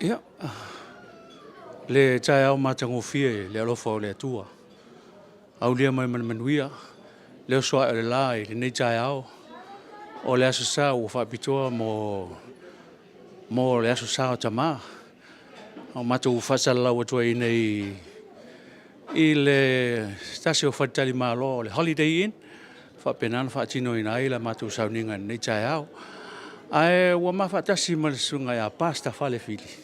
Ia, le taeao matagofie i le alofa o le Atua. Aulia mai ma le manuia le oso ae o le la i lenei taeao o le Aso Sa ua faapitoa mo le Aso Sa o Tama. O matou faasalalau atu ai nei i le tasi o faletalimalo o le Holiday Inn, faapena ona faatinoina ai la matou sauniga i lenei taeao. Ae ua ma faatasi ma le susuga ia Pastor Fale Fili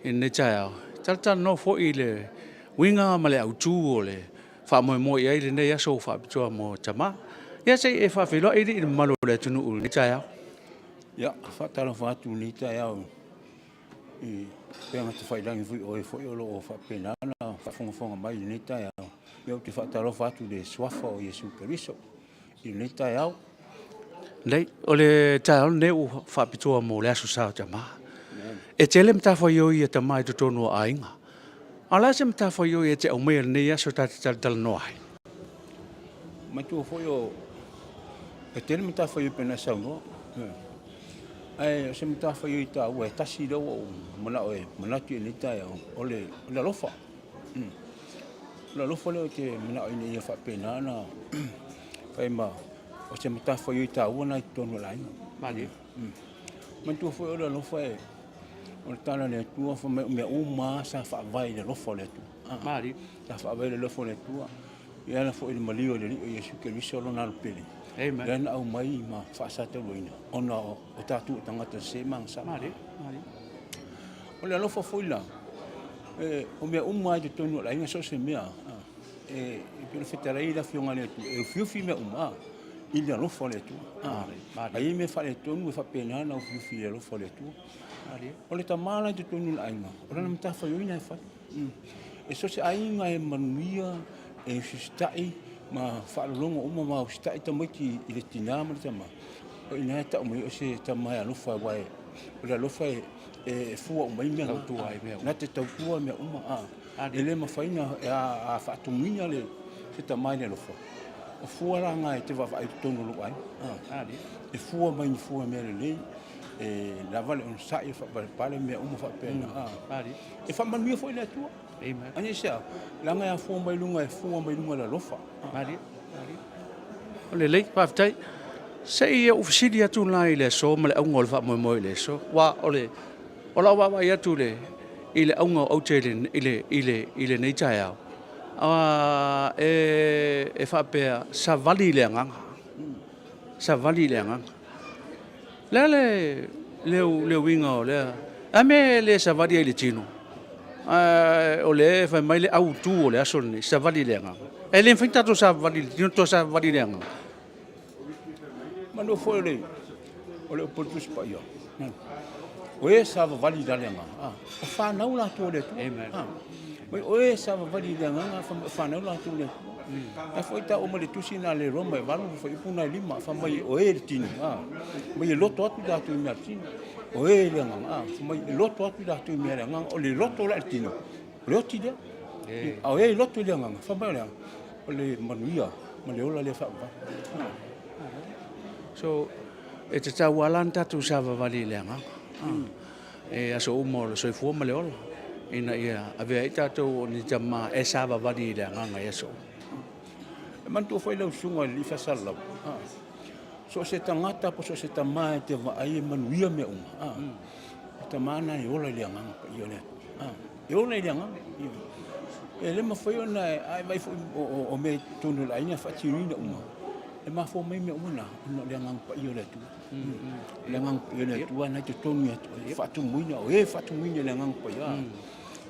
i lenei taeao, e talatalanoa foi i le uiga ma le autu o le faamoemoe i ai lenei aso ua faapitoa mo tama. Ia se i e faafeiloai alii i le mamalu o le atunuu i lenei taeao. Ia, faatalofa atu i lenei taeao i upega tafailagi foi o e foi o lo o faapena ona faafogafoga mai i lenei taeao. Ia ou te faatalofa atu i le Suafa o Iesu Keriso i lenei taeao. Lelei, o le taeao lenei ua faapitoa mo le Aso Sa o Tama. E tele matafaioi a tama i totonu o aiga. A o le a se matafaioi e te aumaia i lenei aso ta te talatalanoa ai? Manatua foi o e tele matafaioi pei ona e saunoa. Ae o se matafaioi taua e tasi lea ua ou manao e manatu i lenei taeao, o le alofa. O le alofa lea ou te manao ina ia faapena ona fai ma o se matafaioi taua lena i totonu o le aiga. Malie. Manatua foi o le alofa e, o le tala a le Atua fai mai o mea uma lava sa faavae i le alofa o le Atua. Malie. Sa faavae i le alofa o le Atua. E ala foi i le maliu o le Alii o Iesu Keriso lona alo pele. Amen. Lea na aumai ma faasatauaina ona o tatou o tagata sese ma agasala. Malie. Malie. O le alofa foi la, o mea uma lava i totonu o le aiga, so o se mea, e pei ona fetalai le Afioga i le Atua, e ufiufi mea uma i le alofa o le Atua. A i ai mea faaletonu e faapena ona ufiufi i le alofa o le Atua. O le tama la i totonu o le aiga, o lana matafaioi lena e fai. E so o se aiga e manuia, e usiusitai ma faalologo uma ma usitai tamaiti i le tina ma le tama, o i ina e tau mai ai o se tama e alofa, aua o le alofa e fua uma ai mea, tautua ai mea uma. Na te tautua mea uma. E le mafai ona faatumuina se tama i le alofa. O fua la na e te vaavaai i totonu o lou aiga. E fua mai ni fua mea lelei, e lava le onosai, e faapalepale mea uma faapena. E faamanuia foi le Atua. Aisea? Leaga e afua mai luga, e fua mai luga o le alofa. Lelei, faafetai. Se i ou fesili atu la i le aso ma le auga o le faamoemoe i le aso. Aua o le o lau vaavaai atu i le i le auga o aute i lenei taeao, e faapea, savali i le agaga. Savali i le agaga. Le a le uiga o lea? A mea e le savali ai i le tino? A o lea e fai mai le autu o le aso lenei, savali i le agaga. E le mafai ona tatou savali i le tino, toe savali i le agaga. Manu foi o le o le upu o le Tusi Paia, o e savavali i le agaga, o fanau latou a le Atua. Amen. Mai o e savavali i le agaga, o fanau latou a le Atua. Ae foi taua mai le tusi na le Roma e 8 fuaiupu na e 5, fai mai o e le tino, mai e loto atu latou i mea tino. O e le agaga, fai mai e loto atu latou i mea le agaga, o le loto la i le tino, o le oti lea. A o e loto i le agaga, fai mai o le a? O le manuia ma le ola lea faavavau. So, e tatau lava la ona tatou savavali i le agaga. E aso uma o le soifua ma le ola, ina ia avea ai tatou o ni tama e savavali i le agaga i aso uma. E manatua foi lau susuga i le alii faasalalau, so o se tagata po o so o se tama e te vaai e manuia mea uma, o le tama lena e ola i le agaga paia o le Atua. E ola i le agaga. E le mafai ona, a e vaai foi o mea i totonu o le aiga e faatinoina uma, e mafua mai mea uma na ona o le Agaga Paia o le Atua. O le Agaga Paia o le Atua na i totonu ia te oe, e faatumuina, o e faatumuina i le Agaga Paia,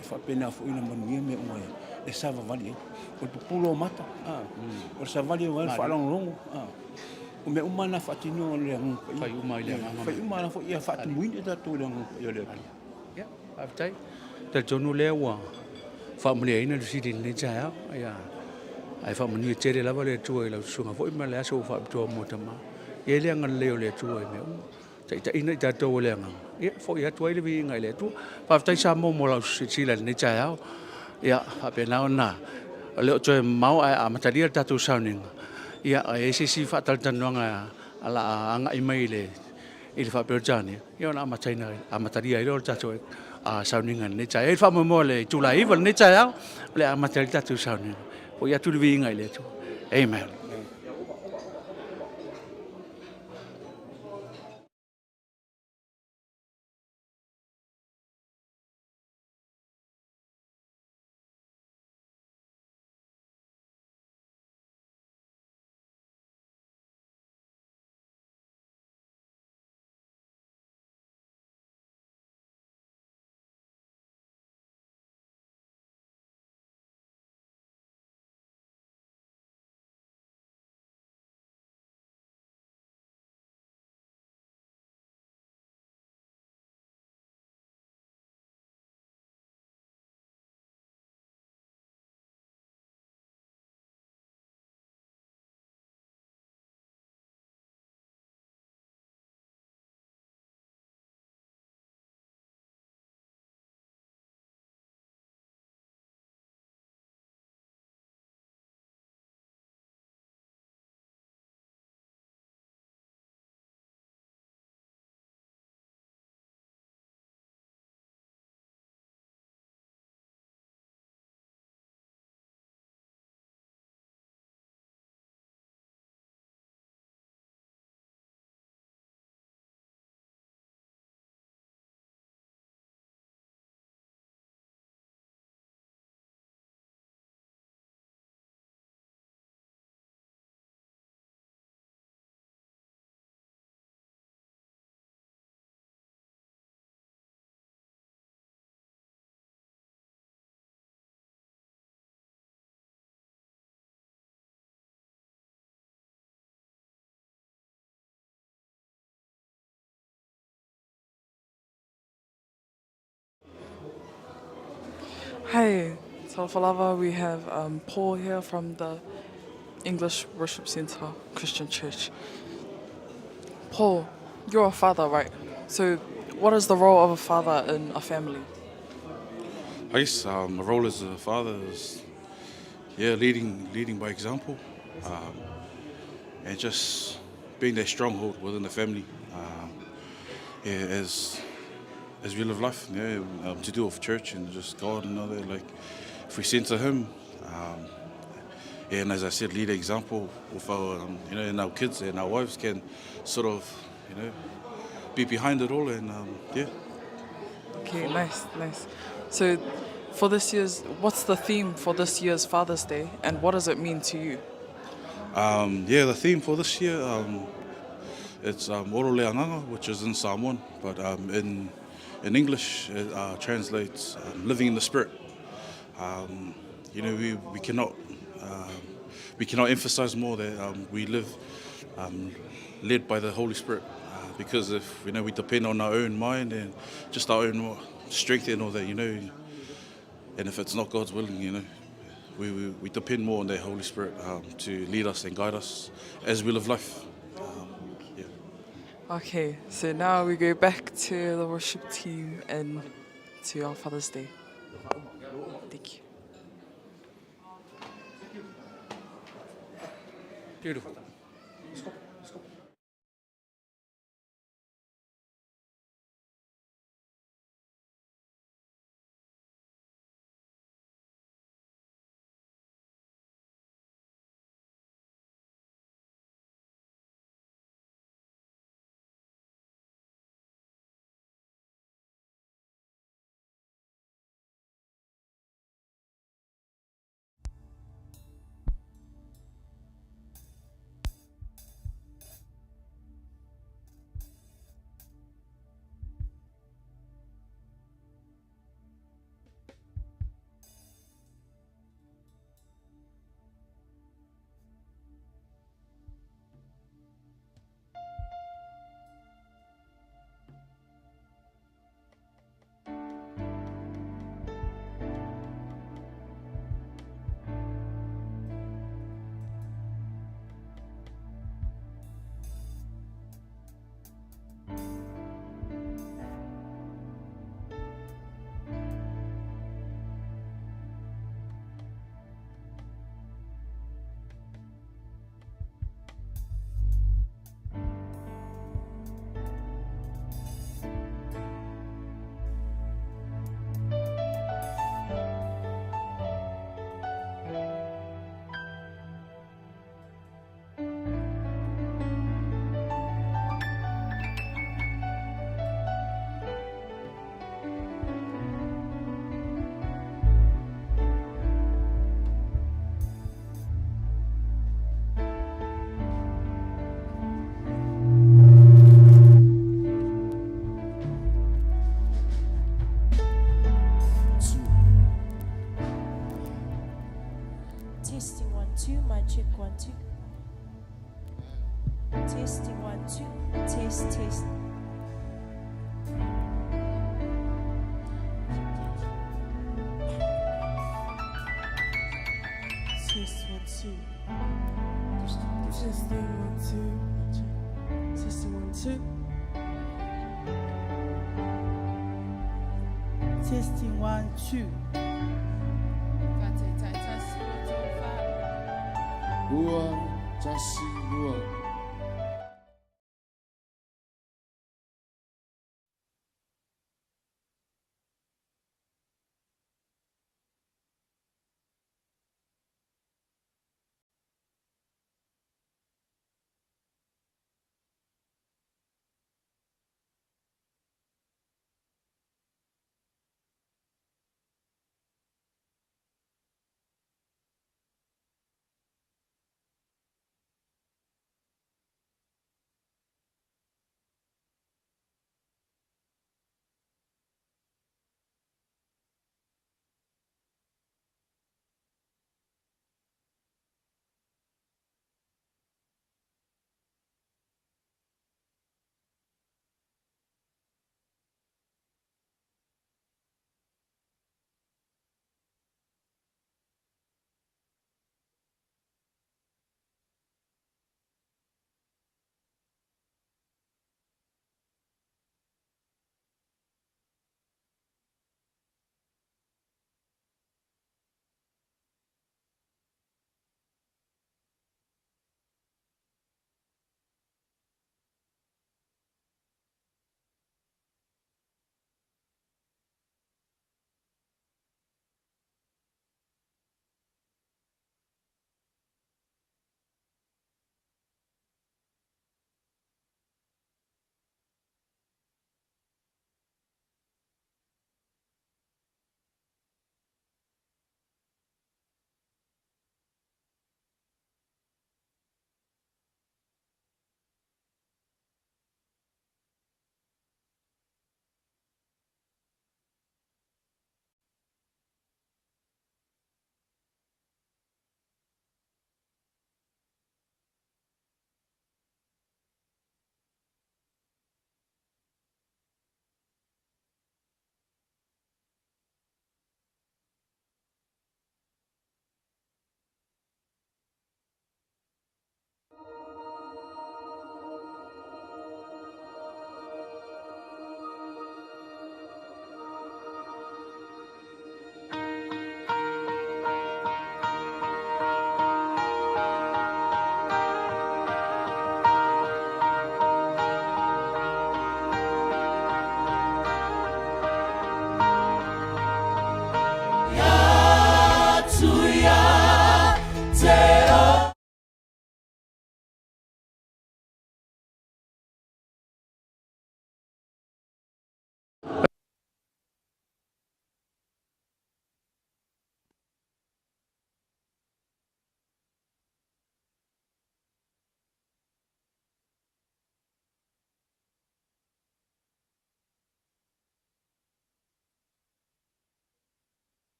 e faapena foi ona manuia mea uma e savavali ai. O le pupula o mata, o le savali o le faalogologo, o mea uma na faatino o le Agaga Paia. Fai uma i le Agaga. Fai uma foi ia faatumuina tatou i le Agaga Paia o le Atua. Ia, faafetai. Talitonu lea ua faamaliaina le fesili i lenei taeao. Ia, ae faamanuia tele lava le Atua i lau susuga foi ma le aso ua faapitoa mo tama. Ia i le agalelei o le Atua i mea uma. Taitaiina i tatou e le agaga. Ia, foi atu ai le viiga i le Atua. Faafetai Samoa mo lau silasila i lenei taeao. Ia, faapena ona o le o toe mamao ae amatalia le tatou sauniga. Ia, a i ai se isi faatalatalanoaga o le a agai mai i le i le faa-Peretania, ia ona amataina, amatalia ai lea o le tatou, sauniga i lenei taeao. E i ai le faamoemoe o le itula e 9 i lenei taeao o le a amata ai le tatou sauniga. Fo'i atu le viiga i le Atua. Amen. Hi, Talofa lava, we have um, Paul here from the English Worship Center Christian Church. Paul, you're a father, right? So, what is the role of a father in a family? I guess um, my role as a father is, yeah, leading leading by example, um, and just being that stronghold within the family. Um, yeah, as as we live life, yeah, um, to do with church and just God and all that. Like, if we center Him, um, yeah, and as I said, lead example with our, um, you know, and our kids and our wives can sort of, you know, be behind it all and um, yeah. Okay, nice, nice. So, for this year's, what's the theme for this year's Father's Day, and what does it mean to you? Um, yeah, the theme for this year, um, it's um, Oro Leanganga, which is in Samoan, but um, in in English it uh, translates um, living in the spirit. Um, you know, we, we cannot um, we cannot emphasize more that um, we live um, led by the Holy Spirit. Uh, because if you know we depend on our own mind and just our own strength and all that, you know, and if it's not God's willing, you know, we, we, we depend more on the Holy Spirit um, to lead us and guide us as we live life. Um, yeah. Okay, so now we go back to the worship team and to our Father's Day. Thank you. Beautiful. Testing 1 2 Test test. Test 1 2. Testing 1 2. Testing 1 2. Testing 1 2. Rua, tasi, rua.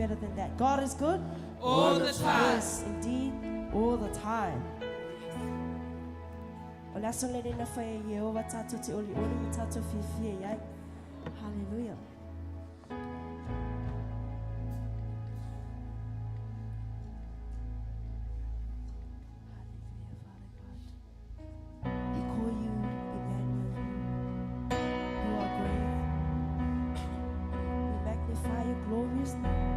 better than that. God is good all the time. Yes, indeed, all the time. O le aso lenei na fai e Ieova tātou te olioli ma tātou fiafia i ai. Hallelujah. Hallelujah, Father God. We call you Emmanuel. You are great. We magnify your glorious name.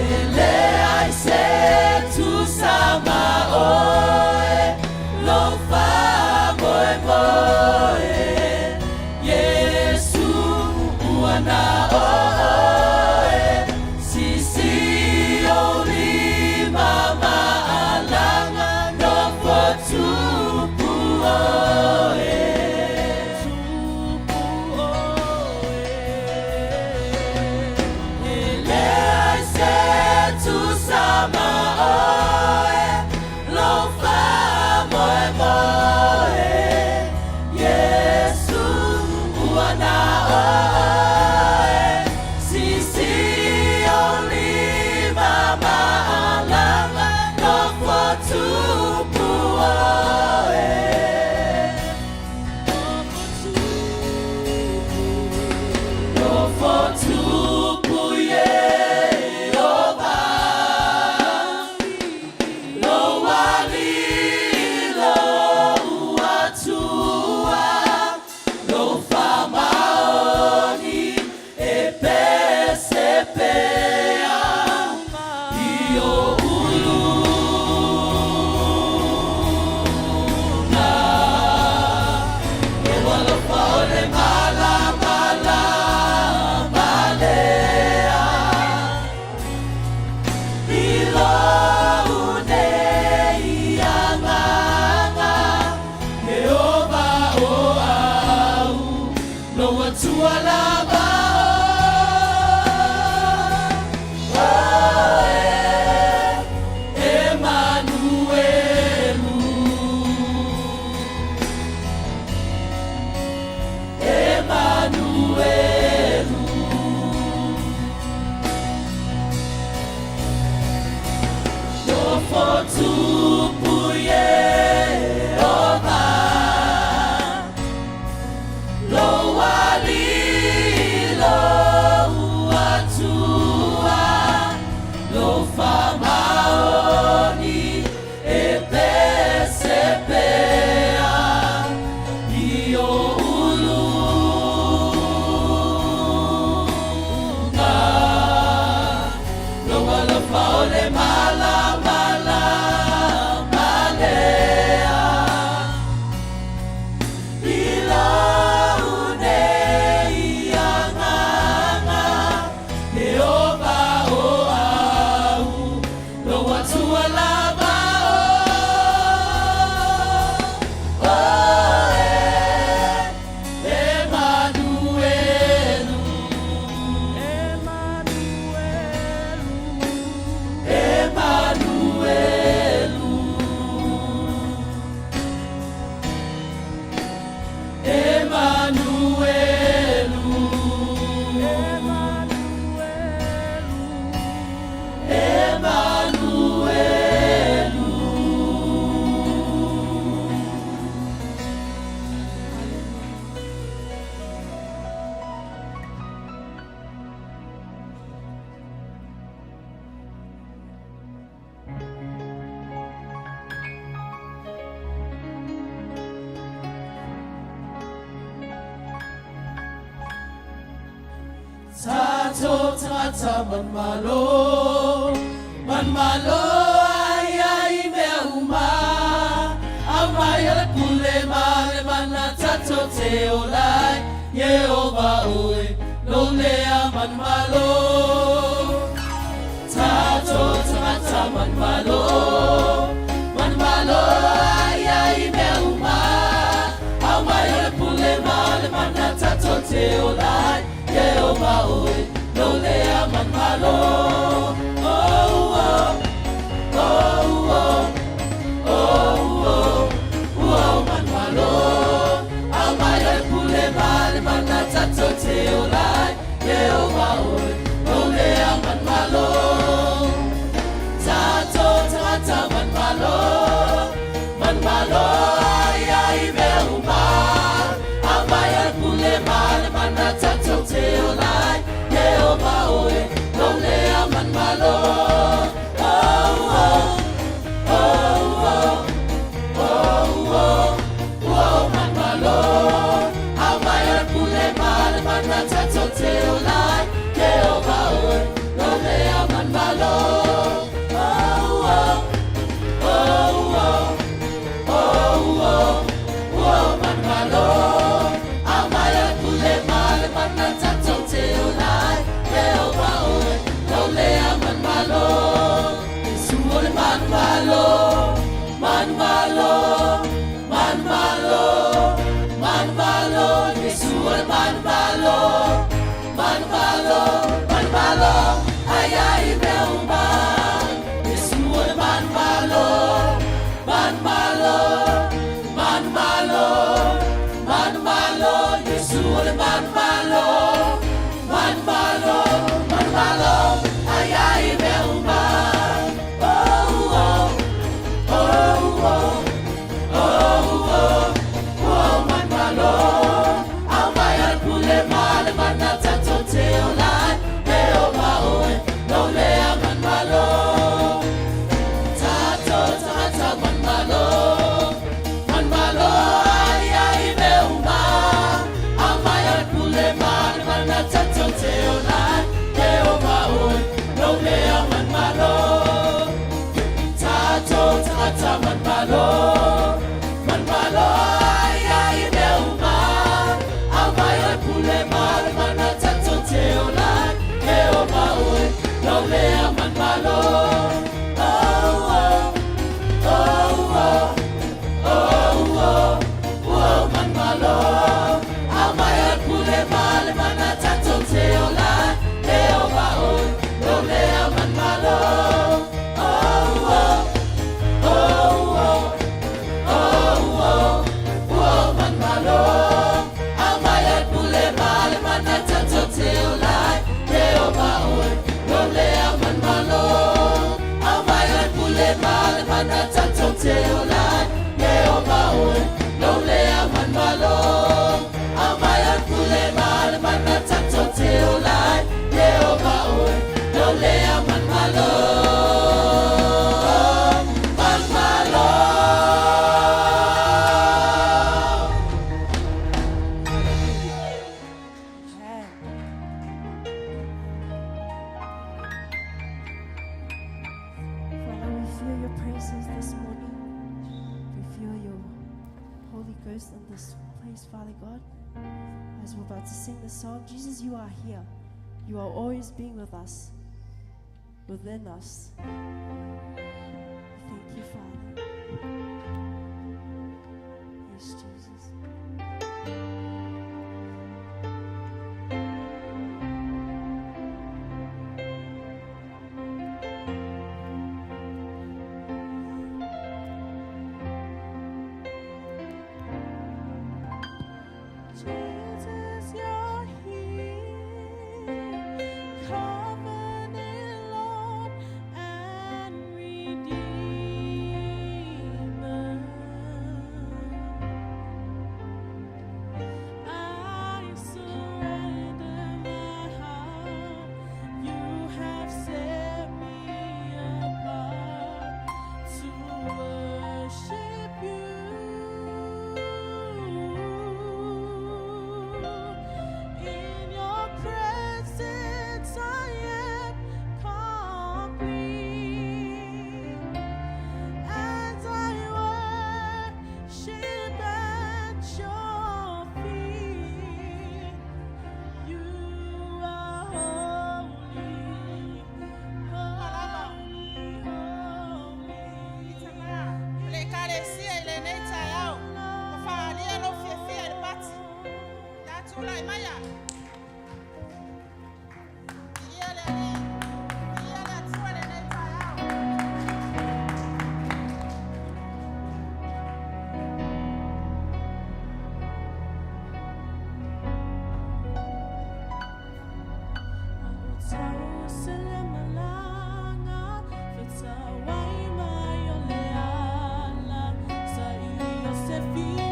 E leai se tusa ma oe, lou faamoemoe, Iesu ua na o oe, sisi ou lima ma alaga nofo tupu oe. Tupu oe. E leai se tusa ma oe, lou faamoemoe, Iesu ua na o oe, sisi ou lima ma alaga nofo tupu oe. Nofo tupu Ieova, Lou Alii lou Atua, Lou faamaoni e pese pea, I ou uluga. Lou alofa o le malamalama lea, I lou nei agaga, Ieova o au, lou Atua lava oe, Emanuelu. Emanuelu. Nofo tupu Ieova, Lou Alii lou Atua, Lou faamaoni e pese pea, I ou uluga. Lou alofa o le malamalama lea, I lou nei agaga, Ieova o au, lou Atua lava oe, Emanuelu. Emanuelu. Emanuelu. Emanuelu. Tatou tagata manumalo, manumalo ai ai i mea uma, aumai le pule ma le mana tatou te ola ai, Ieova oe, lou lea manumalo. Tatou tagata manumalo, manumalo ai ai i mea uma, aumai le pule ma le mana tatou te ola ai, Ieova oe, lou lea manumalo. Oh, oh, oh, oh, oh, oh, oh, manumalo, aumai le pule ma le mana tatou te ola ai, Ieova oe, lou lea manumalo. Tatou tagata manumalo, manumalo ai ai i mea uma, aumai le pule ma le mana tatou te ola ai, Ieova oe, lou lea. te ola ai, Ieova oe, lou lea manumalo. Aumai o le pule ma le mana tatou te ola ai, Ieova oe, lou lea manumalo. Manumalo. Father, we feel your presence this morning. We feel your Holy Ghost in this place, Father God. As we're about to sing the song, Jesus, you are here. You are always being with us, within us. Thank you, Father. Yes, Jesus. Jesus, you're here, covenant Lord and Redeemer. I surrender my heart. You have set me apart to worship you. In your presence, I am complete. As I worship at your feet, you are holy, holy, holy. Le ekalesia i lenei taeao, ua faaalia lou fiafia i le pati. Ta tulai maia. Viia le Alii, viia le Atua i lenei taeao.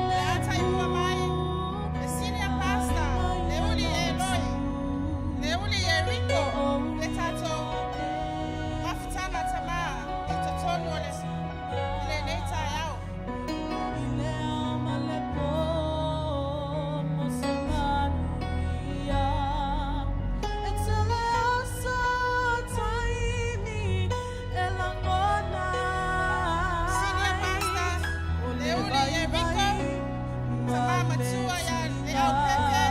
Le a taimua mai, le senior pastor, Leuli Eloi, Leuli Eriko, le tatou mafutaga tamā i totonu o le i lenei taeao. Senior pastor, Leuli Eriko, tamā matua iā Leaupepe.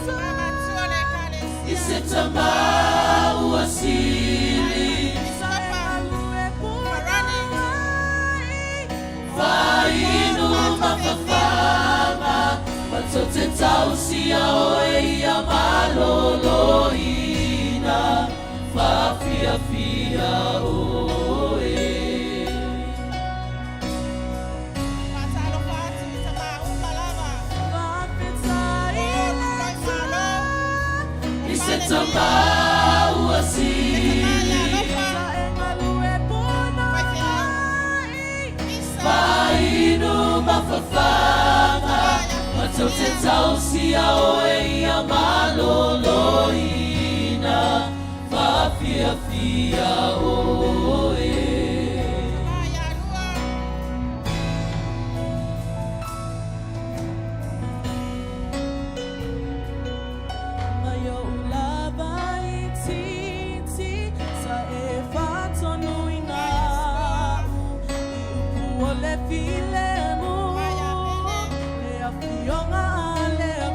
Tamā matua o le I ekalesia. se tama ua sili Episkopa Farani, Fainu mafafaga Matou te tausia oe ia maloloina Faafiafia oe. Faatalofa atu i tamā uma lava. O tulai malo, o I se Palemia, tama ua le tamā sili ia Alofa, faifeau, Isa, Fainu mafafaga Matou te tausia oe ia maloloina Faafiafia oe. tamā ia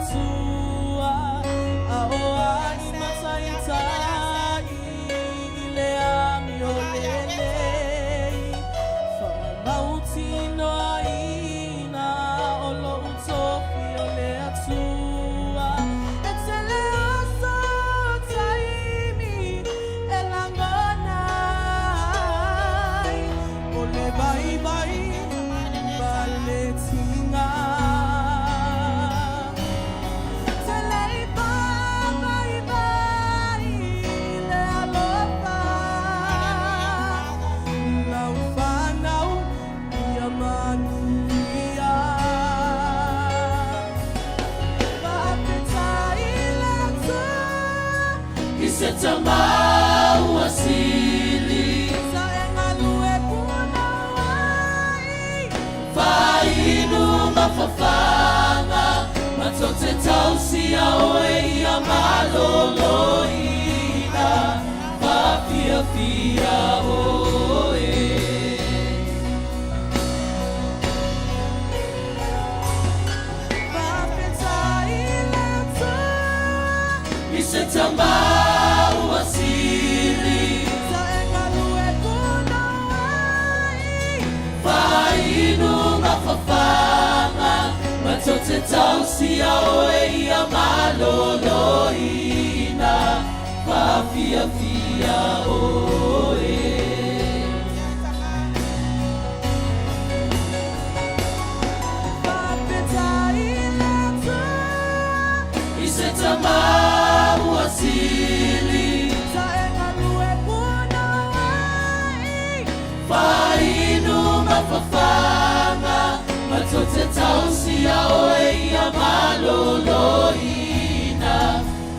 Lua, tamā ia Pele, ia Sela, ia Pelo ia Sela, tamā ia Weto, I se tama ua sili. Sa e galue punouai. Fainu mafafaga matou te tausia oe ia maloloina. Faafiafia oe. Faafetai i le Atua. I se tama ua sili. Sa e galue punouai. Fainu mafafaga matou te tausia oe ia maloloina. Faafiafia oe. Faafetai i le Atua. I se tama ua sili. Sa e galue punouai. Fainu mafafaga matou te tausia oe ia maloloina.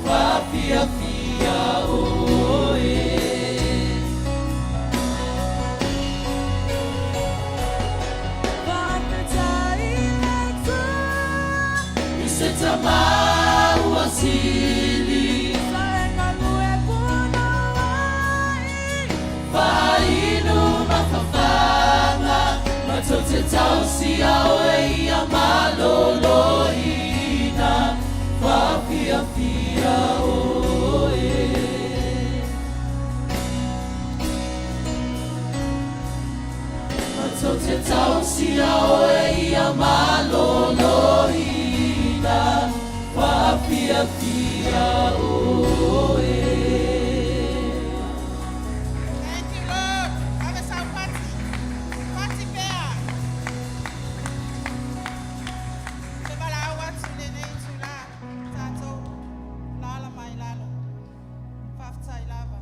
Faafiafia oe. Faafetai i le Atua. I se tama ua sili. Sa e galue punouai. Fainu mafafaga matou te tausia oe ia maloloina. Faafiafia oe. Matou te tausia oe ia maloloina. Faafiafia oe. Thank you, Lord. Ave saupati. Pati pea. Te valaau atu i lenei itulā. Tatou lala mai lalo. Faafetai lava.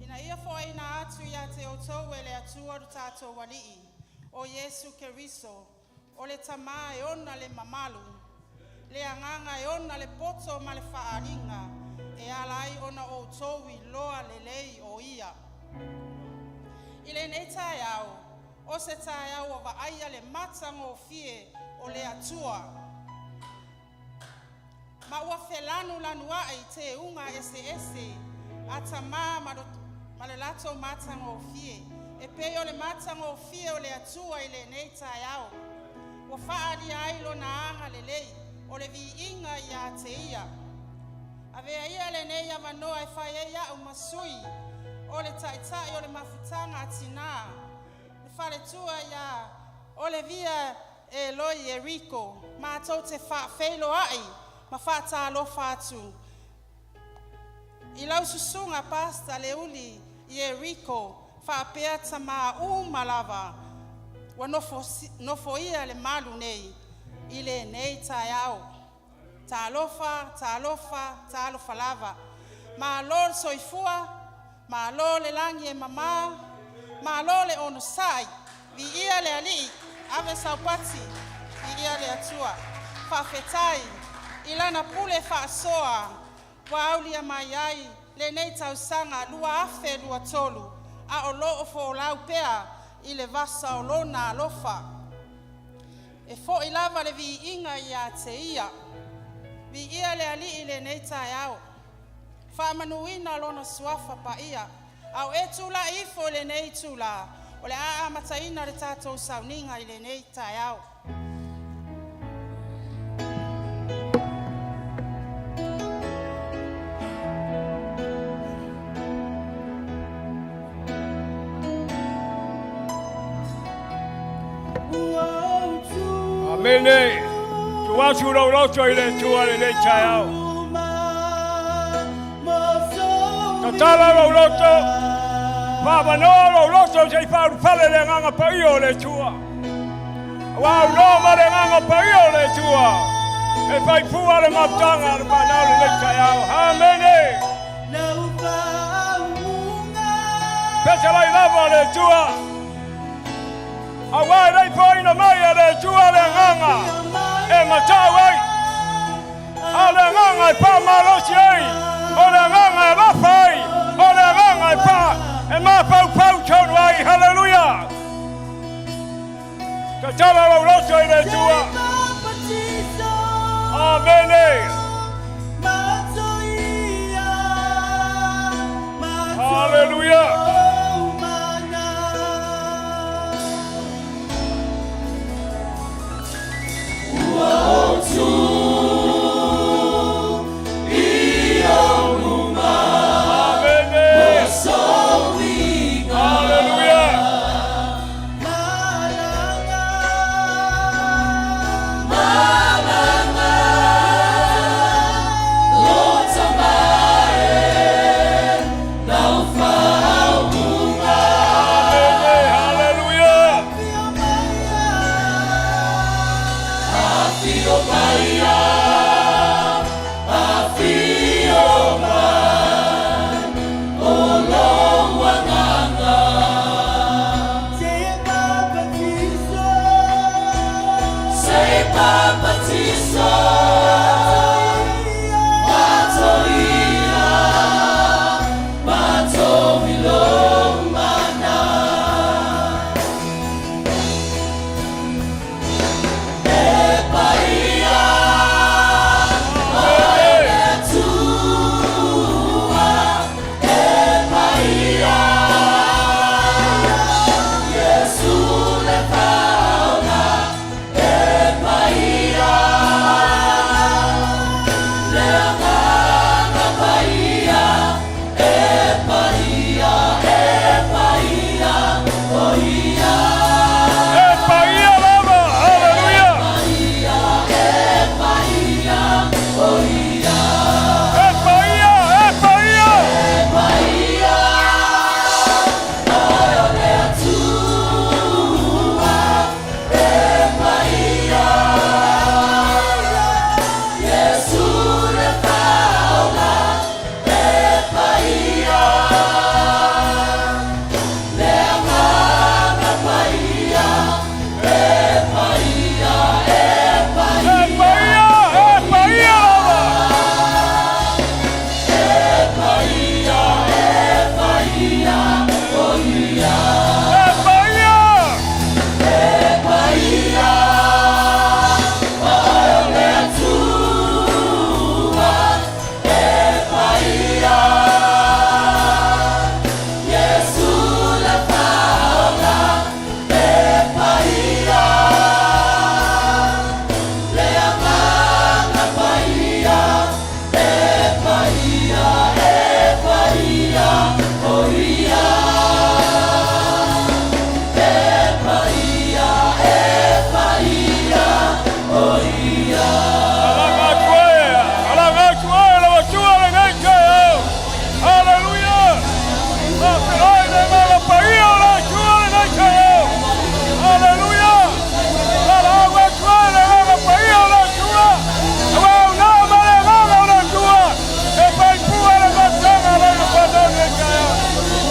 Ina ia foaiina atu ia te outou e le Atua lo tatou Alii, o Iesu Keriso, o le Tamā e ona le mamalu, le Agaga e ona le poto ma le faaaliga, e ala ai ona outou iloa lelei o Ia. I lenei taeao, o se taeao ua vaaia le matagofie o le Atua. Ma ua felanulanuai teuga eseese a tamā ma le latou matagofie, e pei o le matagofie o le Atua i lenei taeao, ua faaalia ai Lona agalelei, o le viiga ia te Ia. Avea ia lenei avanoa e fai ai a'u ma sui o le taitai o le mafutaga a tinā, le faletua ia Olevia Eloi Eriko, matou te faafeiloai ma faatalofa atu i lau susuga Pastor Leuli Ieriko faapea tamā uma lava ua nofoia le malu nei i lenei taeao. Talofa, talofa, talofa lava. Malo le soifua, malo le lagi e mamā, malo le onosai. Viia le Alii, ave saupati, viia le Atua. Faafetai i Lana pule faasoa ua aulia mai ai lenei tausaga 2023, a o loo folau pea i le vasa o Lona alofa. E fo'i lava le viiga ia te Ia. Viia le Alii i lenei taeao. Faamanuina Lona suafa paia. A o e tulai ifo i lenei itulā, o le a amataina le tatou sauniga i lenei taeao. Amene. Tuu atu lou loto i le Atua lenei taeao. Tatala lou loto, faavanoa lou loto se i faaulufale le Agaga Paia o le Atua. Aua aunoa ma le Agaga Paia o le Atua e fai fua le mafutaga a le fanau lenei taeao. Amene. Fetalai lava le Atua. Aua e le i foaiina mai e le Atua le Agaga. Agaga e faamalosi ai, o le Agaga e alofa ai, o le Agaga e faa e mafaufau tonu ai. Haleluia! Tatala lou loto i le Atua. Amene. Haleluia. Amene. Haleluia. Amene. Haleluia. E paia lava. Haleluia. E paia, e paia. E paia, e paia lava. E paia. Alaga atu e, alaga atu e, lau Atua lenei taeao. Haleluia. Faafetai le agaga paia o le Atua lenei taeao. Haleluia. Valaau atu e le agaga paia o le Atua. Aua o na ma le agaga o le Atua. E faipua le mataga le na whanau nei taeao.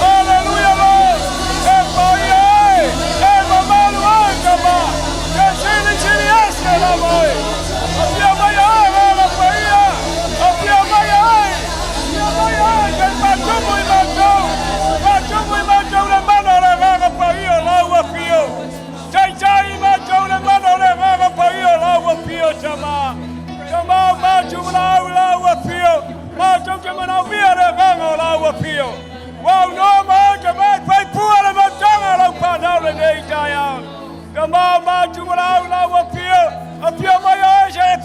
Haleluia, Lord. E paia e, e mamalu e tama. E sili sili ese lava e. Afia mai ai, agaga paia. Afia mai ai. Afia mai ai, te patumu i matou. Patumu i matou le mana o le agaga paia o lau afio. Taitai i matou le mana o le agaga paia o lau afio tama. Tama o matou lau lau afio. Matou te manaomia le agaga o lau afio. Ua unoa ma te mai faipua le mataga lau whanau lenei taeao. Tama o matou lau lau afio. Afio mai ai se e.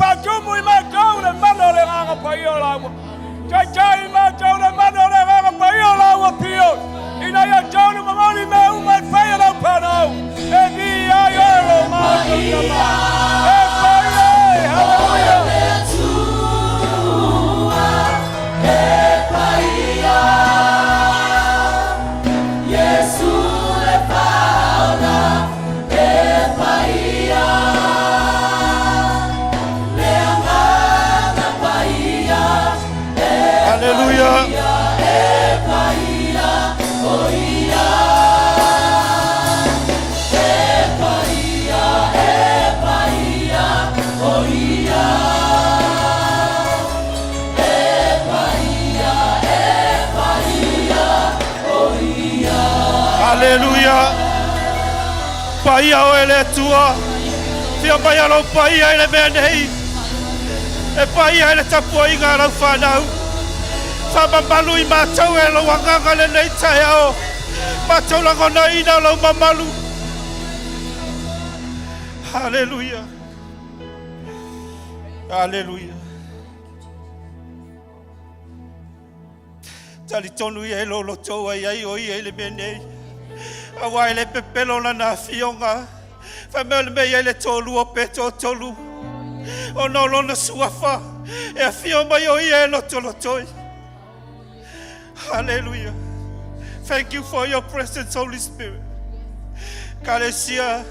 Haleluia. Paia oe le Atua. Fia mai a lou paia i le mea nei. E paia i le tapuaiga a lau whanau. Whamamalu i mātou e lou agaga lenei taeao. Mātou lagonaina o lou mamalu. Haleluia. Haleluia. Talitonu ia e lou loto ua i ai o ia i le mea nei. Aua e le pepelo lana afioga. Fai mai o le mea i ai le toalua pe toatolu. Ona o lona suafa e afio mai o ia e lotolotoi. Hallelujah. Thank you for your presence, Holy Spirit. Kalesia,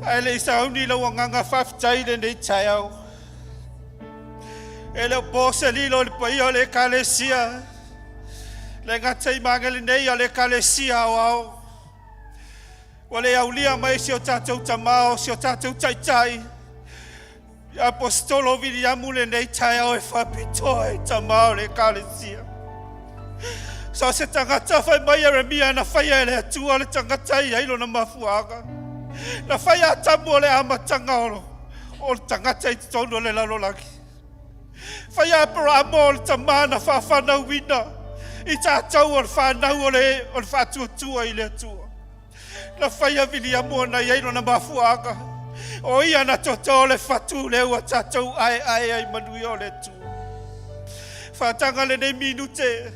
ae le i sauni lau agaga faafetai lenei taeao. E le o po se lilo i le paia o le Ekalesia, le gata i Magele nei a le Ekalesia aoao. Ua le aulia mai si o tatou tamā o si o tatou taitai, ia Aposetolo Viliamu lenei taeao e faapitoa i tamā o le Ekalesia. So se tagata fai mai Ieremia na faia e le Atua le tagata i ai lona mafuaaga. Na faia Atamu o le amataga o o le tagata i totonu o le lalolagi. Faia Aperahama o le tama na faafanauina i tatou o le fanau o le, o le faatuatua i le Atua. Na faia Viliamu ona i ai lona mafuaaga. O ia na toto o le fatu lea ua tatou aeae ai manuia o le Atua. Faataga lenei minute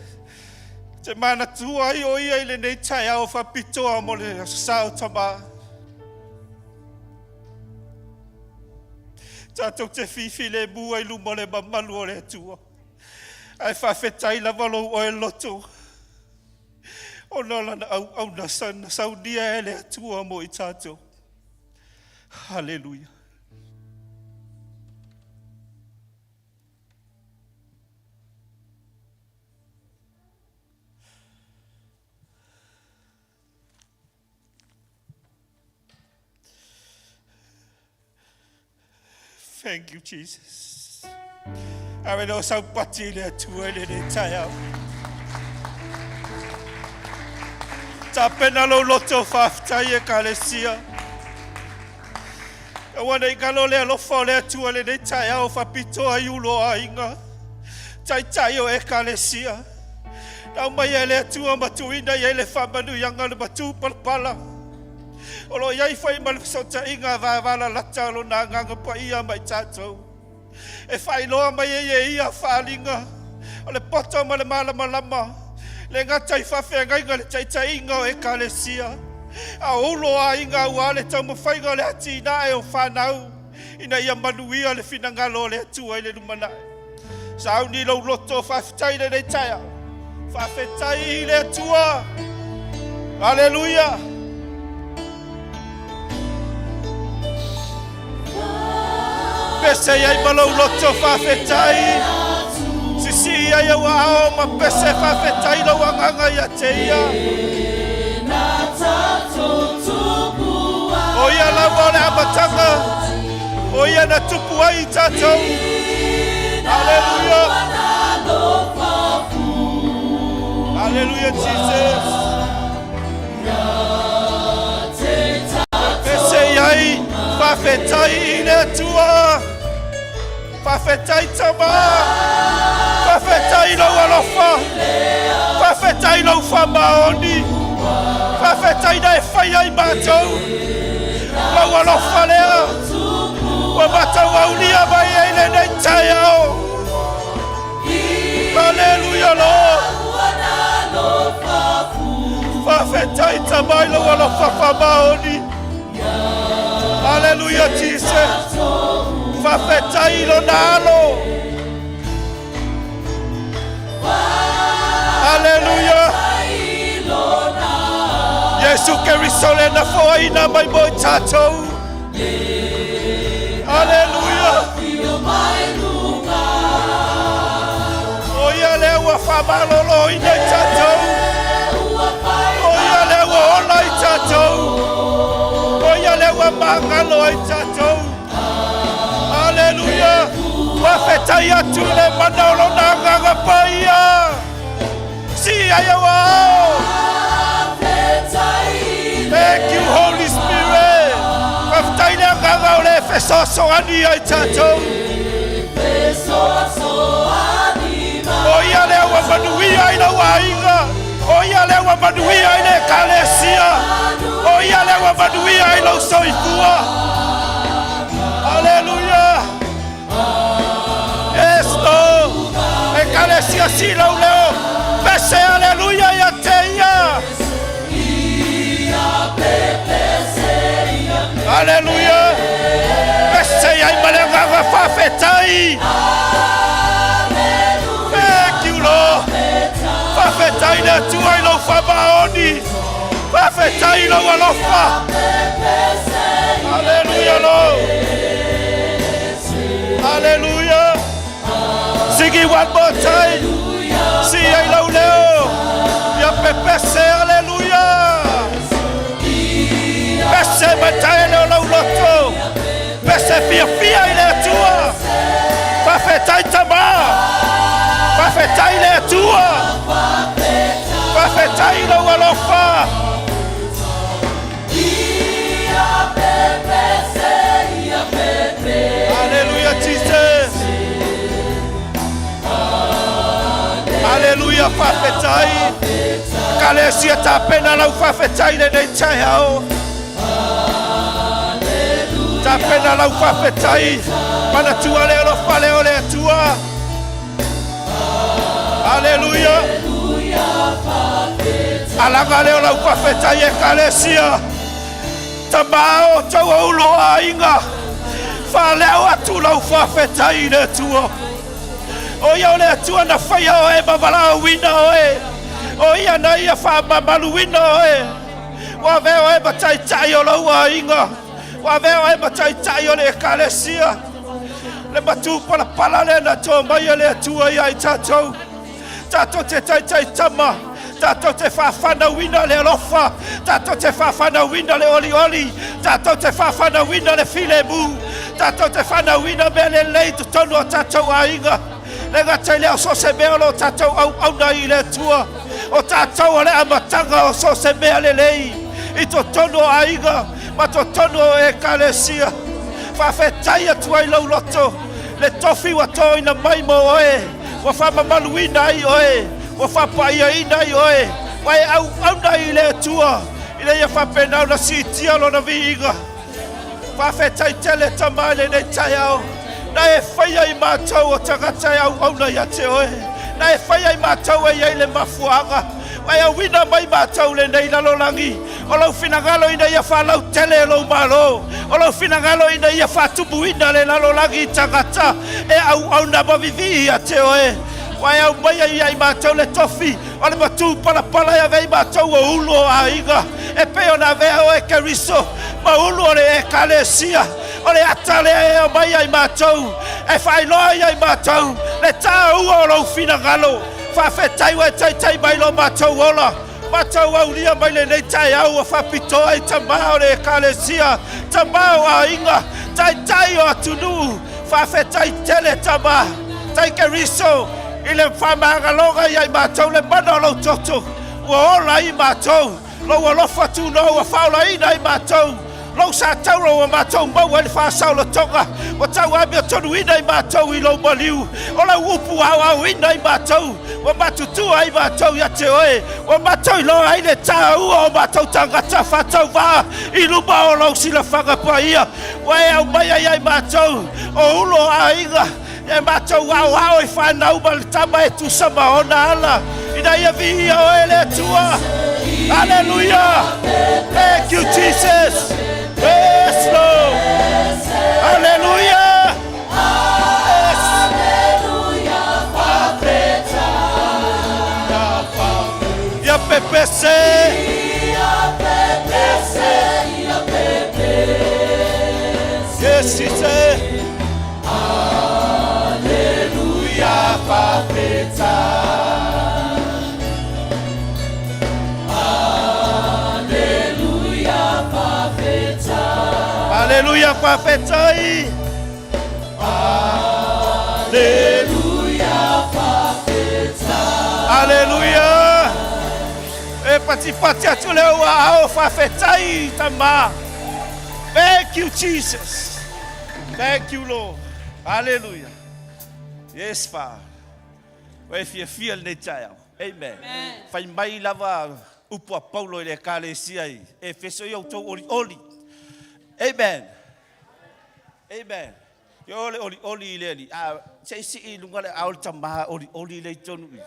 te manatua ai o ia i lenei taeao faapitoa mo le aso sa o tama. Tatou te fifilemu ai luma o le mamalu o le Atua. Ae faafetai lava lou oe loto ona o lana auauna na saunia e le Atua mo i tatou. Haleluia. Thank you, Jesus. Ave leo saupati i le Atua i lenei taeao. Tapena lou loto faafetai Ekalesia. Aua ne i galo le alofa o le Atua i lenei taeao faapitoa i ulo o aiga, taitai o Ekalesia. Na aumaia e le Atua ma tuuina i ai le faamanuiaga o le matupalapala. O lo o i ai foi ma le fesootaiga vavalalata o Lona Agaga Paia ma i tatou. E faailoa mai ai e ia faaaliga o le poto ma le malamalama, le gata i faafeagaiga le taitaiga o Ekalesia, a o ulo aiga aua le taumafaiga o le atinae o fanau ina ia manuia le finagalo o le Atua i le lumanai. Sauni lou loto, faafetai i lenei taeao. Faafetai i le Atua. Aleluia. Pese i ai ma lou loto faafetai. Sisii ai au aao ma pese faafetai lou agaga ia te ia. O ia lava o le amataga. O ia na tupu ai i tatou. Aleluia. Aleluia, Jesus. Pese i ai, faafetai i le Atua. Faafetai Tama. Faafetai lou alofa. Faafetai lou faamaoni. Faafetai na e fai ai matou. Lou alofa lea. Ua matou aulia mai ai lenei taeao. Haleluia Lord. Faafetai Tama i lou alofa faamaoni. Haleluia Jesus. Faafetai i lona alo. Haleluia. Iesu Keriso le na foaina mai mo i tatou. Aleluia. O ia lea ua faamaloloina i tatou. O ia lea ua ola i tatou. O ia lea ua magalo ai tatou. Aleluia. Faafetai atu i le mana o lona agaga paia. Si ai au ao. Thank you, Holy Spirit. Faafetai le agaga o le fesoasoani ia i tatou. O ia lea ua manuia i lau aiga. O ia lea ua manuia i le ekalesia. O ia lea ua manuia i lou soifua. Aleluia. Yes, Lord. Ekalesia si lau leo. Pese aleluia ia te ia. Aleluia. Pese ai ma le agaga faafetai. Thank you, Lord. Faafetai le Atua i lou faamaoni. Faafetai i lou alofa. Aleluia, Lord. Aleluia. Sing it one more time. Si ai lau leo. Ia pepese, aleluia. Pese matae leo lau loto. Pese fiafia i le Atua. Faafetai Tama. Faafetai le Atua. Faafetai lau alofa. Aleluia, Jesus. Aleluia, faafetai. Ekalesia tapena lau faafetai lenei taeao. Tapena lau faafetai. Manatua le alofa lea o le Atua. Aleluia. Alaga lea o lau faafetai ekalesia. Tama o tau aulo aiga. Faaleo atu lau faafetai i le Atua. O ia o le Atua na faia oe ma valaauina oe. O ia na ia faamamaluina oe. Ua avea oe ma taitai o lau aiga. Ua avea oe ma taitai o le ekalesia. Le matū palapala lea na toa mai e le Atua ia i tatou. Tatou te taitai tama, tatou te faafanauina le alofa, tatou te faafanauina le olioli, tatou te faafanauina le filemu, tatou te fanauina mea lelei i totonu o tatou aiga. Le gata i lea o so o se mea o lo o tatou auauna i le Atua, o tatou o le amataga o so o se mea lelei i totonu o aiga ma totonu o ekalesia. Faafetai atu ai lau loto, le tofi ua toina mai mo oe, ua faamamaluina ai oe, ua faapaiaina ai oe, ua e auauna i le Atua, ina ia faapena ona siitia lona viiga. Faafetai tele Tama i lenei taeao, na e faia i matou o tagata e auauna ia te oe, na e faia i matou e i ai le mafuaaga, ua e auina mai matou lenei lalolagi, o lou finagalo ina ia faalautele e lou Malo, o lou finagalo ina ia faatumuina le lalolagi i tagata e auauna ma vivii ia te oe. Ua e aumaia ia i matou le tofi o le matū palapala e ave ai matou o ulu o aiga, e pei ona avea oe Keriso ma ulu o le ekalesia. O le ata lea e aumai ai matou, e faailoa ia i matou le tāua o lou finagalo. Faafetai ua e taitai mai lo matou ola, matou aulia mai lenei taeao ua faapitoa ai tama o le ekalesia, tama o aiga, taitai o atunuu. Faafetai tele Tama, tai Keriso i le faamagaloga ia i matou le mana o lou toto ua ola ai matou, lou alofa tunoa ua faaolaina ai matou, lou satauro ua matou maua ai le faasaolotoga, ua tauamiotonuina ai matou i lou maliu, o lau upu aoaoina ai matou, ua matutua ai matou ia te oe, ua matou iloa ai le tāua o matou tagata faatauvaa i luma o lou silafaga paia, ua e aumaia ia i matou o ulo o aiga, e matou aoao i fanau ma le tama e tusa ma ona ala, ina ia viia oe le Atua. Aleluia! Thank you, Jesus. Yes, Lord. Hallelujah. Yes. Ia pepese. Yes, Jesus. Aleluia, faafetai. Aleluia, faafetai. Aleluia, faafetai. Aleluia. E Patipati atu le ou aao faafetai Tamā. Thank you, Jesus. Thank you, Lord. Hallelujah. Yes, Father. Ua e fiafia i lenei taeao. Amen. Fai mai lava upu a Paulo i le Ekalesia i Efeso, ia outou olioli. Amen. Amen. Ia o le olioli i le Alii. A, se i sii i luga le ao le tama olioli lea i totonu i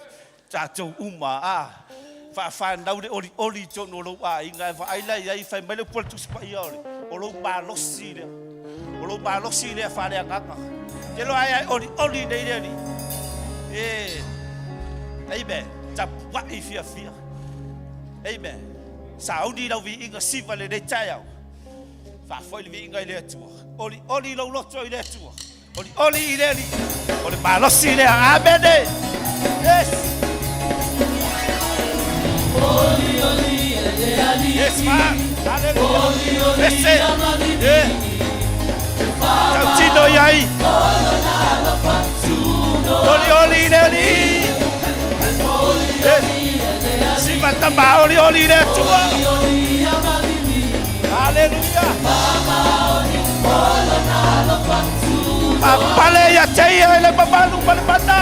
tatou uma. A, faafanau le olioli i totonu o lou aiga e vaai la i ai, fai mai le upu a le Tusi Paia o le, o lou malosi lea. O lou malosi lea faaleagaga. Te loa ai olioli nei le Alii. E, amen. Tapuai fiafia. Amen. Sauni lau viiga siva lenei taeao. Faafoi le viiga i le Atua. Olioli lou loto i le Atua. Olioli i le Alii. O le malosi lea. Amene. Yes. Yes, ma. Hallelujah. Pese. Yeah. Tautino i ai. Olioli i le Alii. Yes. Siva tama olioli i le Atua. Hallelujah. Papale ia te ia i le mamalu ma le mana.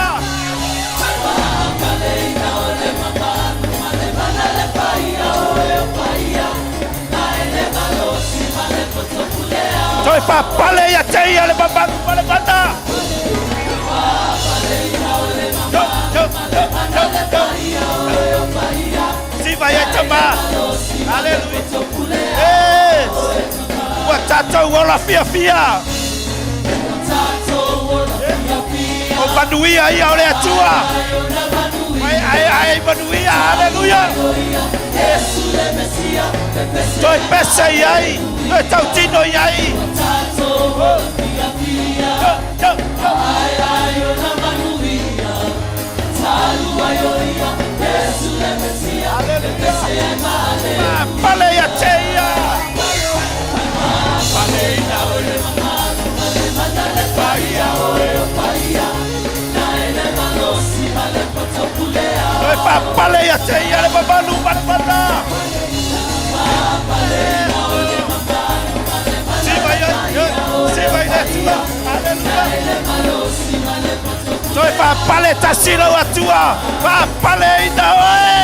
Toe papale ia te ia le mamalu ma le mana. Go, go, go, go, go. Siva ia tama. Hallelujah. Yes. Ua tatou ola fiafia. O manuia ia o le Atua. Ai, ai, ai, manuia. Hallelujah. Yes. Toe pese i ai. Toe tautino i ai. Go, go, go. Hallelujah. Pale ia te ia. Pale ina o le paia o e Toe papale ia te ia le mamalu ma le mana. Siva ia, ia, siva i le Atua. Hallelujah. Toe papale tasi lau Atua. Papale ina oe.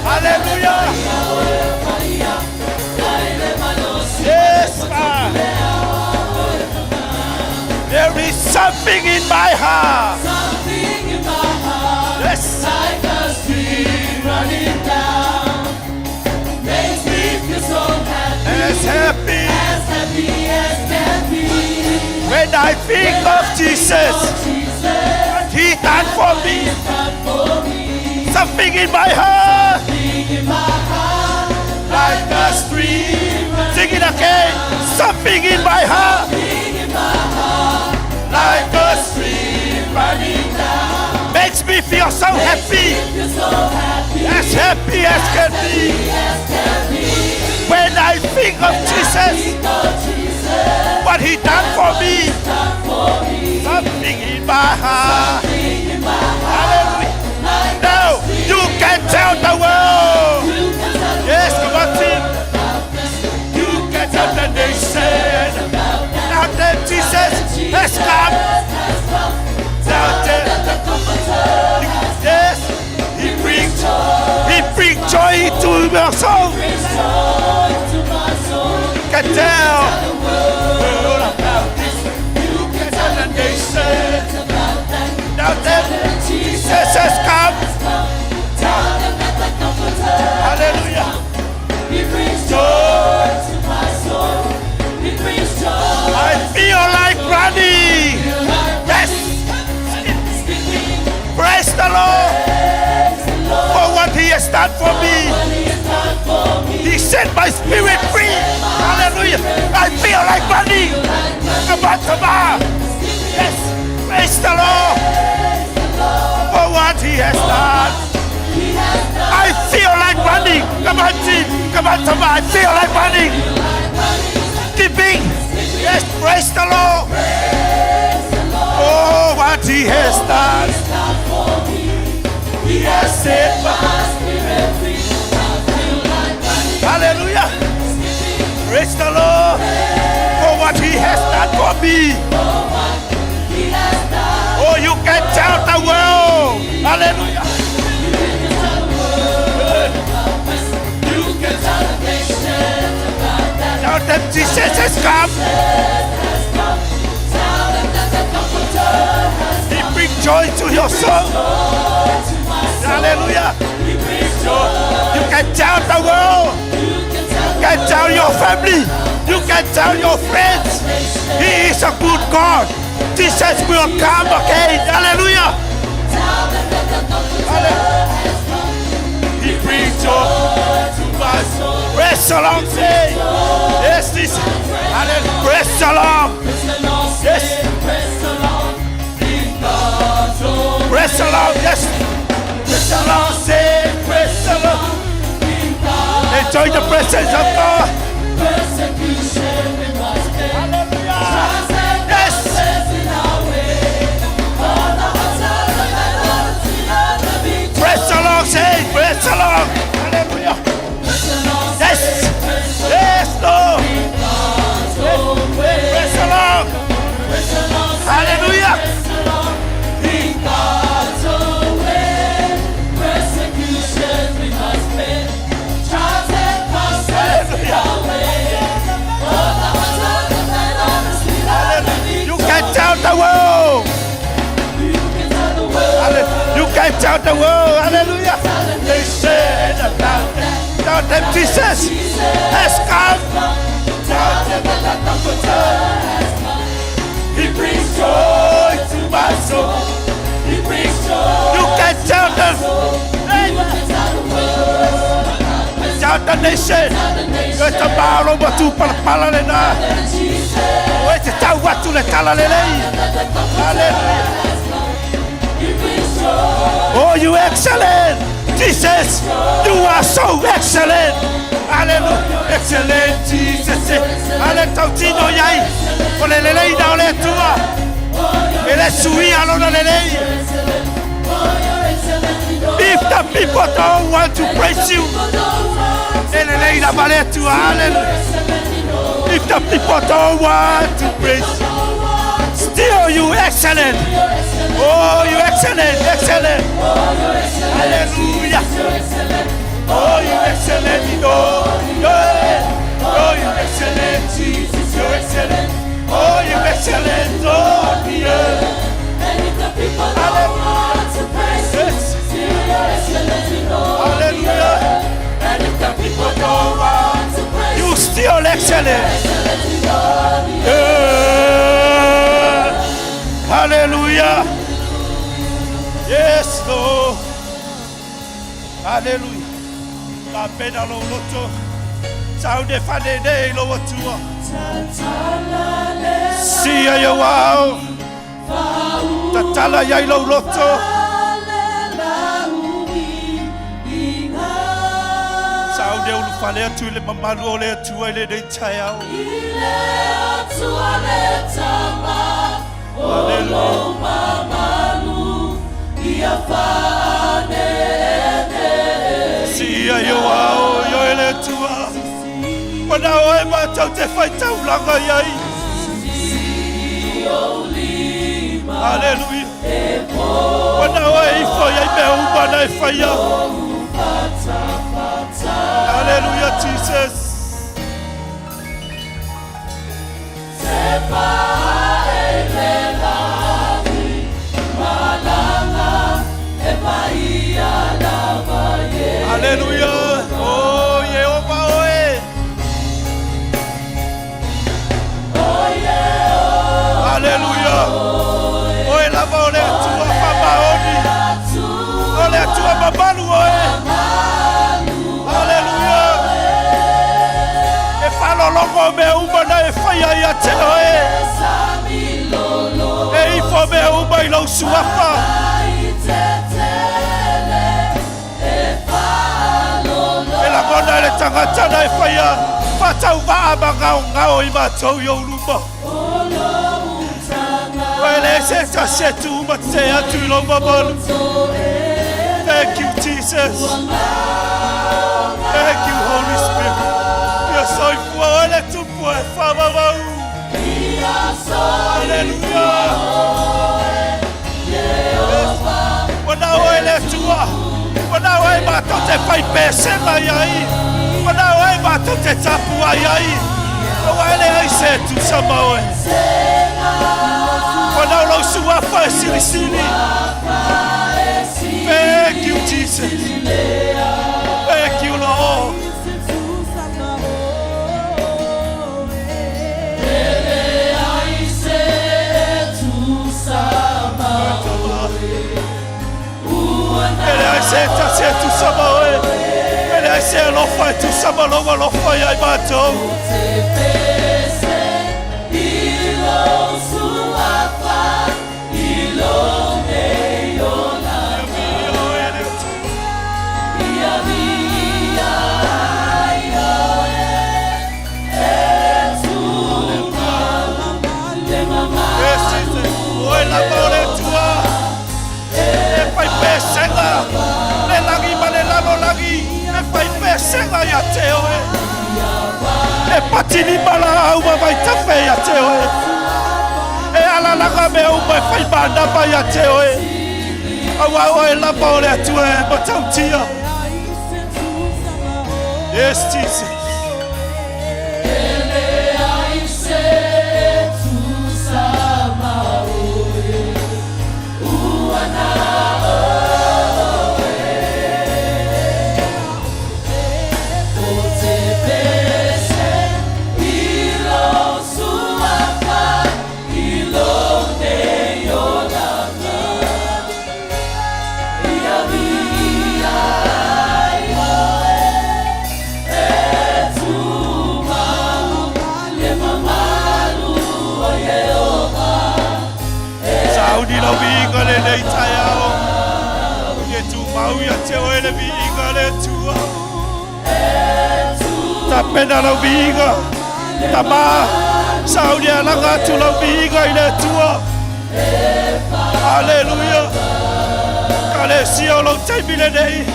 Hallelujah. Yes, ma. There is something in my heart. Something in my heart. Yes. Like a stream running down. Makes me feel so happy. As happy As happy as can be. when I think of Jesus. Jesus, He done for me. done for me. Something in my heart. Something in my heart. Like a stream. Sing it again. Something in my heart. Something in my heart. Like a stream Running down. Makes me feel so happy. Feel so happy. As happy as can be. As can be. When I think of Jesus, Think of Jesus. what he done for me. Done for me. Something in my heart. Something in my heart. Hallelujah. Like Now you can tell the world. you can tell the Yes, come on, team. You can tell the nation. Now that Jesus has come. has come. Now that The Comforter yes, he brings joy to my soul. brings joy to my soul. You can tell The world about this. You can tell the nation. about that. Now that Jesus has come. Tell them that the Comforter Hallelujah. He brings joy to my soul. He brings joy. I feel like running. Feel like Yes. skipping. Praise the Lord Praise the Lord. for what He has done for me. What He has done for me. He set my spirit free. Hallelujah. I feel like running. Come on, come on. Yes. Praise the Lord for what He has done. He has done. I feel like running. Come on, team. Come on, come on. I feel like running. Skipping. Yes, praise the Lord. Oh, what He has done. Done for me. He He has set my spirit free. I feel like running. Hallelujah. Praise the Lord for what He has done for me. He has done. Oh, you can tell the world. Hallelujah. You can tell the nations about that. Tell them Jesus has come. Has come. Tell them that the Comforter has He brings joy to your soul. joy to my soul. Hallelujah. He brings joy. You can tell the world. You can tell You can tell your family. You can tell your friends. He is a good God. Jesus will come again. Hallelujah. Tell them that the Comforter has come. He brings joy to my soul. Press along, say. Yes, this. Hallelujah. Press along. Press along, Yes. say, press along in God's own Press along. Yes. Press along, say. Press along. in God's Enjoy the presence of God. Persecution we must bear. Hallelujah. Trials and Yes. crosses in our way. All the hearts of the battle, the victory. Press along, say. Press along. Hallelujah. Press along, Yes. say, press along Yes, Lord. in God's own way. Press along. Press along, say, Hallelujah. press along in God's own way. Persecution we must bear. Trials and crosses in our way. All the hearts of the battle, the You can tell the world. You can tell the world. Hallelujah. You can tell the world. Hallelujah. They said about that. Tell them Jesus has come. Tell them that the Comforter has come. He brings joy to my soul. He brings joy. You can tell them. You can tell the world. Tell the nation. Tell the E nation ta malo ma tu pala pala le na. that Jesus O e te tau atu le tala le lei. that the Comforter Hallelujah. has come. He brings joy. Oh, you excellent. Jesus, you are so excellent. Hallelujah. Excellent, Jesus. Hallelujah. Tautino iai. O le lelei na o le Atua. E le sui alona lelei. If the people don't want to praise you, e lelei na ma le Atua. Hallelujah. If the people don't want to praise you, still you excellent. Oh, you excellent, excellent. Hallelujah. Oh, you excellent in all. Yeah. Oh, you excellent, Jesus, you're excellent. Oh, you excellent on the earth. And if the people don't want to praise you, Yes. still you're excellent in all the Hallelujah. earth. And if the people don't want to praise You still excellent. excellent in all the Yeah. Hallelujah. Yes, Lord. Hallelujah. La pena lo loto. Sau de fane nei lo atua. Sia ia wao. Tatala iai lo loto. Sau de ulu fale atu i le mamalu o le atua i le nei taeao. Hallelujah. Sia ia wao i le atua. Mana oe mātou te whai taulanga iai. Hallelujah. Mana oe ifo iai mea uma na e whaia. Hallelujah, Jesus. Hallelujah. Oh, Jehovah, oe. Hallelujah. Oe lava o le atua whamaoni. O le atua mamalu oe. Hallelujah. E whalolongo mea uma na e whaia ia te oe. E ifo mea uma i lau suafa. E langona le tangata na e whaia. Whatau maa ma ngao ngao i mātou i o luma. Oe le se ta se tu uma te atu i lau mamalu. Te Thank you, Jesus. Thank you, Holy Spirit. Ia soifua oe le tupu e faavavau. Haleluia. Ua nao ai le Atua. Ua nao ai matou te fai pesega iai. Ua nao ai matou te tapuai ai. Aua e leai se tusa ma oe. Ua nao lou suafa e silisili. Thank you, Jesus. Thank you, Lord. E leai se tasi e tusa ma oe. E leai se alofa e tusa ma lou alofa ia i matou. Yes, Jesus. Oe lava o le Atua. E fai pesega. Le lagi ma le lalolagi. E fai pesega ia te oe. E patilima laau ma vaitafe ia te oe. E alalaga mea uma e fai manama ia te oe. Aua oe lava o le Atua e matautia. Yes, Jesus. Sauni lau viiga lenei taeao. E tumau ia te oe le viiga le Atua. Tapena lau viiga. Tama, sauni alaga atu lau viiga i le Atua. Aleluia. Kalesia o lou taimi lenei.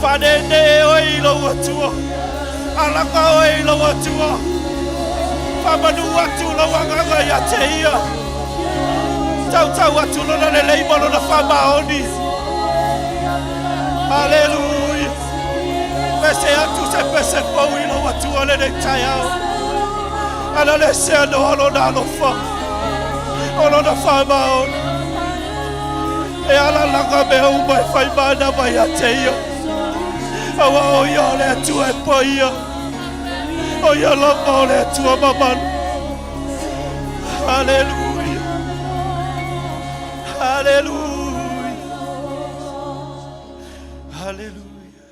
Faaneenee oe i lou Atua. Alaga oe i lou Atua. Faamanu atu lou agaga ia te ia. Tautau atu lona lelei ma lona faamaoni. Aleluia. Pese atu se pese fou i lou Atua lenei taeao. Ana le sea noa lona alofa. O lona faamaoni. E alalaga mea uma e fai manava ia te ia. Aua o ia o le Atua e paia. O ia lava o le Atua mamalu. Haleluia. Haleluia. Haleluia.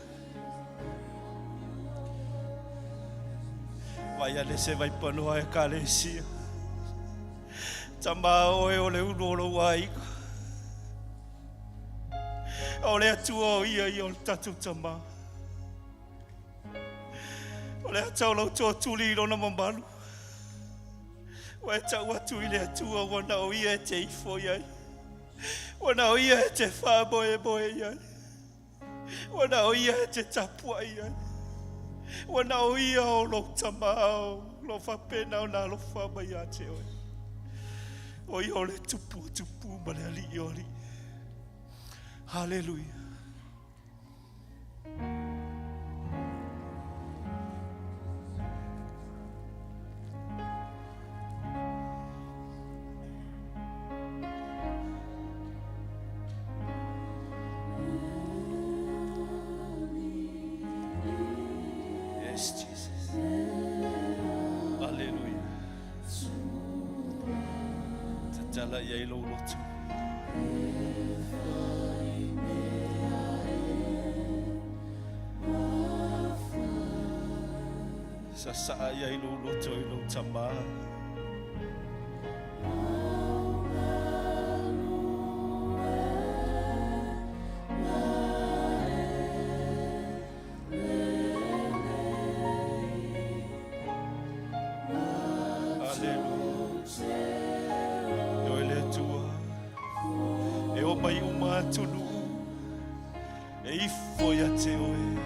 Vai ale se vai panoa e kalesia. Tama oe o le ulu o lou aiga. O le Atua o ia ia o le tatou tama. O le ata o lau toatuli i lona mamalu. Ua e tau atu i le Atua ua na o ia e te ifo i ai. Ua na o ia e te faamoemoe i ai. Ua na o ia e te tapuai i ai. Ua na o ia o lou tama o lo faapena ona alofa mai ia te oe. O ia o le tupu o tupu ma le alii o alii. Haleluia. Yes, Jesus. Hallelujah. Tatala i ai lou loto. Sasaa i ai lou loto i lou tamā. Aleluia. E oe le Atua, e o mai uma atunuu. E ifo ia te oe.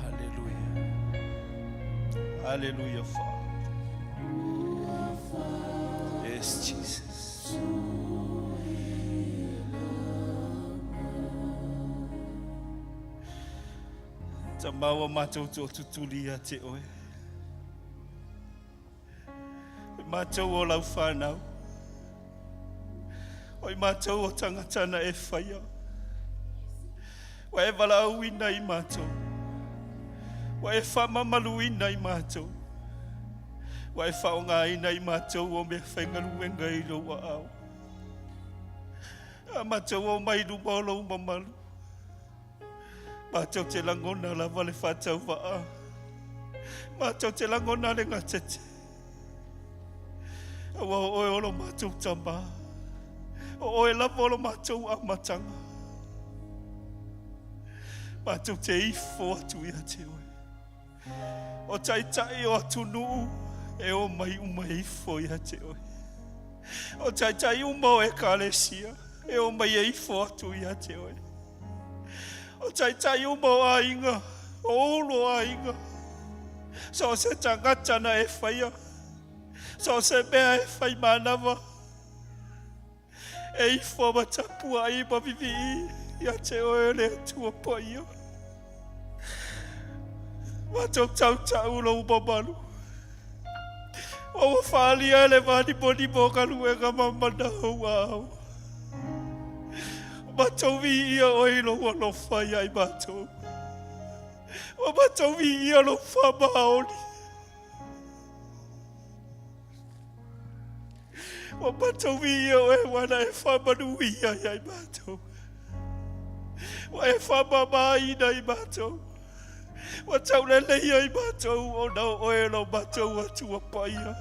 Hallelujah. Hallelujah, Father. Yes, Jesus. Tama ua matou tootutuli ia te oe. O i matou o lau whanau. O i matou o tangata na e whaia. Ua e valaauina i matou. Ua e faamamaluina i matou. Ua e faaaogaina i matou o mea faigaluega i lou aao. A matou o mai luma o lou mamalu. Matou te lagona lava le faatauvaa. Matou te lagona le gatete. Aua o oe o lo matou tama. O oe lava o lo matou amataga. Matou te ifo atu ia te oe. O taitai o atunuu e o mai uma e ifo ia te oe. O taitai uma o ekalesia e o mai e ifo atu ia te oe. O taitai uma o aiga, o ulu o aiga. So o se tagata na e whaia. So o se mea e whai manawa. E ifo ma tapuai ma vivii ia te oe le Atua paia. Matou tautau lou mamalu. Ua ua faaalia e le vanimonimo o galuega ma mana ou aao. Ua matou viia oe i lou alofa ia i matou. Ua matou viia lou faamaoni. Ua matou viia oe ua na e faamanuia ia i matou. Ua e faamamaina i matou. Ua tauleleia i matou ona o oe lo matou Atua paia.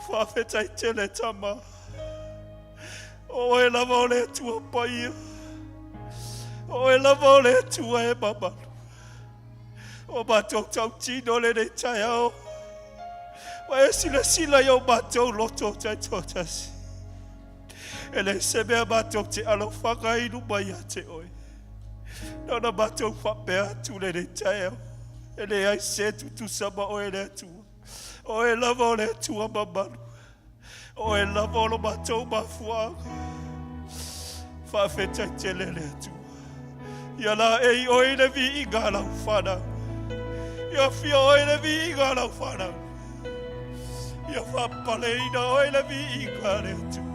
Faafetai tele Tama. O oe lava o le Atua paia. O oe lava o le Atua e mamalu. O matou tautino lenei taeao. Ua e silasila i o matou loto taitoatasi. E le se mea matou te alofaga i luma ia te oe. Na ona matou faapea atu lenei taeao. E leai se tutusa ma oe le Atua. O oe lava o le Atua mamalu. O oe lava o lo matou mafuaaga. Faafetai tele le Atua. Ia laei oe i le viiga a lau fanau. Ia afio oe i le viiga a lau fanau. Ia faapaleina oe i le viiga a le Atua.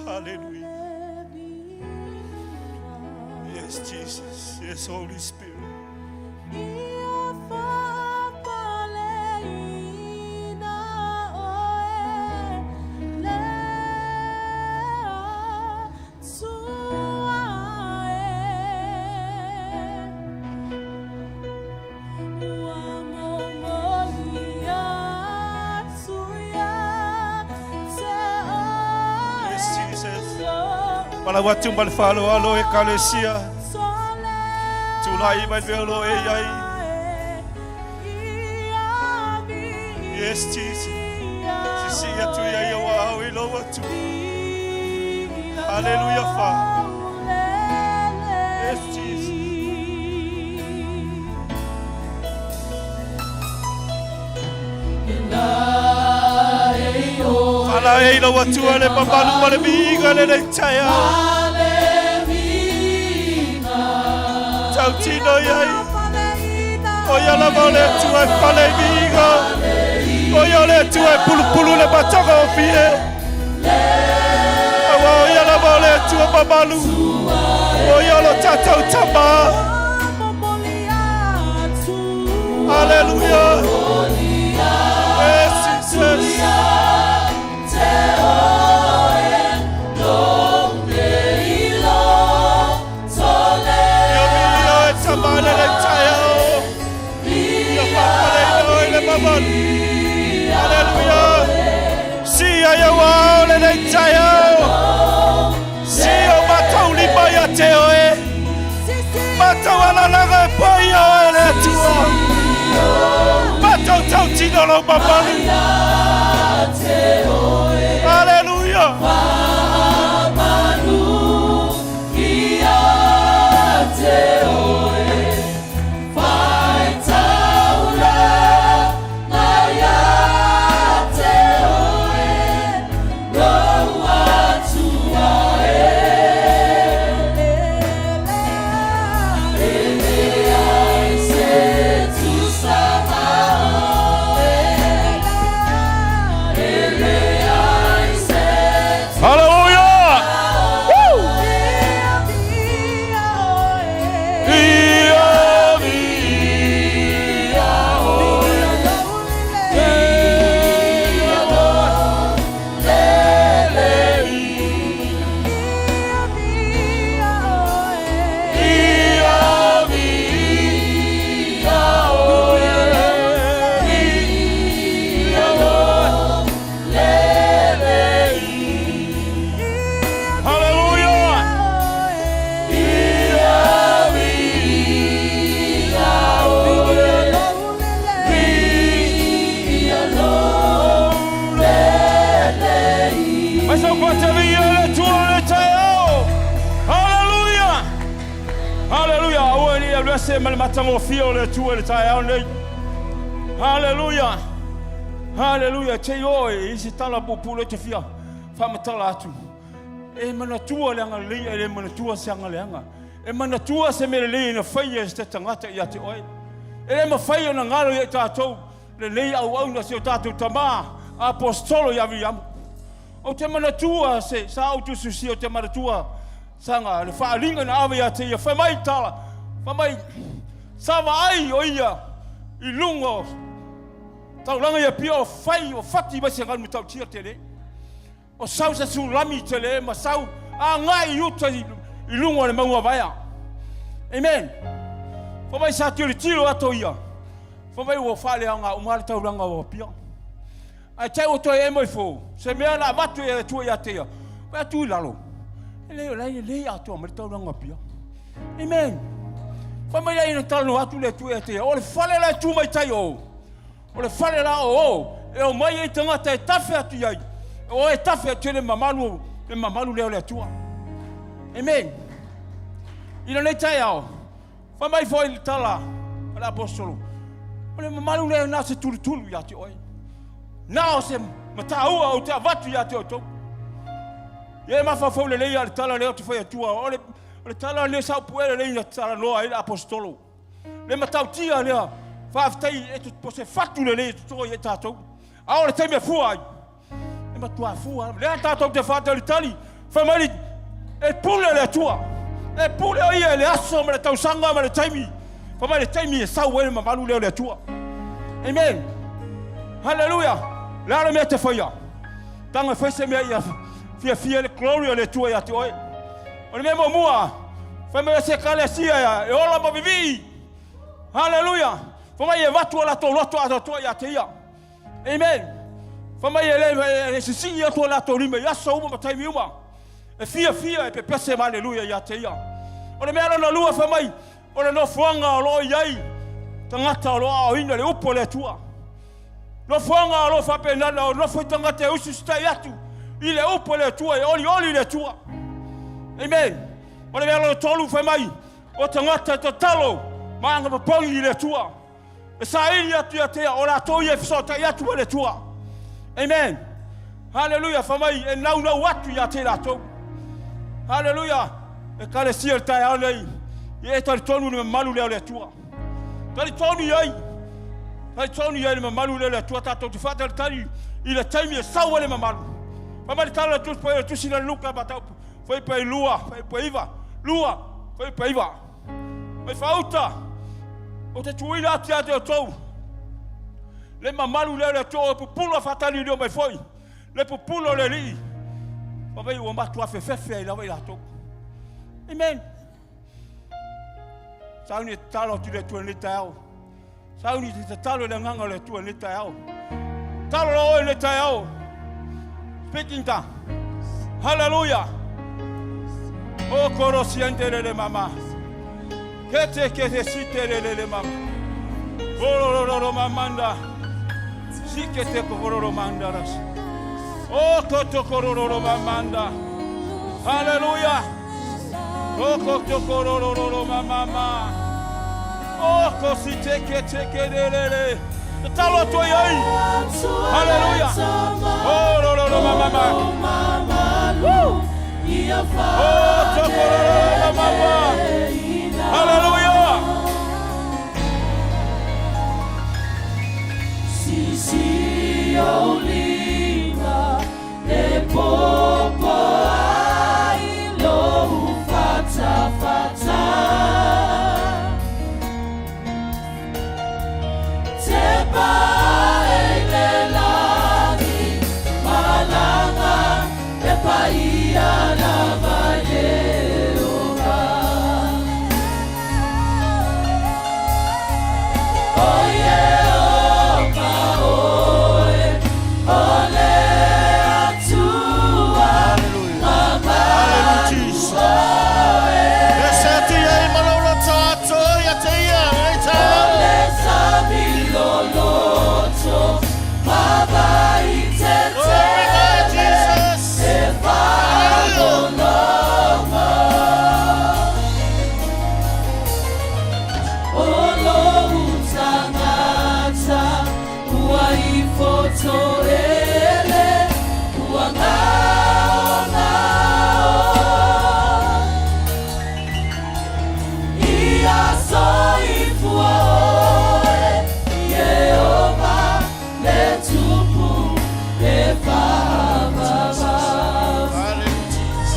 Hallelujah. Yes, Jesus. Yes, Holy Spirit. Yes, Jesus. Palau atu ma le faaaloalo Ekalesia. Tulai mai mea o lo e i ai. Yes, Jesus. Sisii atu ia i ou aao i lou Atua. Hallelujah, Father. Yes, Jesus. Faalaei lau Atua le mamalu ma le viiga lenei taeao. Tautino i ai. O ia lava o le Atua e pale i viiga. O ia o le Atua e pulupulu le matagofie. Aua o ia lava o le Atua mamalu. O ia o lo tatou Tama. Hallelujah. Yes, Jesus. Ia milia e tama le le taeao. Ia faapaleina oe le mamalu. Haleluia. Sia ia ua ao lenei taeao. Si o matou lima ia te oe. Matou alalaga e paia oe le Atua. Matou tautino lou mamalu. Haleluia. Hallelujah! Woo! Ia via oe. Ia via oe. Ia Hallelujah! Ia via oe. Ia Mas eu gosto de le tua le taeao. Hallelujah! Hallelujah! Aua ni alu ese ma le matagofie o le Atua i le taeao nei. Hallelujah! Hallelujah! Te i oe i se tala puupuu lea e te fia faamatala atu. E manatua le agalelei ae le manatua se agaleaga. E manatua se mea lelei na faia e se tagata ia te oe. E le mafai ona galo ia i tatou lenei auauna si o tatou tama aposetolo ia Viliamu. Ou te manatua se sa ou tusitusia, ou te manatua saga le faaaliga na ave ia te ia, fai mai tala, fai mai sa vaai o ia i luga o taulaga i Apia o fai o fati mai se galu matautia tele. O sau se tsunami tele ma sau agai i uta i luga o le mauga vaea. Amen. Fai mai sa tilotilo atu ia. Fai mai ua faaleaoga uma le taulaga o Apia. Ae te i ua toe emo ifo, se mea na avatu e le Atua ia te ia, vaai atu i lalo, e le o la e lelei atoa mai le taulaga o Apia. Amen. Fai mai la ina talanoa atu le Atua ia te ia, o le fale la e tu mai tai o, o le fale la o o, e omai ai tagata e tafe atu i ai, o e tafe atu i le mamalu, le mamalu lea o le Atua. Amen. I lenei taeao, Fai mai foi le tala a le aposetolo, o le mamalu lea na o se tulutulu ia te oe. Na o se mataua ou te avatu ia te outou. Ia e mafaufau lelei a le tala lea ou te fai atua, o le, o le tala lea sa upu lelei na talanoa ai le aposetolo. Le matautia lea, faafetai e po se fatu lelei e toto ia i tatou. A o le taimi e fua ai, E matua fua lava. Lea tatou te faatalitali, fai mai e pule le Atua. E pule o ia i le aso ma le tausaga ma le taimi. Fai mai le taimi e sau ai le mamalu lea o le Atua. Amen. Hallelujah. Le a le mea te faia? Tanga e fai se mea ia fiafia le glory o le Atua ia te oe. O le mea muamua, fai mai o se ekalesia e ola ma vivii. Hallelujah. Fai mai e avatu o latou loto atoatoa ia te ia. Amen. Fai mai e le, e sisii atu o latou lima i aso uma ma taimi uma. E fiafia e pepese ma aleluia ia te ia. O le mea lona lua fai mai, o le nofoaga o lo o i ai tagata o lo o aoina le upu a le Atua. Nofoaga o lo o faapenana o nofo i tagata e usiusitai atu i le upu a le Atua, e olioli le Atua. Amen. O le mea lona tolu fai mai, o tagata e tatalo ma agapapagi i le Atua. E saili atu ia te ia, o latou ia e fesootai atu ma le Atua. Amen. Haleluia, fai mai e naunau atu ia te latou. Haleluia, Ekalesia i le taeao nei, ia e talitonu i le mamalu lea o le Atua. Talitonu i ai. Talitonu ai le mamalu lea o le Atua tatou te faatalitali i le taimi e sau ai le mamalu. Fai mai le tala o le Tusi Paia o le Tusi lea Luka mataupu fuaiupu e 2, fuaiupu e 9, 2, fuaiupu e 9. Mai faauta, ou te tuuina atu ia te outou le mamalu lea o le Atua ua pupula faataliulio mai foi le pupula o le Alii. Fai mai ua matua fefefe ai lava i latou. Amen. Sauni e tatalo atu i le Atua i lenei taeao. Sauni te tatalo i le agaga o le Atua i lenei taeao. Tatalo loa oe i lenei taeao. Speaking tongue. Hallelujah. O koro siante le le mama. Kete kete site le le le mama. Oro ro ro ro mamanda. Sikete kokoro ro manda ras. O koto koro ro ro mamanda. Hallelujah. O koto koro ro ro ro mamama. O kosi teke teke le le le. Tatalo atu ai ai. Hallelujah. O ro ro ro mamama. Woo. O toko ro ro ro mamama. Hallelujah. Sisi o lima e popo ai lou fata fata. Te pa e le lagi malanga e paia lava Yehova. O Yehova oe o le Atua Hallelujah, Jesus. E se atu ia i malauloto ato ia te ia, nei taeao. O le sami loloto ma vai Glory God, tetele Jesus. e faalogologo. O lou tagata ua ifo toele ua gaogao. Ia soifua oe, Ieova, le Tupu e faavavau. Hallelujah, Jesus.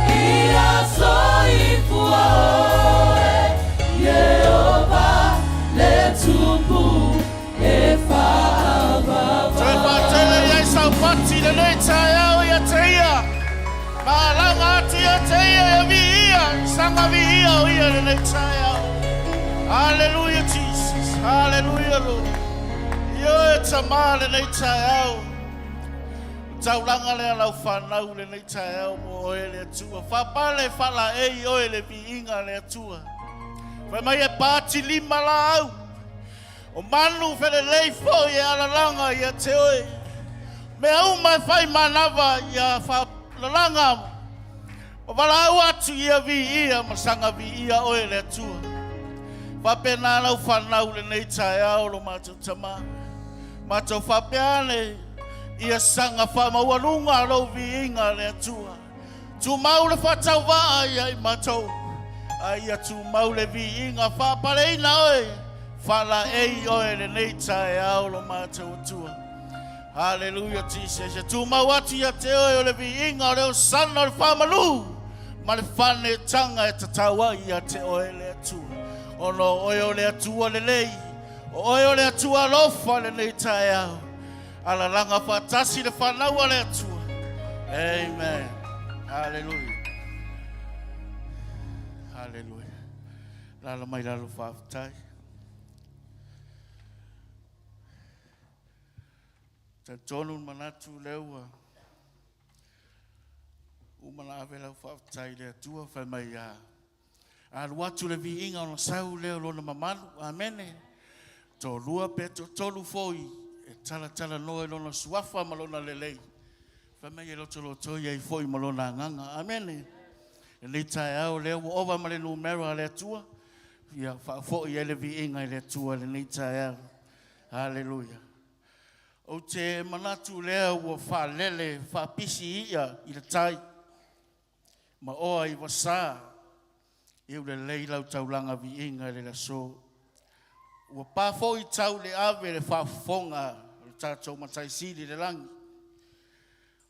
Ia soifua oe, Ieova, le Tupu e faavavau. Toe faatele i ai saupati lenei taeao ia te ia. Malanga atu ia te ia e viia, sanga viia o ia lenei taeao. Hallelujah, Jesus. Hallelujah, Lord. Io e tamā lenei taeao. Taulanga lea lau whanau lenei taeao mo oe le Atua. Whapale whala ei oe le viiga le Atua. Whai mai e pāti lima la au. O manu felelei foi e alalanga ia te oe. Mea uma e whai manawa ia whalalanga. O walaau atu ia viia ma sanga viia oe le Atua. Whapena lau whanau lenei taeao lo mātou tama. Mātou whapeane ia sanga whamaualunga lou viiga le Atua. Tumau le whatauvaa ia i mātou. A ia tumau le viiga whapaleina oe. Whala ei oe lenei taeao lo mātou Atua. Hallelujah, Jesus. E tumau atu ia te oe o le viiga o le osana o le whamalu. Ma le whane tanga e tatau ai ia te oe le Atua. Ono oe o le Atua lelei. O oe o le Atua alofa lenei taeao. Alalanga whaatasi le whanau a le Atua. Amen. Hallelujah. Hallelujah. Lala mai lalo whaaftai. Talitonu manatu lea ua uma na ave lau faafetai i le Atua fai mai a alu atu le viiga ona sau lea o lona mamalu. Amene. Toalua pe toatolu foi e talatalanoa i lona suafa ma lona lelei. Fai mai e lotolotoi ai foi ma lona agaga. Amene. Lenei taeao lea ua ova ma le numera a le Atua, ia faafoi ai le viiga i le Atua lenei taeao. Haleluia. Ou te manatu lea ua faalele faapisi ia i le tai ma oa i vasā i ulelei lau taulaga viiga i le aso. Ua pa foi tau le ave le faafofoga o le tatou Matai Sili i le lagi.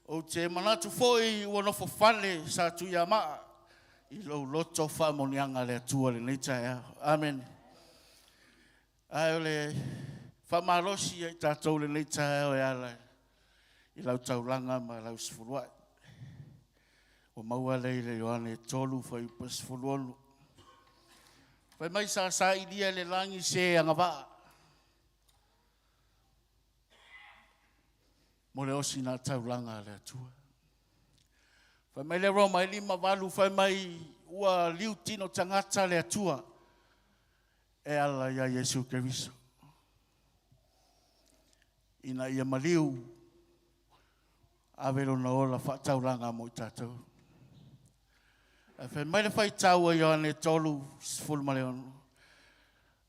Ou te manatu foi ua nofo fale Satuiamaa i lou loto faamanuiaga a le Atua i lenei taeao. Amene. Ae o le faamalosi ia i tatou i lenei taeao e ala i lau taulaga ma lau sefuluai. Ua maua lea i le Ioane 3 fuaiupu 16. Fai mai sa sailia e le lagi se agavaa mo le osina taulaga a le Atua. Fai mai le Roma e 5:8 fai mai ua liu tino tagata le Atua e ala ia Iesu Keriso. Ina ia maliu ave lona ola faataulaga mo i tatou. Ae fai mai le faitau a Ioane 3:16,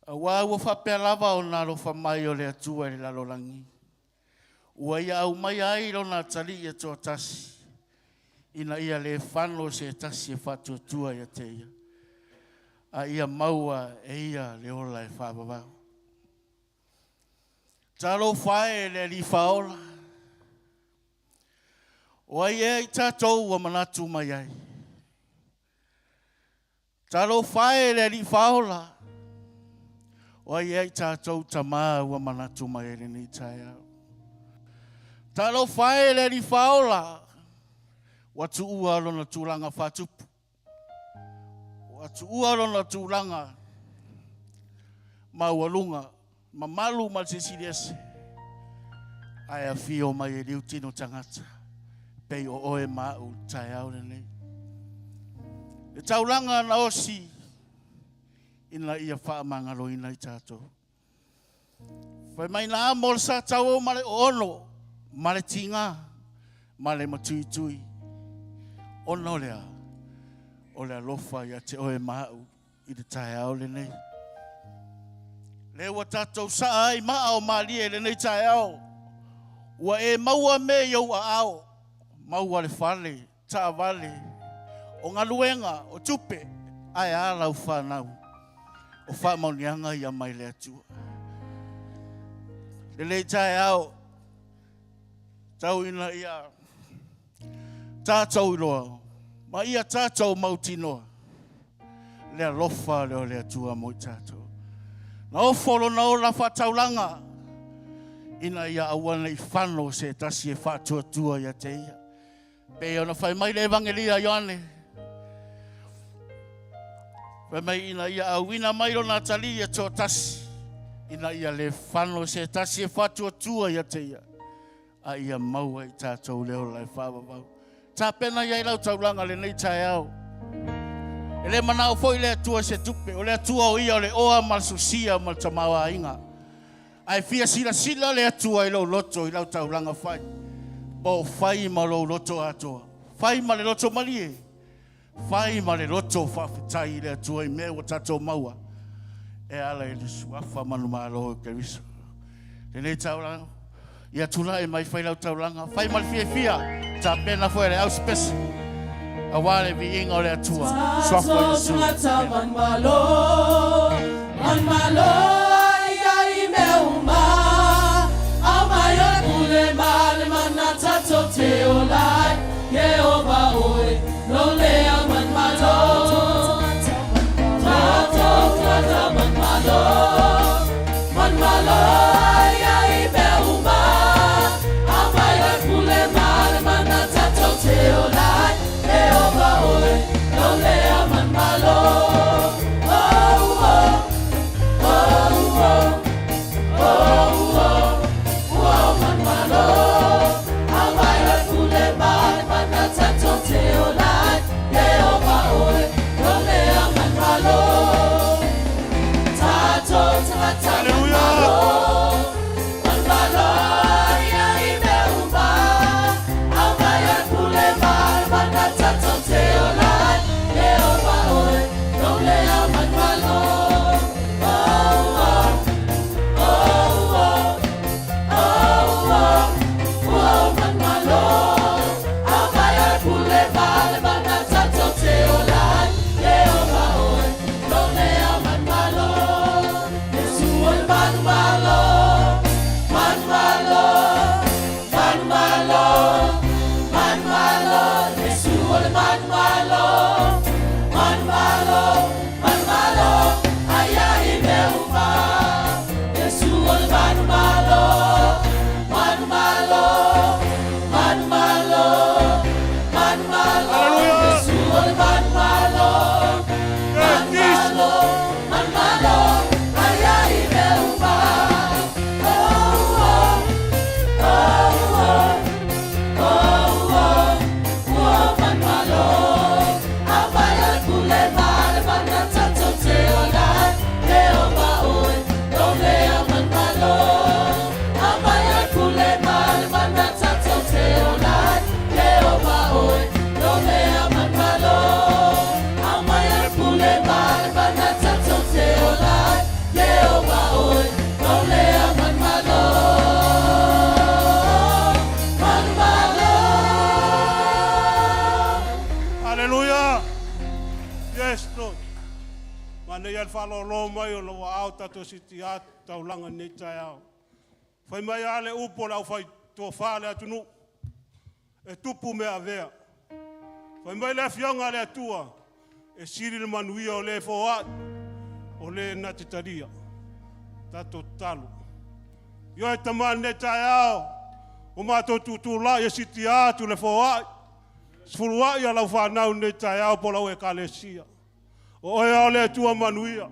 Auā ua faapea lava ona alofa mai o le Atua i le lalolagi, ua ia aumaia ai lona atalii e toatasi, ina ia le fano se tasi e faatuatua ia te ia, a ia maua e ia le ola e faavavau. Talofa e le Alii Faaola, o ai ea i tatou ua manatu mai ai? Talofa e le Alii Faaola, o ai ea i tatou tamā ua manatu mai ai lenei taeao? Talofa e le Alii Faaola, ua tuua lona tulaga faatupu. Ua tuua lona tulaga maualuga, mamalu ma le Silisili Ese, ae afio mai e liu tino tagata, pei o oe ma au i le taeao lenei. Le taulaga na osi ina ia faamagaloina i tatou. Fai mai na amo le sa tauau ma le oono, ma le tiga, ma le matuitui. Ona o le a? O le alofa ia te oe ma au i le taeao lenei. Lea ua tatou saa ai maa o malie i lenei taeao. Ua e maua mea i ou aao, maua le fale, taavale, o galuega, o tupe, ae a lau fanau? O faamauniaga ia mai le Atua. Lelei taeao, tau ina ia tatou iloa ma ia tatou mautinoa le alofa lea o le Atua mo i tatou. Na ofo lona ola faataulaga ina ia aua ne i fano se tasi e faatuatua ia te ia. Pei ona fai mai le Evagelia a Ioane, fai mai ina ia auina mai lona atalii e toatasi, ina ia le fano se tasi e faatuatua ia te ia, a ia maua i tatou le ola e faavavau. Tapena i ai lau taulaga lenei taeao. E le manao foi le Atua se tupe, o le Atua o ia o le oa ma le sosia ma le tamaoaiga. Ae fia silasila le Atua i lou loto i lau taulaga fai, po o fai ma lou loto atoa, fai ma le loto malie, fai ma le loto faafetai i le Atua i mea ua tatou maua e ala i le suafa manumalo o Keriso. Lenei taulaga, ia tulai mai fai lau taulaga, fai ma le fiafia, tapena foi le ausipese, aua le viiga o le Atua. Suafa o Iesu. Manaia le faalolo mai o lou aao tatou siitia atu taulaga i lenei taeao. Fai mai lava le upu a le aufai tofa a le atunuu, e tupu mea avea. Fai mai le Afioga a le Atua, e sili le manuia o le e foai, o le na te talia. Tatou tatalo. Ioe Tama i lenei taeao, ua matou tutulai e siitia atu le foai, sefuluai a lau fanau i lenei taeao po o lau ekalesia. O oe lava o le Atua manuia.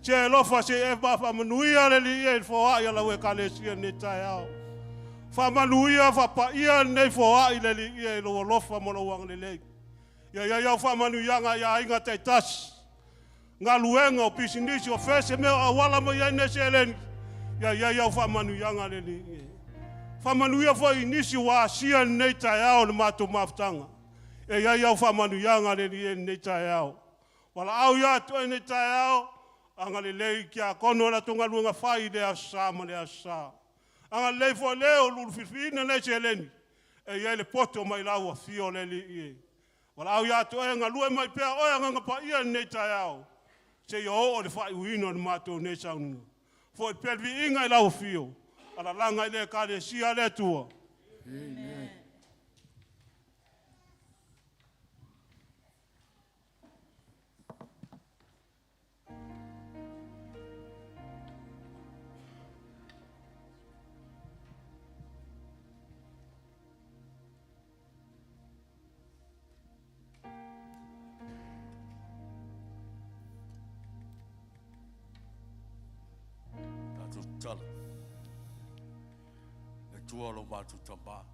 Se e alofa se i e faamanuia le Alii e i le foai a lau ekalesia i lenei taeao. Faamanuia, faapaia lenei foai le Alii e i lou alofa ma lou agalelei. Ia i ai au faamanuiaga i aiga taitasi, galuega, o pisinisi, o fea se mea o auala mai ai nei seleni, ia i ai au faamanuiaga le Alii e. Faamanuia foi i nisi ua asia i lenei taeao i le matou mafutaga. E i ai au faamanuiaga le Alii e i lenei taeao. Valaau ia te oe i lenei taeao, agalelei i tiakono i a latou galuega fai i lea Aso Sa ma lea Aso Sa. Agalelei foi i le o lo o lufilufiina nei seleni, e i ai le poto mai lau afio le Alii e. Valaau ia te oe, galue mai pea oe Agaga Paia i lenei taeao, seia oo i le faaiuina o le matou nei sauniga. Foi pea le viiga i lau afio, alalaga i le Ekalesia a le Atua. Amen. Tatou tatalo. Le Atua o lo matou Tama,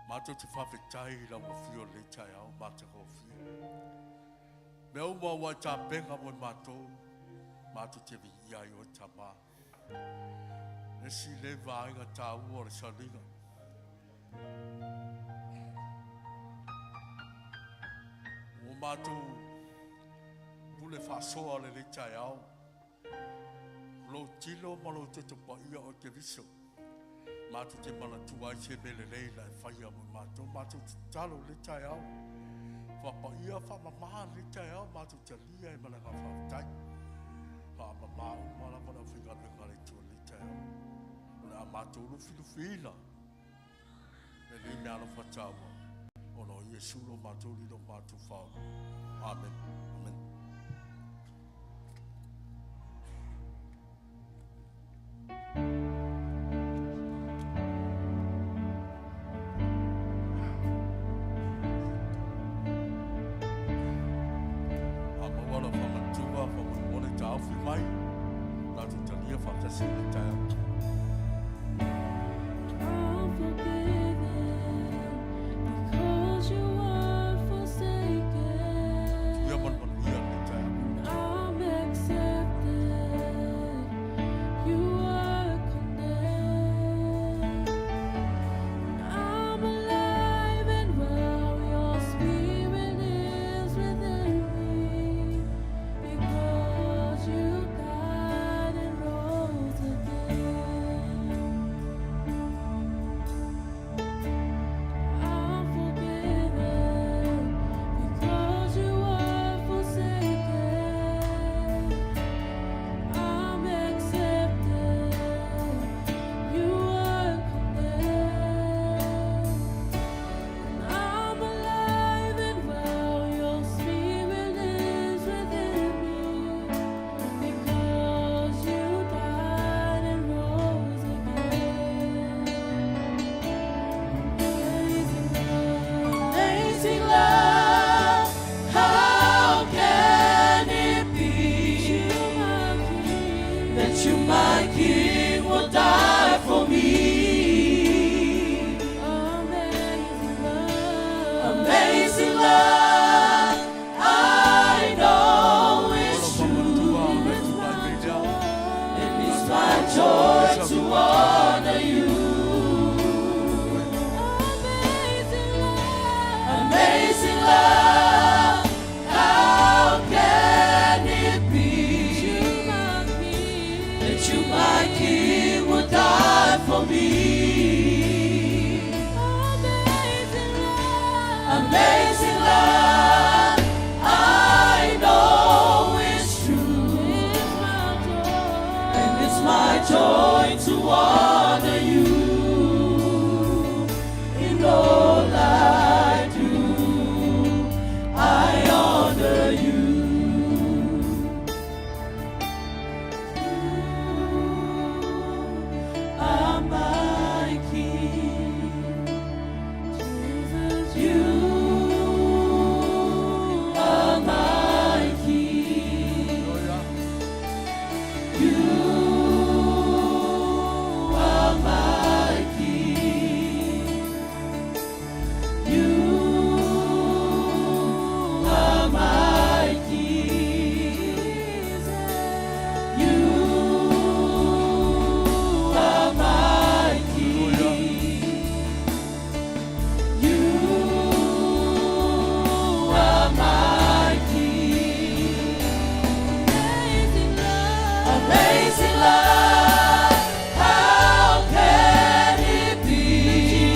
matou te faafetai i lau afio i lenei taeao matagofie. Mea uma ua e tapena mo i matou, matou te viia ai oe Tama. Le isi lea vaega taua o le sauniga. Ua matou pule faasoa lenei taeao, o lou tino ma lou toto paia o Keriso. Matou te manatua ai se mea lelei na e faia mo matou. Matou te tatalo i lenei taeao, faapaia faamama lenei taeao, matou talia ai ma le agaga faafetai. Faamama uma lava le aufaigaluega a le Atua i lenei taeao. O le a matou lufilufiina lenei meaalofa taua ona o Iesu lo matou Alii lo matou Faaola. Amene. Amene. A maua lau faamanatua, faamolemole taofi mai, tatou talia faatasi i le taeao. I'm forgiven because you were forsaken. Ia manumanuia lenei taeao. I'm accepted. You were condemned. I'm alive and well. Your spirit lives within me because you died and rose again. Amazing love, how can it be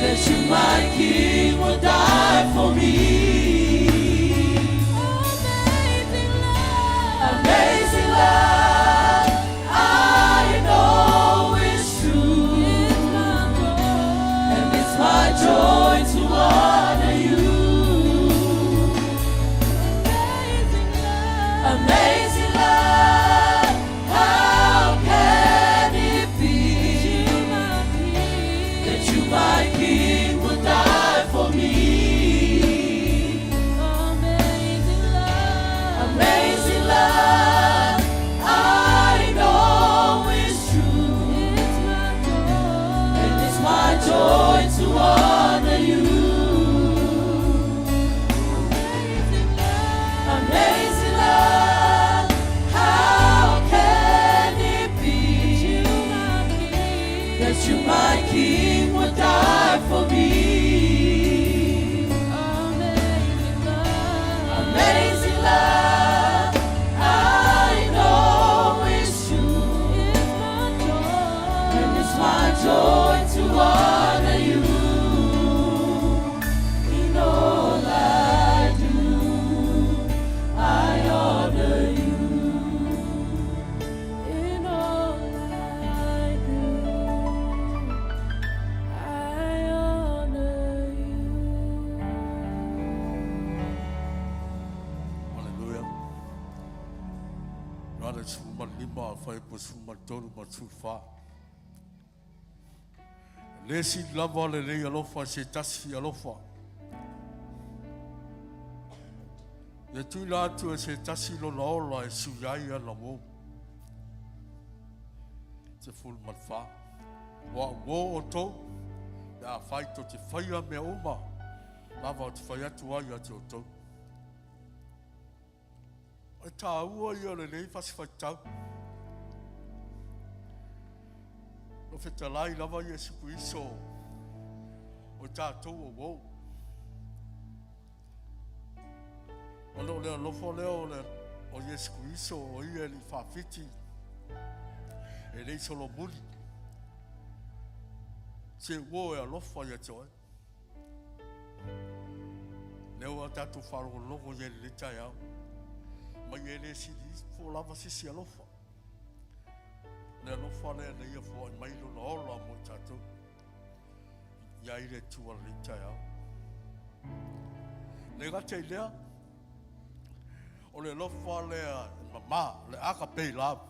that you, my King, would die for me? Amazing love, I know it's true, and it's my joy to honor you. Amazing love, how can it be that you, my King, would die for me? Amazing love, I know it's true, and it's my joy to honor you. Amazing love, how can it be that you, my King, would die for me? Amazing love, I know it's true, and it's my joy to honor you in all I do. I honor you in all I do. I honor you. Haleluia. Ioane 15, fuaiupu 13 ma 14. E le sili lava lenei alofa i se tasi alofa. Ia tuuina atu e se tasi lona ola e sui ai ana uō. 14. O a'u uō outou, pe afai tou te faia mea uma lava ou te fai atu ai ia te outou. O le tāua ia o lenei fasifaitau. O fetalai lava Iesu Keriso o tatou o uō. Ona o le alofa lea o le o Iesu Keriso o ia e le i faafiti e le i solomuli. Se uō e alofa ia te oe. Lea ua tatou faalogologo i ai i lenei taeao. Mai e le sili ifo lava se isi alofa. Le alofa lea na ia foai mai lona ola mo i tatou. Ia ai le Atua i lenei taeao. Le gata i lea, o le alofa lea e mamā, le agape love.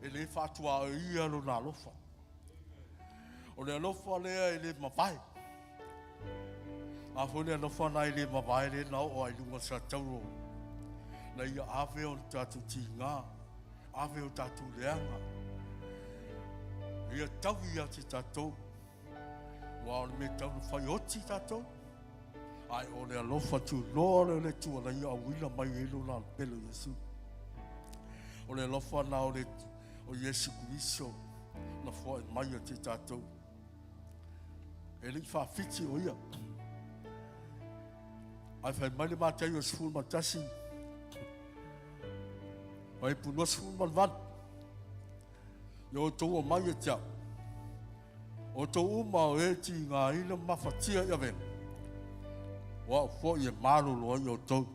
E le faatuaoia lona alofa. O le alofa lea e le mavae. A foi le alofa na e le mavae le na oo ai luga sa tauro. Na ia ave o le tatou tiga, ave o tatou leaga. Ia taui ia te tatou. Ua o le mea tau na fai oti tatou. Ae o le alofa tunoa le o le Atua na ia auina mai ai lona pele o Iesu. O le alofa na o le o Iesu Keriso na foai mai ia te tatou. E le i faafiti o ia. Ae fai mai le Mataio 11, fuaiupu 28. Ia outou omai ia te a'u, outou uma o e tigaina ma mafatia i avega, o a'u foi e malolo ai outou.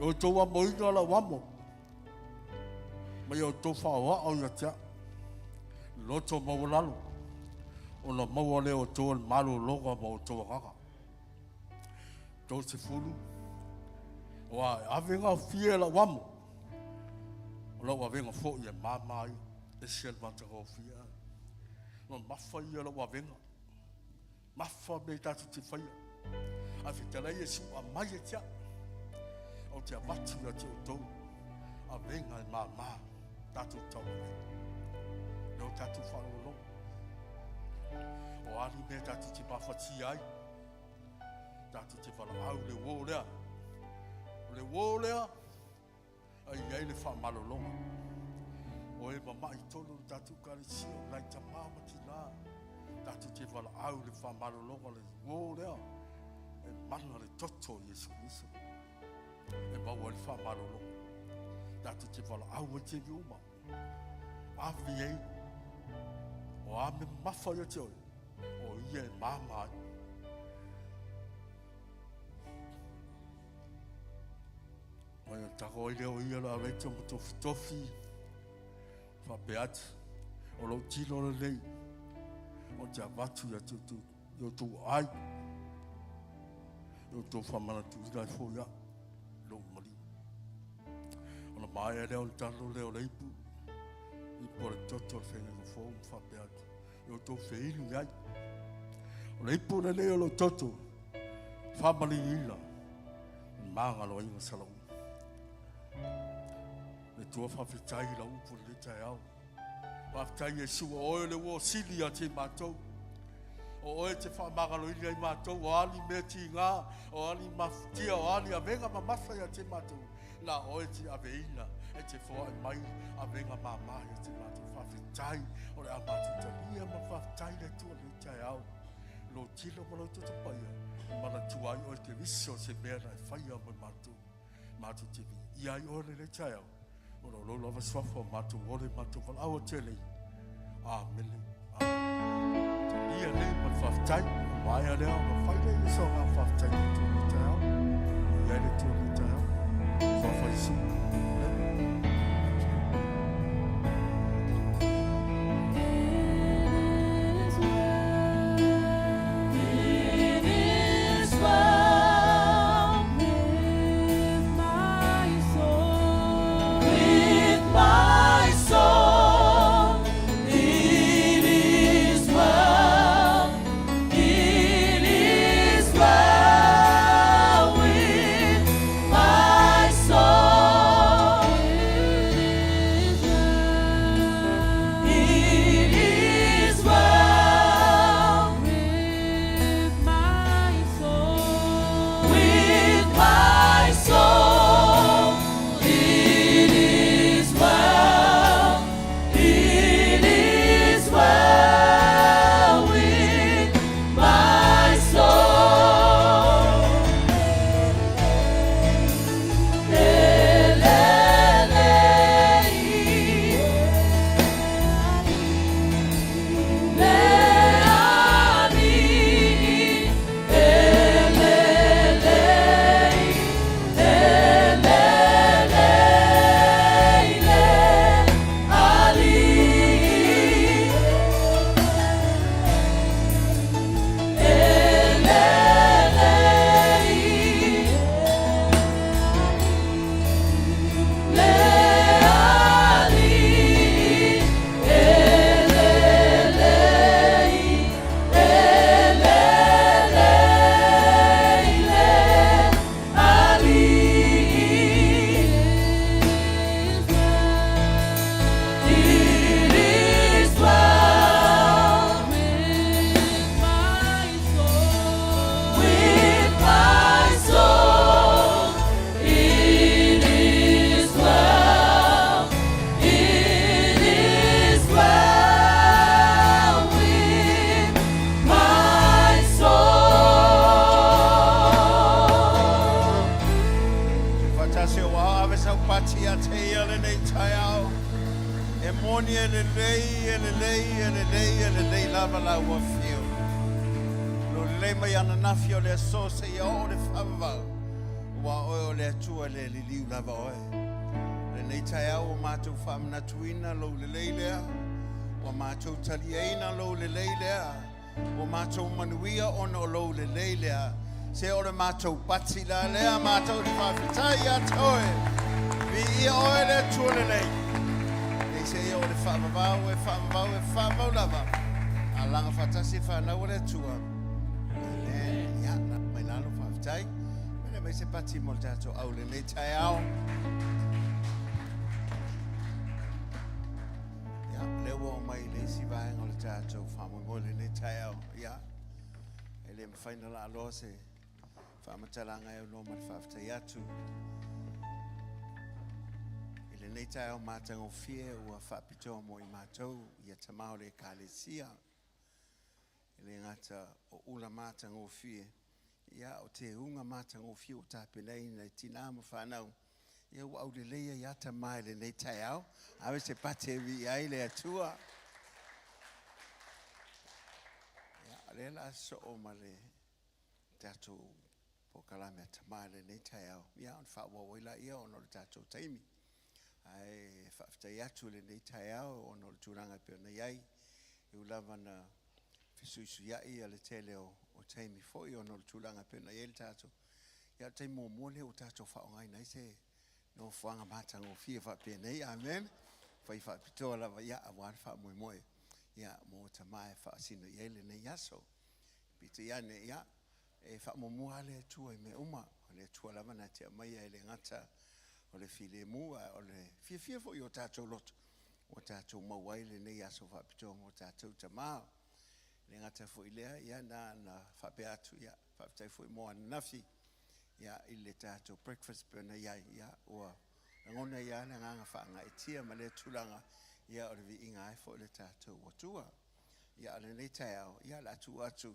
E outou amoina lau amo, ma ia outou faaoao ia te a'u, loto maualalo, ona maua lea o outou o le malologa ma outou agaga. 30, Aua e ave gofie lau amo, o lau avega foi e māmā ia, ese le matagofie. Mamafa ia lau avega, mafa mea tatou te faia. Ae fetalai Iesu, aumai ia te a'u, ou te avatu ia te outou avega e māmā tatou tauave. Lea o tatou faalogologo. O a ni mea tatou te mafatia ai, tatou te valaau i le uō lea. O le uō lea, a i ai le faamalologa. O e mama'i tonu le tatou ekalesia, o nai tamā ma tinā, tatou te valaau i le faamalologa le uō lea, e mana le toto o Iesu Keriso. E maua ai le faamalologa. Tatou te valaau ai taimi uma. Ave i ai o a mea mamafa ia te oe, o ia e māmā ai. Mai o tako ai lea o ia la Rachel ma tofitofi, faapea atu, o lou tino lenei, o te avatu ia te outou, i outou ai, i outou faamanatuina ai foi au, lou maliu. Ona maea lea o le talo lea o le ipu, ipu o le toto o le faiga fou ma faapea atu, i outou feinu i ai. O le ipu lenei o lou toto, faamaliuina, magaloina salauu. Le Atua faafetai i lau upu i lenei taeao. Faafetai Iesu o oe le ua sili ia te matou. O oe te faamagaloina i matou, o a ni mea tiga, o a ni mafutia, o a ni avega mamafa ia te matou, na oe te aveina e te foai mai avega māmā ia te matou. Faafetai o le a matou talia ma faafetai le Atua i lenei taeao. Lou tino ma lou toto paia, e manatua ai oe Keriso se mea na e faia mo matou. Matou te viia ai oe lenei taeao. O lou lou lava suafa o matou ole matou valaau atu e lei. Amene. Amene. Talia nei ma le faafetai. O maea lea ona fai lea i so ngā faafetai le Atua lenei taeao. I ai le Atua lenei taeao. Suafa Iesu. It is well with my soul. With my soul, it is well. It is well with my soul. It is well. It is well with my soul. With my soul, it is well. It is well with my soul. It is well with my soul. With my soul, it is well. It is well with my soul. Fatasi o wā ave sau pati a te ia lenei taeao. E moni e lelei, e lelei, e lelei, e lelei lava la ua whio. Lo lelei mai ananafi o le aso se ia o le whaavavau. Ua oe o le Atua le liliu lava oe. Lenei taeao ua matou faamanatuina lou lelei lea. Ua matou taliaina lou lelei lea. Ua matou manuia ona o lou lelei lea. Se o le matou pati la lea, matou te faafetai ia te oe. Viia oe le Atua lelei. Nei se ia o le faavavau e faavavau e faavavau lava. A laga faatasi e fanau a le Atua. Amen. Ia, na mai lalo faafetai. Mele mai se pati mo le tatou au lenei taeao. Ia, lea ua oo mai i le isi vaega o le tatou faamoemoe lenei taeao. Ia, e le mafai ona laaloa se faamatalaga e aunoa ma le faafetai atu i lenei taeao matagofie ua faapitoa mo i matou ia tama o le Ekalesia. E le gata o ula matagofie, ia o teuga matagofie ua tapenaina e tinā ma fanau. Ia ua aulelei ai lava tama i lenei taeao. Ave se pate e viia ai le Atua. Ia, o lea o le a sosoo ma le tatou polokalame a tama i lenei taeao, ia ona faaauau ai laia ona o le tatou taimi. Ae faafetai atu i lenei taeao ona o le tulaga e pei ona i ai, e ui lava na fesuisuiai le tele o taimi foi ona o le tulaga e pei ona i ai le tatou Ia, o le taimi muamua lea ua tatou faaaogaina ai se nofoaga matagofie faapenei. Amen. Fai faapitoa lava, ia, aua le faamoemoe, ia, mo tama e faasino i ai lenei aso. Peitai ane, ia, e faamuamua lava le Atua i mea uma. O le Atua lava na te aumaia e le gata o le filemu, a o le fiafia foi o tatou loto ua tatou maua ai lenei aso faapitoa mo tatou tama. E le gata foi i lea, ia, na ona faapea atu, ia, Faafetai foi mo ananafi ia i le tatou breakfast pei ona i ai, ia ua lagona ai lava le agaga faagaeetia ma lea tulaga, ia o le viiga ai foi o le tatou Atua. Ia a o lenei taeao, ia o le a tuu atu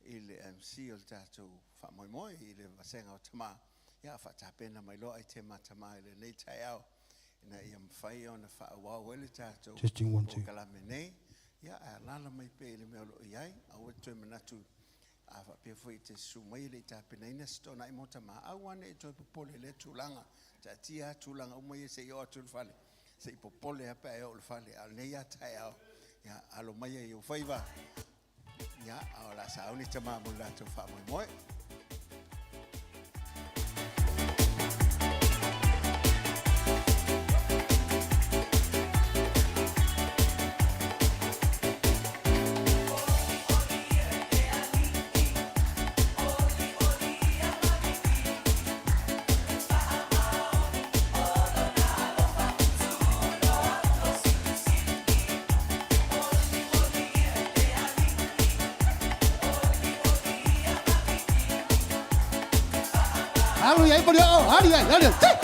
i le MC o le tatou faamoemoe i le vasega o tama, ia a faatapena mai loa aitema a tama i lenei taeao ina ia mafai ona faaauau ai le tatou Testing, one, two. polokalame nei. Ia ae alaala mai pea i le mea o lo o i ai, aua e te toe manatu A faapea foi e te susu mai e le i tapenaina se toanai mo tama, aua ne i toe popole i lea tulaga. Taatia lava tulaga uma ia se i oo atu i le fale, se i popole lava pe a e oo i le fale. A o lenei lava taeao, ia, alo maia i ou faiva, ia, a o le a sauni tama mo le latou faamoemoe. Alu i ai mo le oo, alu i ai, alu i ai.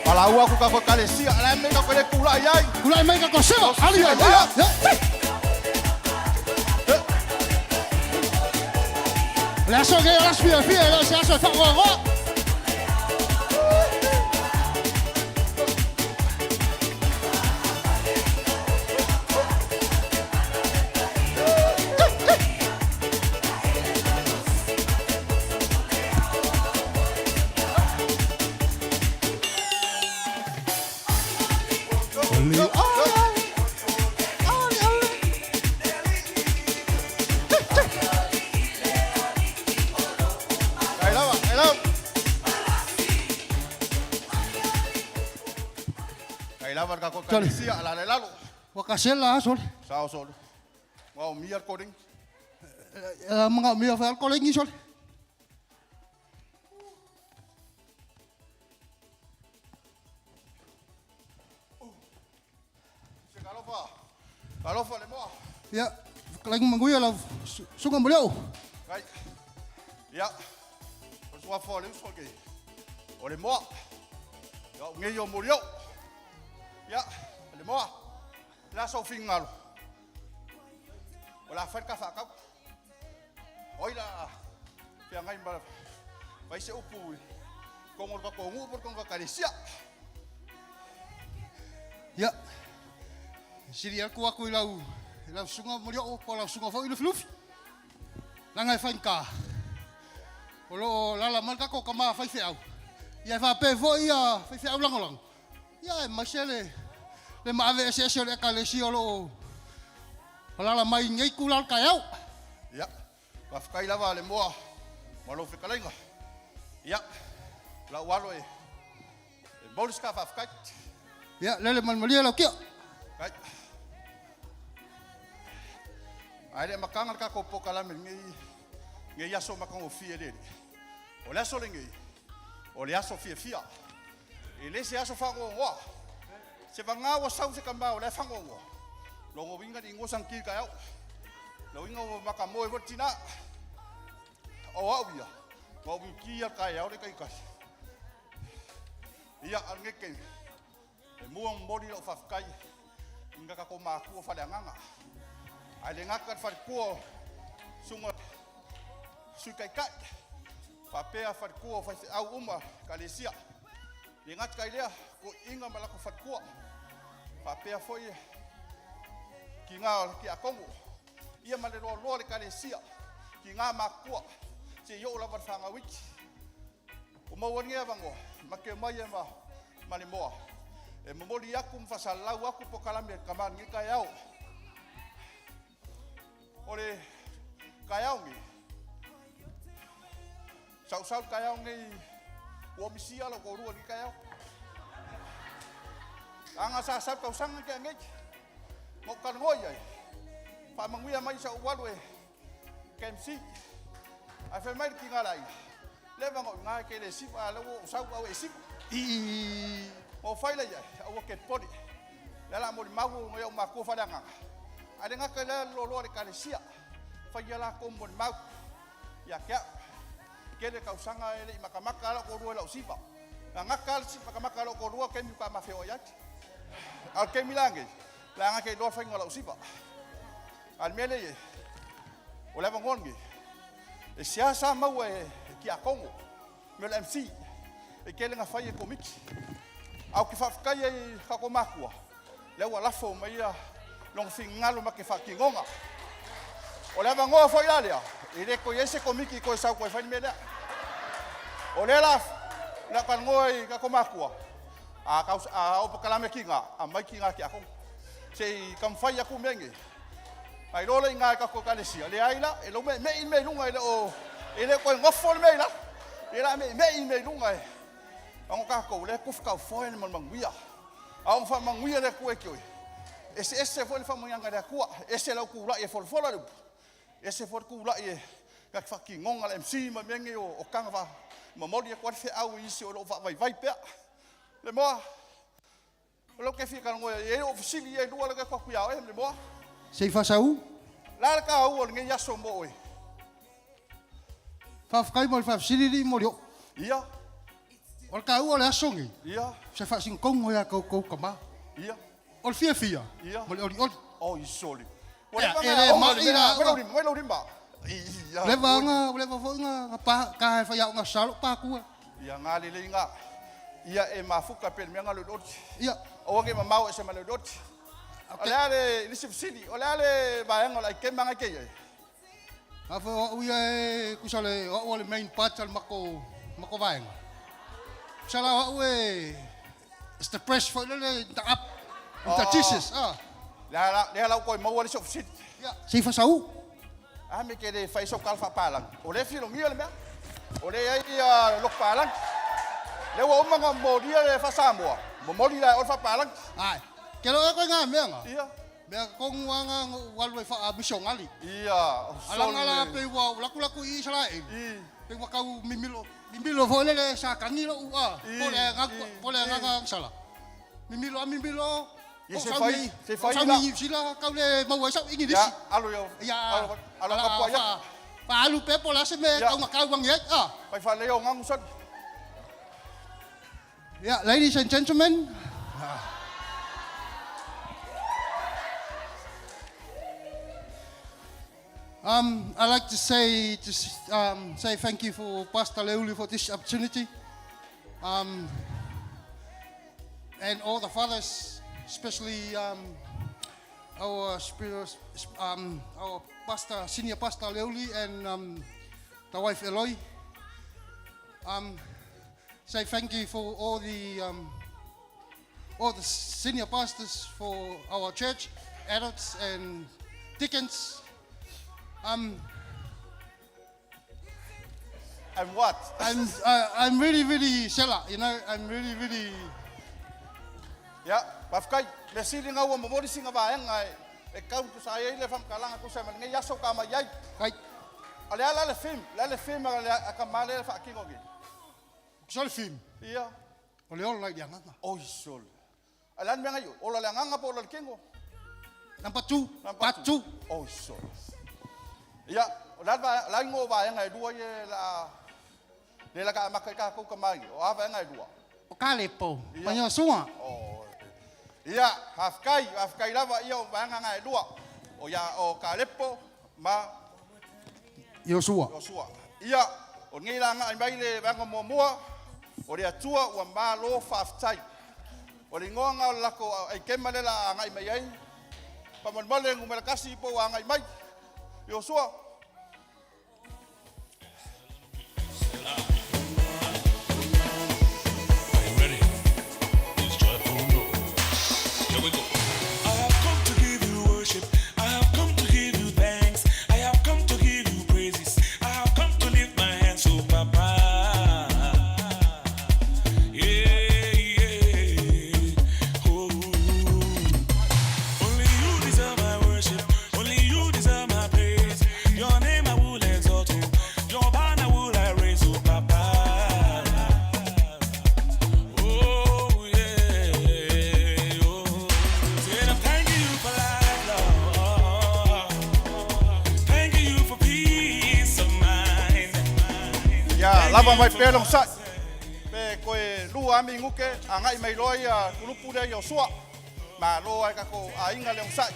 Palau aku ka ko kalesia, la me ka ko le kula ai. Kula mai ka ko sewa, ali ai. Le aso ke la fia fia la se aso fa ro. Ai lava, ai lava. Ai lava ka ko kalesia, la le lalo. Ua kasela sole. Sao sole. Ngau mia koring. Mga mia fa kolengi sole. Se kalofa. Kalofa le moa. Ya, kalangi manguia la sunga moleo. Ai. Ya. O sua fo le uso ke. O le moa. Ya ngi yo molio. Ya, le moa. La so fingalo. O la fa ka fa ka. Oi la. Fia ngai ma vai se upu. Kongo ka kongu por kongo ka kalesia. Ya. Sili aku aku i lau i lau sunga molio po lau sunga fo i lufi lufi. Langa e faigata o loo lala mai le tatou tama faifeau ia e faapea foi ia faifeau lagolago ia aemaise le le maave eseese o le ekalesia o loo Alaala mai i lenei itula o le taeao. Ia, faafetai lava le moa ma lou fetalaiga. Ia, lau alo e e momoli se faafetai. Ia, lele malumalie lau tia. Kai. Ae le amataga le tatou polokalame lenei nei aso matagofie le Alii. O le aso lenei, o le aso fiafia. E le se aso faanoanoa. Se vagā ua sau se tama o la e faanoanoa. Lona uiga le igoa santi taeao. Lona uiga ua matamoe foi le tina. O au ia, na ou miuti a taeao le taitasi. Ia, a lenei taimi, e mua momoli lau faafetai i na tatou matua faaleagaga. Ae le gata i le faletua o Susuga Sui Taitai, faapea faletua o faifeau uma Ekalesia. Le gata i lea, toeaiina ma latou faletua, faapea foi tina o le Tiakono, ia ma le loaloa o le Ekalesia, tina matutua, seia oo lava i le fanau iti. Ua maua ai lenei avanoa, ma te omai ai ma le moa e momoli atu ma faasalalau atu polokalame a le tama i lenei taeao. O le taeao nei, sausau le taeao nei, ua misia lou toalua i lenei taeao. Leaga sa sau tausaga na tea nei, na ou talanoa i ai, faamanuia mai sa ou alu e KMC. Ae fai mai le tina a le aiga, leva na ou i ina e te le siva, a o lea ua ou sau a ua e siva. Na ou fai lea i ai, aua te popole, o lea o le a molimau nai ou matua faaleagaga. Ae le gata i lea le loaloa o le Ekalesia, fai ia latou molimau ia te au. Tele tausaga e le i matamata lava lou toalua i lau siva. Na gata lava le matamata a lou toalua taimi faatoa ma feoai ai. A o le taimi la lenei, leaga te iloa le faiga o lau siva. A o le mea lea e i ai, o le avanoa lenei, e seasea maua e Tiakono, me o le MC, e tele na fai e Komiti. Ae ou te faafetai ai i tatou matua, lea ua lafo mai ia lona finagalo ma te faatinoga. O le avanoa foi la lea, e le toe i ai se Komiti e toe sau toe fai le mea lea. O lea la, le a talanoa i tatou matua, a, a oo polokalame tina, aumai tina Tiakono. Se i taumafai atu mea nei. A iloa lea i ina i tatou Ekalesia, leai la, e laume'eme'i le mea i luga, e le o, e le o toe nofo le mea i lalo. Ia la me'eme'i le mea i luga e ona tatou lea e tufu taufoe le manumanuia. A ona faamanuia le Atua e te oe, eseese foi le faamanuiaga a le Atua, ese lau tulai e folafola le upu, ese foi le tulai e ta te faatinoga le MC ma mea nei o taga fa momoli atu ai le feau i isi o lo o faavaivai pea. Le moa. O lea ou te fia talanoa i ai, o fesili ia e lua lea ou te atu ia oe Lemoa. Se i faasau. Le a le taua o lenei aso mo oe? Faafetai mo le faafesili alii Molioo. Ia. O le taua o le aso lenei. Ia. Se faasinotogo ia koukou tama. Ia. O le fiafia. Ia. Ma le olioli. Oi sole. Ua leva e le mai la. Mai lau lima, mai lau lima. Ia. Leva anga, leva foi nga pa ka he whai nga salo pa kua. Ia ngā lele inga. Ia e mafuka pe le mea ngā loloti. Ia. Aua ne i mamao ese ma le loloti. O le a le lisi fesili, o le a le vaega o le aikema ngai ke i ai? A foi o au ia e tusa le o au o le main part o le mako mako vaega. Tusa la o au e it's the press foi lele in the up in the Jesus. Ah. Lea la lea la ua toe maua le isi ou fesili. Ia, se i fasau. A me ke le fai sau tala faapalangi. O lea e filogia le mea. O lea e i ai ia lotu palangi. Lea ua uma ona molia le faa-Samoa, momoli la e oe le faapalangi. Ae, ke loa e koe ngā mea nga. Ia. Mea tonu a nga na ou alu ai faa-misionali. Ia, o sole. Alanga la pei ua ou lakulaku i Isaraelu. Pei ua tau mimilo, mimilo foi lele sa tagi lo'u a, po le agaga, po le agaga agasala. Mimilo a mimilo, Ia o se sau fai, nei, se o fai sau la. nei Niu Sila kau le maua ai sau Igilisi. Ia, alo ia, Ia, alo, alo ala tapuai fa, atu. faaalu pea po o le a se mea e Ia. tau na kauagi ai, a. Fai faaleleia o gagu sali. Yeah, ladies and gentlemen, I'd like to say to say thank you for Pastor Leuli for this opportunity, and all the fathers, especially our spirit, our pastor, senior pastor Leuli, and the wife Eloi. Say thank you for all the all the senior pastors for our church, adults and deacons. Um, I'm what? I'm I'm really, really sela, you know, I'm really, really... Ia, faafetai. Mea sili lena ua momoli sina vaega e e tau tusa ai ai le faamatalaga tusa ai ma lenei aso ka aumai ai. Kai. O le a la le film? Le a le film a le a tama lea e faatino nei? Tusa le film? Ia. O le ola i le agaga. Oi sole. A o le a le mea na i o? Ola le agaga po o ola le tino? Number two. Part two. Oi sole. Ia, o le a le vaega, o le a igoa o vaega e lua ia o le a lea o le a ta amata ai tatou tama ia? O a vaega e lua? O Kalepo, ma Iosua. Ia, faafetai, faafetai lava ia o vaega na e lua. O ia o Kalepo ma Iosua. Iosua. Ia, o lenei la agai mai le vaega muamua, o le Atua ua malo faafetai. O le igoa na o le latou aikema lea o le a agai mai ai. Faamolemole numera tasi po ua agai mai. Iosua. Ia lava mai pea le onosai. Pe toe lua lava minute agai mai loa ia kulupu lea Iosua. Malo ai tatou aiga le onosai.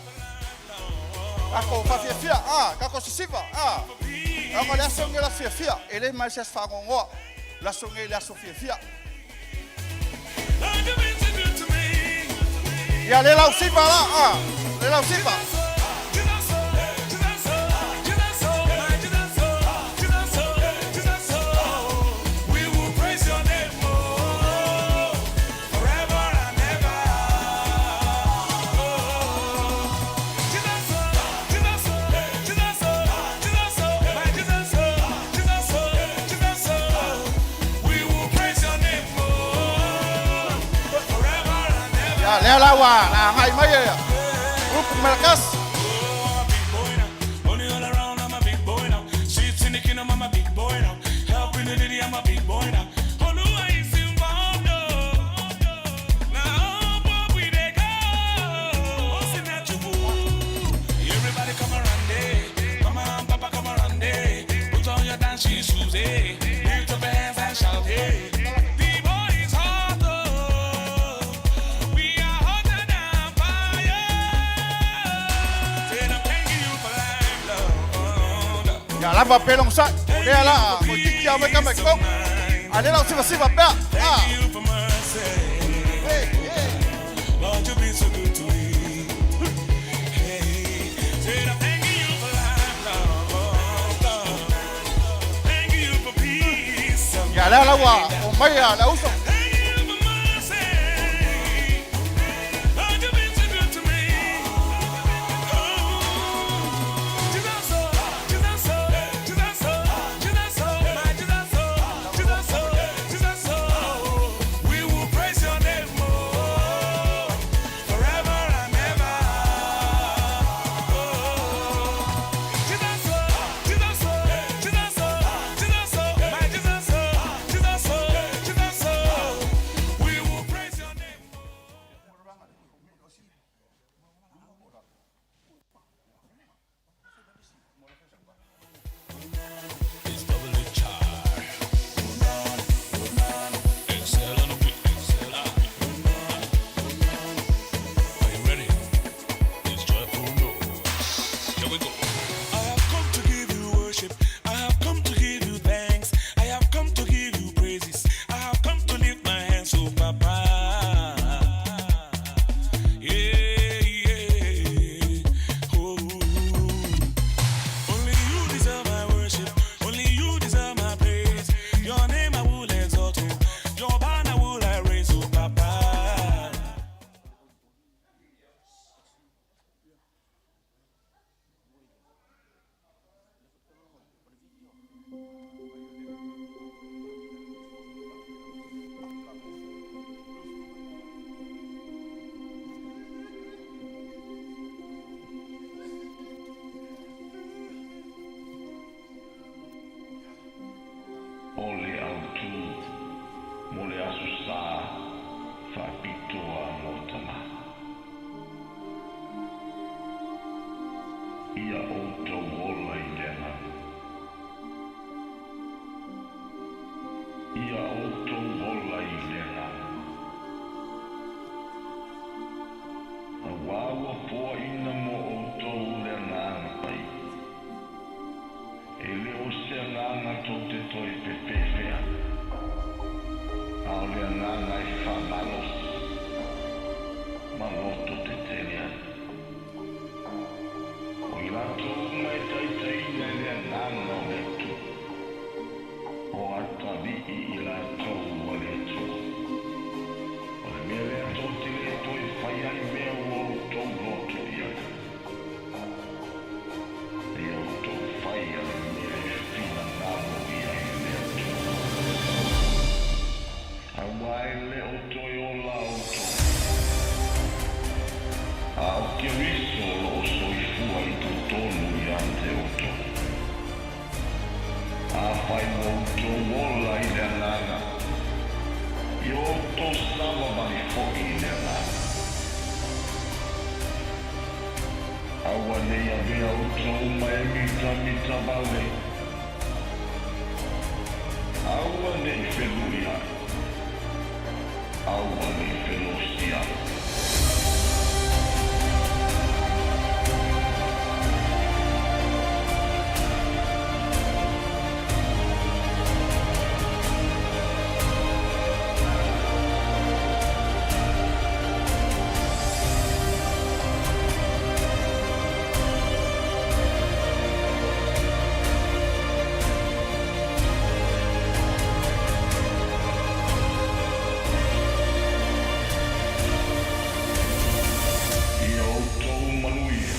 Tatou faafiafia, a, tatou sisiva, a. Leaga o le aso lenei o le aso fiafia, e le ma se aso faanoanoa. O le aso lenei o le aso fiafia. Ia le lau siva la, a, le lau siva. Ia lea la ua la agai mai e group Malagasy. Ia lava pea le onosai, o lea la toeitiiti lava mai tama i totonu. A lea la o sivasiva pea. A. Hey, hey. Ia lea la ua omai le auso. Ia outou ola i le agaga. Ia outou ola i le agaga. Auā ua foaina mo outou le Agaga Paia. E le o se agaga tou te toe fefefea, a o le agaga e faamalosi ma loto tetele ai. O i latou uma e taitaiina e le Agaga o le Atua, o atalii i latou a le Atua. O le mea lea tou te le toe fai ai mea ua outou loto i ai. A ia outou faia le mea e finagalo i ai le Atua. Aua e le o toe ola outou, a o Keriso o lo o soifua i totonu ia te outou. Afai ua outou ola i le agaga, ia outou savavali foi i le agaga. Aua ne i avea outou ma e mitamita vale. Aua ne i feluiai. Aua ne i felosiai. Ia outou manuia.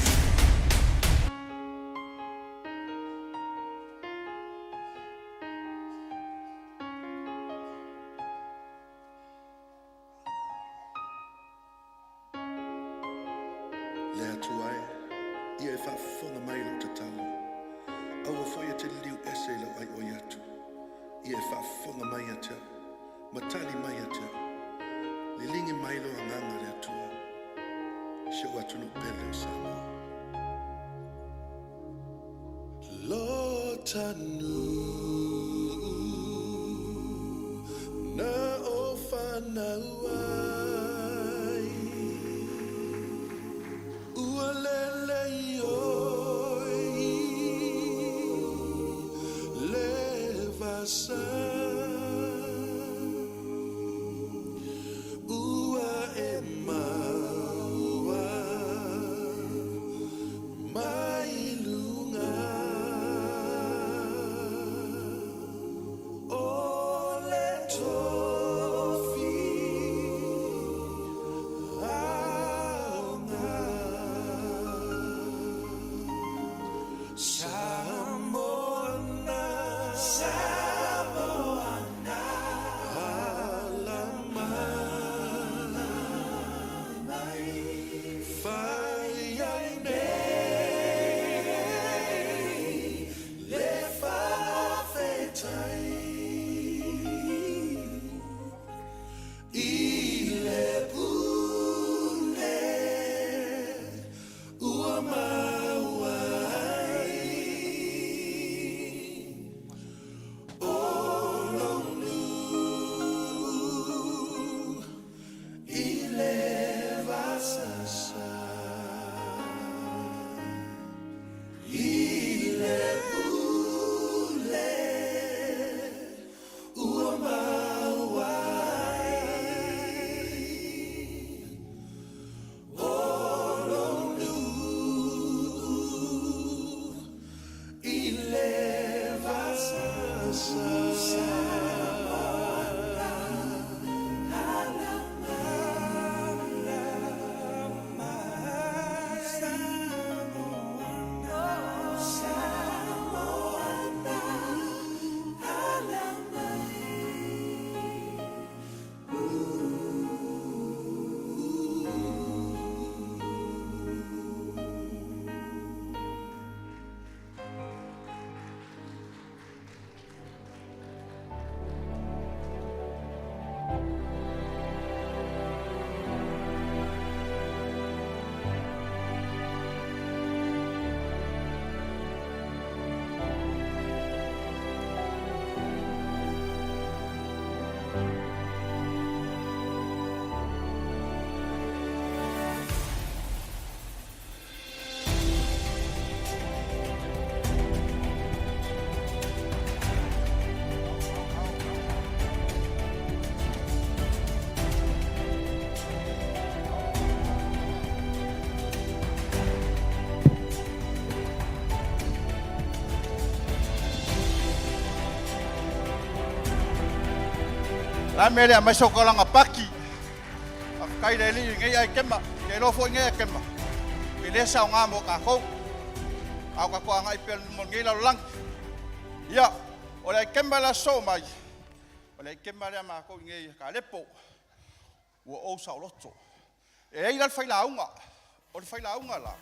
Le Atua e, ia e faafofoga mai i lou tatalo. Aua foi e te liliu ese i lau aioi atu. Ia e faafofoga mai ia te au, ma tali mai ia te au. Liligi mai lou agaga le Atua i si ou atunuu pele o Samoa. Lo ta nuu na o fanau ai, ua lele i oe i le vasa. Ua e maua mai luga. La mea lea mai sokolaga paki. Faafetai le Alii i lenei aitema, te iloa foi lenei aitema, e le saoga mo tatou, a o tatou agai pea mo lenei lalolagi. Ia, o le aitema le aso soo mai, o le aitema lea a matou i inei i Kalepo, ua ou saoloto. E i ai la le failauga, o le failauga la,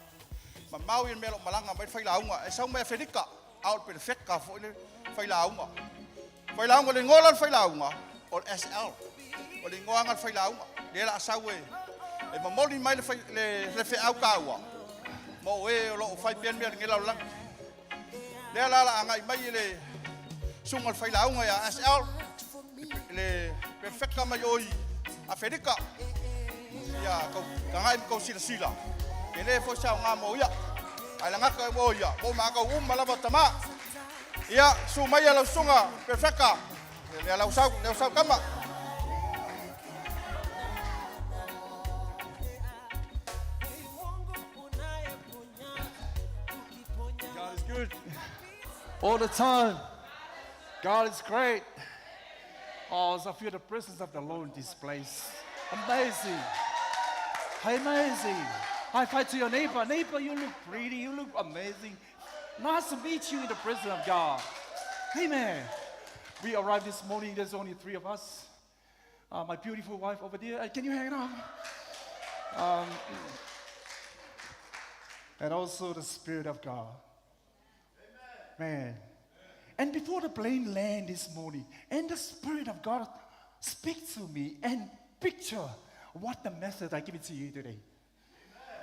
mamao ia le mea o lo o malaga mai le failauga, e sau mai Afelika, a o le pelefeta foi le failauga. Failauga, o le igoa la o le failauga, o le SL. O le igoa lava o le failauga. Lea o le a sau e, e momoli mai le, fai, le, le feau taua mo e o lo o fai pea le mea o lenei lalolagi. Lea la la agai mai le susuga o le failauga ia SL, le perfecta mai o i Aferika. Ia, kau tagai ma kou silasila. E le foi saoga mo ia. Ae lagata e o ia, mo mātou uma lava tama. Ia, su mai lau susuga perfecta. Lea lau sau, lea sau tama. God is good all the time. God is great. Oh, I feel the presence of the Lord in this place. Amazing. Amazing. High five to your neighbor. Neighbor, you look pretty. You look amazing. Nice to meet you in the presence of God. Amen. We arrived this morning. There's only three of us. My beautiful wife over there. Can you hang on? And also the Spirit of God. Man. And before the plane land this morning, and the Spirit of God speak to me and picture what the message I give it to you today.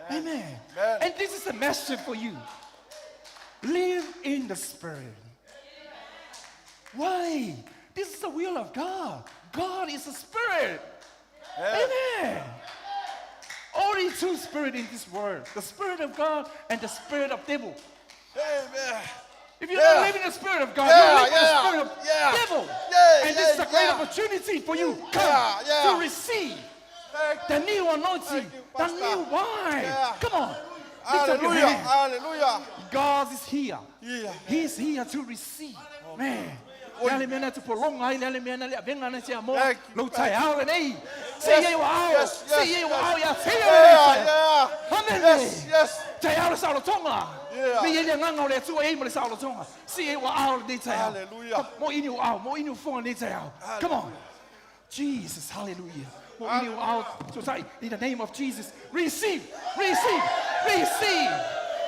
Amen. Amen. And this is the message for you. Live in the Spirit. Why? This is the will of God. God is a spirit. Amen. Only two spirits in this world: the spirit of God and the spirit of devil. Amen. If you're not living in the spirit of God, you're living in the spirit of devil. And this is a great opportunity for you. Come to receive the new anointing, you, the Pastor. new wine. Come on. Lift up your Hallelujah. hand. Hallelujah. God is here. Yeah. He's here to receive. Man. Le ale mea na tupolonga ai, le ale mea na le avenga na tia mo. Thank you, Lo tai thank ao lenei. Se ia ua ao. Yes, Se yes, ia ua yes. ao ia te ia Yeah, lenei. yeah. Amen. Yes, yes. Tai ao le saolotoga. Yeah. Me ia le nganga o le Atua e i ma le saolotoga. Se ia ua ao lenei tai ao. Hallelujah. Mo ini ua ao, mo ini ua fonga lenei tai ao. Come on. Jesus, hallelujah. Mo ini ua ao, so in the name of Jesus, receive, receive, receive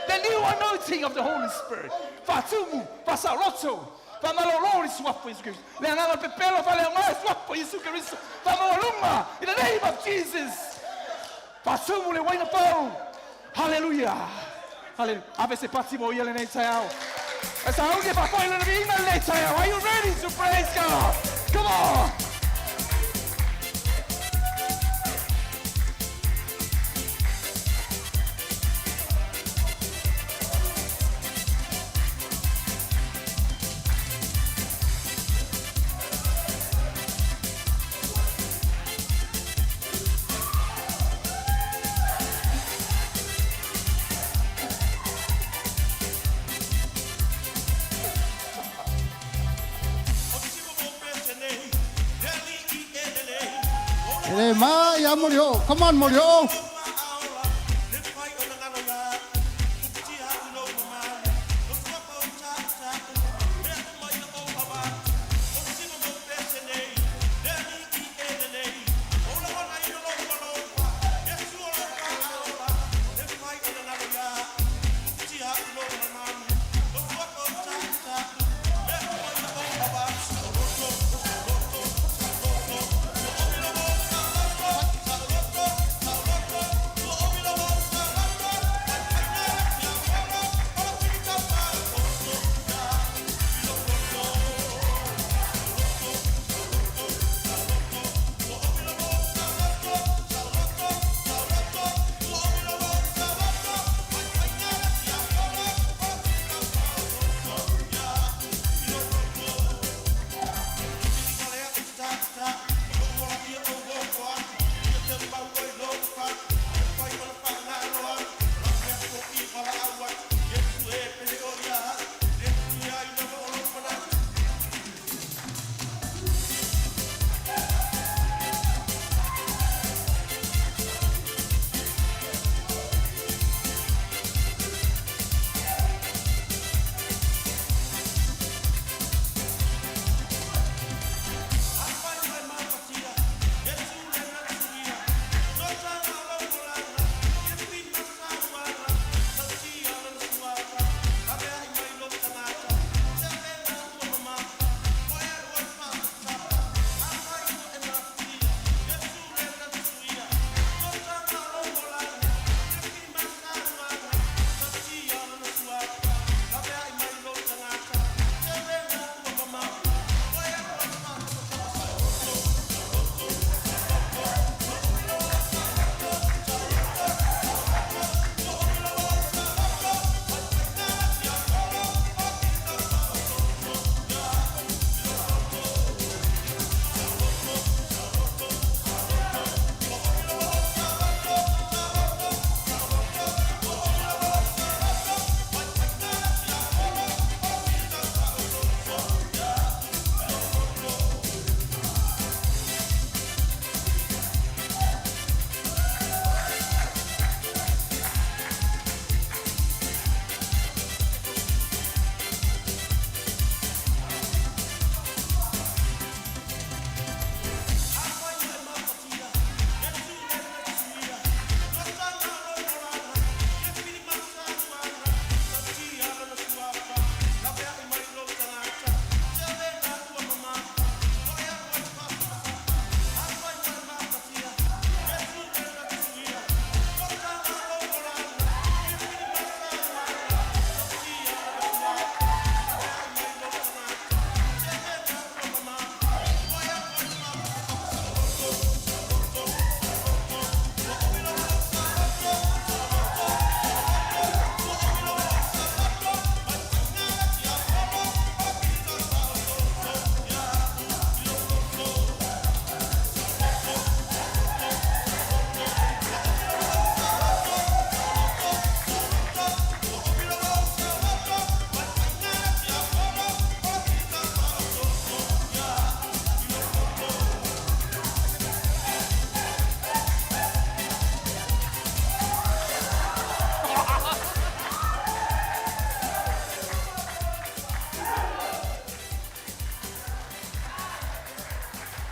the new anointing of the Holy Spirit. Fatumu, fasaroto, famalolo le suafa Yesu Kristo. Le anganga pepelo fa le anganga suafa Yesu Kristo. Famalolunga, in the name of Jesus. Fatumu le waina pau. Hallelujah. Hallelujah. Ave se pati mo ia lenei tai ao. Esa auge pa foi le viina lenei tai ao. Are you ready to praise God? Come on. Le ma ia Molioo. Come on, Molioo.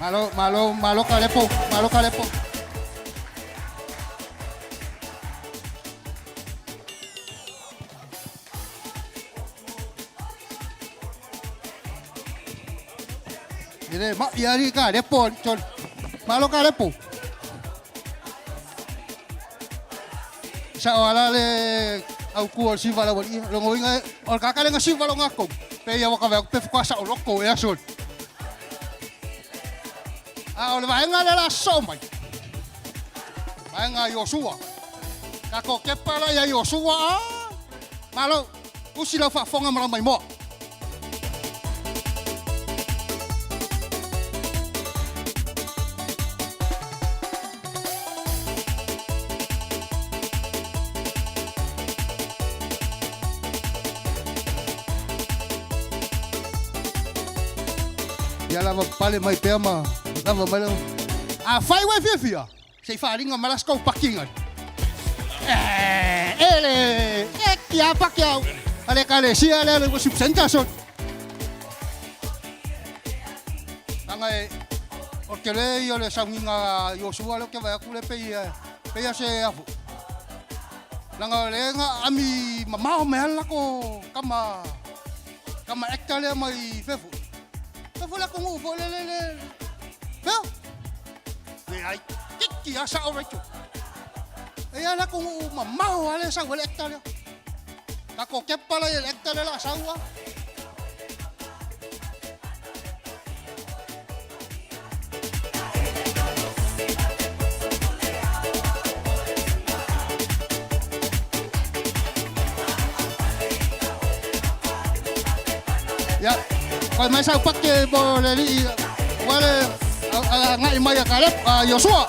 Malo, malo, malo kalepo, malo kalepo. Ile ma iari ka lepo chol. Malo ka lepo. Sa o ala le au ku o siva la wali. Longo inga o ka ka lenga siva lo ngako. Pe ia waka pe kwa sa o loko e aso. A o le vaenga le la so mai. Vaenga Yosua. Ka ko kepa la ia Yosua. Malo, usi lau faafofoga ma lau maimoa. Ia lava pale mai pea ma lava mai lava. A fai wai fia fia. Se i whaaringa ma las kau pakinga. Eh, ele, e kia pa kia. Ale ka le sia le le worship center so. Anga e o te le i o le saunginga Yosua le ke vai aku le pe ia pe ia se afu. Langa le nga ami mamao me ala ko kama kama ekta le mai fefu. Fefu la ko ngu fo le le le. Feo. Le ai kiki asa o recho. E ala ko ngu mamao ale sa le ekta le. Ka ko kepa la le ekta le la saua. Ya, koe mai sau pake bo le li wale ngai mai a Caleb a Joshua.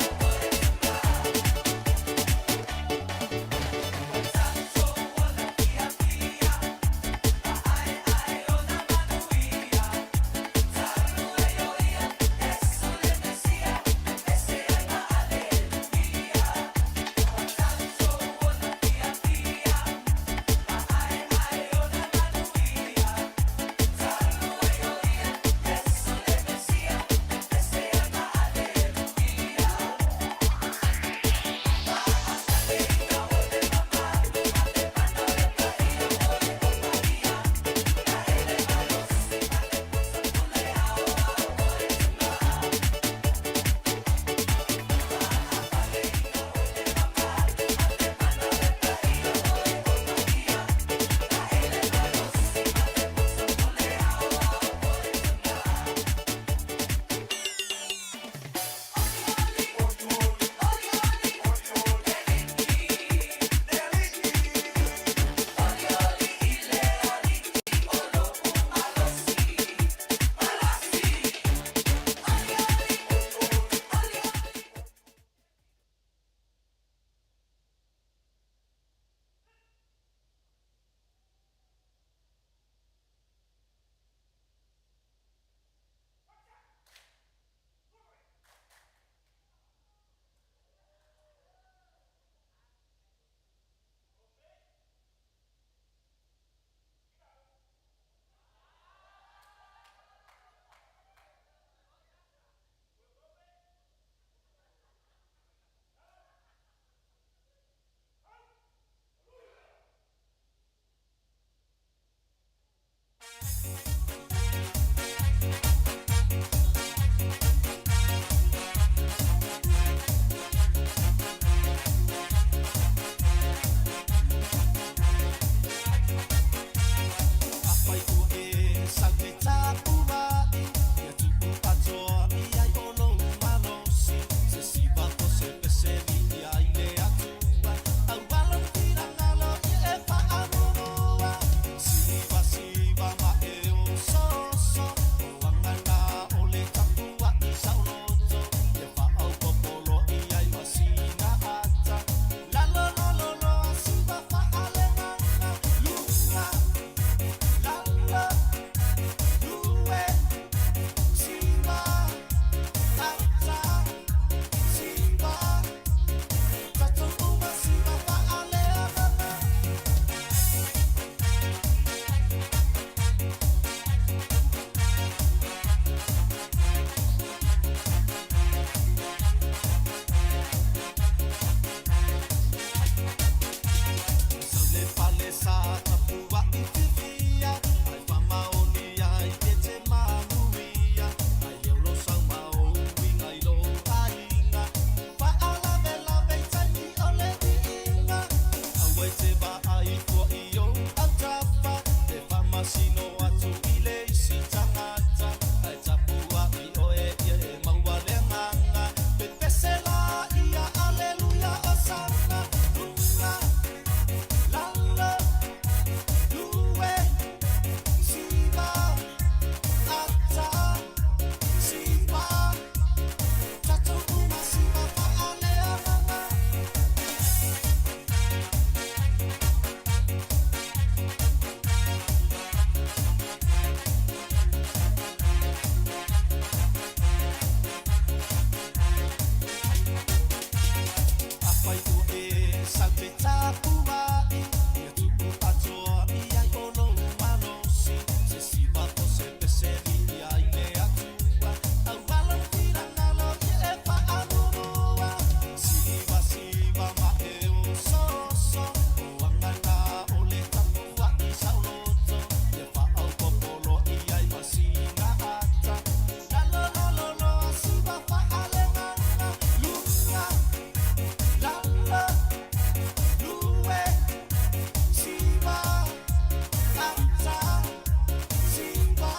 nofo i ou autafa. E faamasino atu i le isi tagata, ae tapua'i oe ia e maua le agaga. Pepese laia aleluia osana. Luga, lalo, lue, siva, ata, siva, tatou uma siva faaleagaga. Afai ua e sau te tapua'i, ia tu'u atoa i ai o lou malosi. Se siva po se pese viia ai le Atua, auā lona finagalo ia e fa'amuamua. Siva siva ma e osooso, o aga na o le tapua'i sa'oloto. Ia fa'aopoopo loa i ai ma sina ata, lalolalo loa siva fa'aleagaga. Luga, lalo, lue, siva, ata, siva,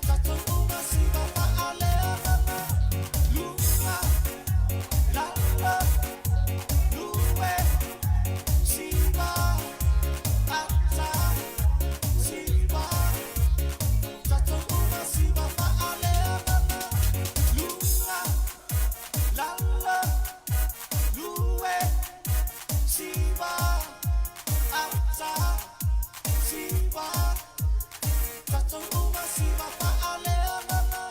tatou uma siva fa'aleagaga. Luga, lalo, lue, siva, ata, siva, tatou uma siva fa'aleagaga. Luga, lalo, lue, siva, ata, siva, tatou uma siva fa'aleagaga.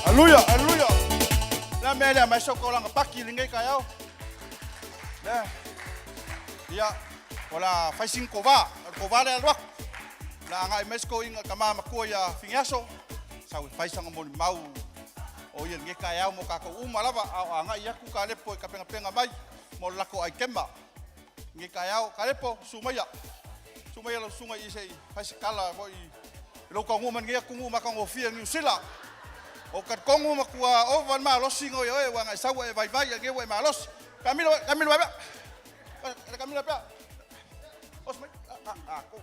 Aleluia, aleluia. La mea lea mai sau kaulanga paki lenei taeao. Le. Ia, o la fai sing kova, o le kova lea alu atu. La agai mai se toeaina tama matua ia Finiaso, sau e fai sana molimau o ia lenei taeao mo tatou uma lava, a o agai atu Kalepo e tapenapena mai mo le latou aikema. Lenei taeao, Kalepo, susu maia. Susu maia lau susuga i se i fai se tala foi i lou taunuu mai lenei atunuu matagofie o Niu Sila. Ou te talitonu matua ova le malosi ona o oe ua na e sau ua e vaivai a o lenei ua e malosi. Camilo, Camilo mai pea. Camilo pea. Oso mai. A, a, ko.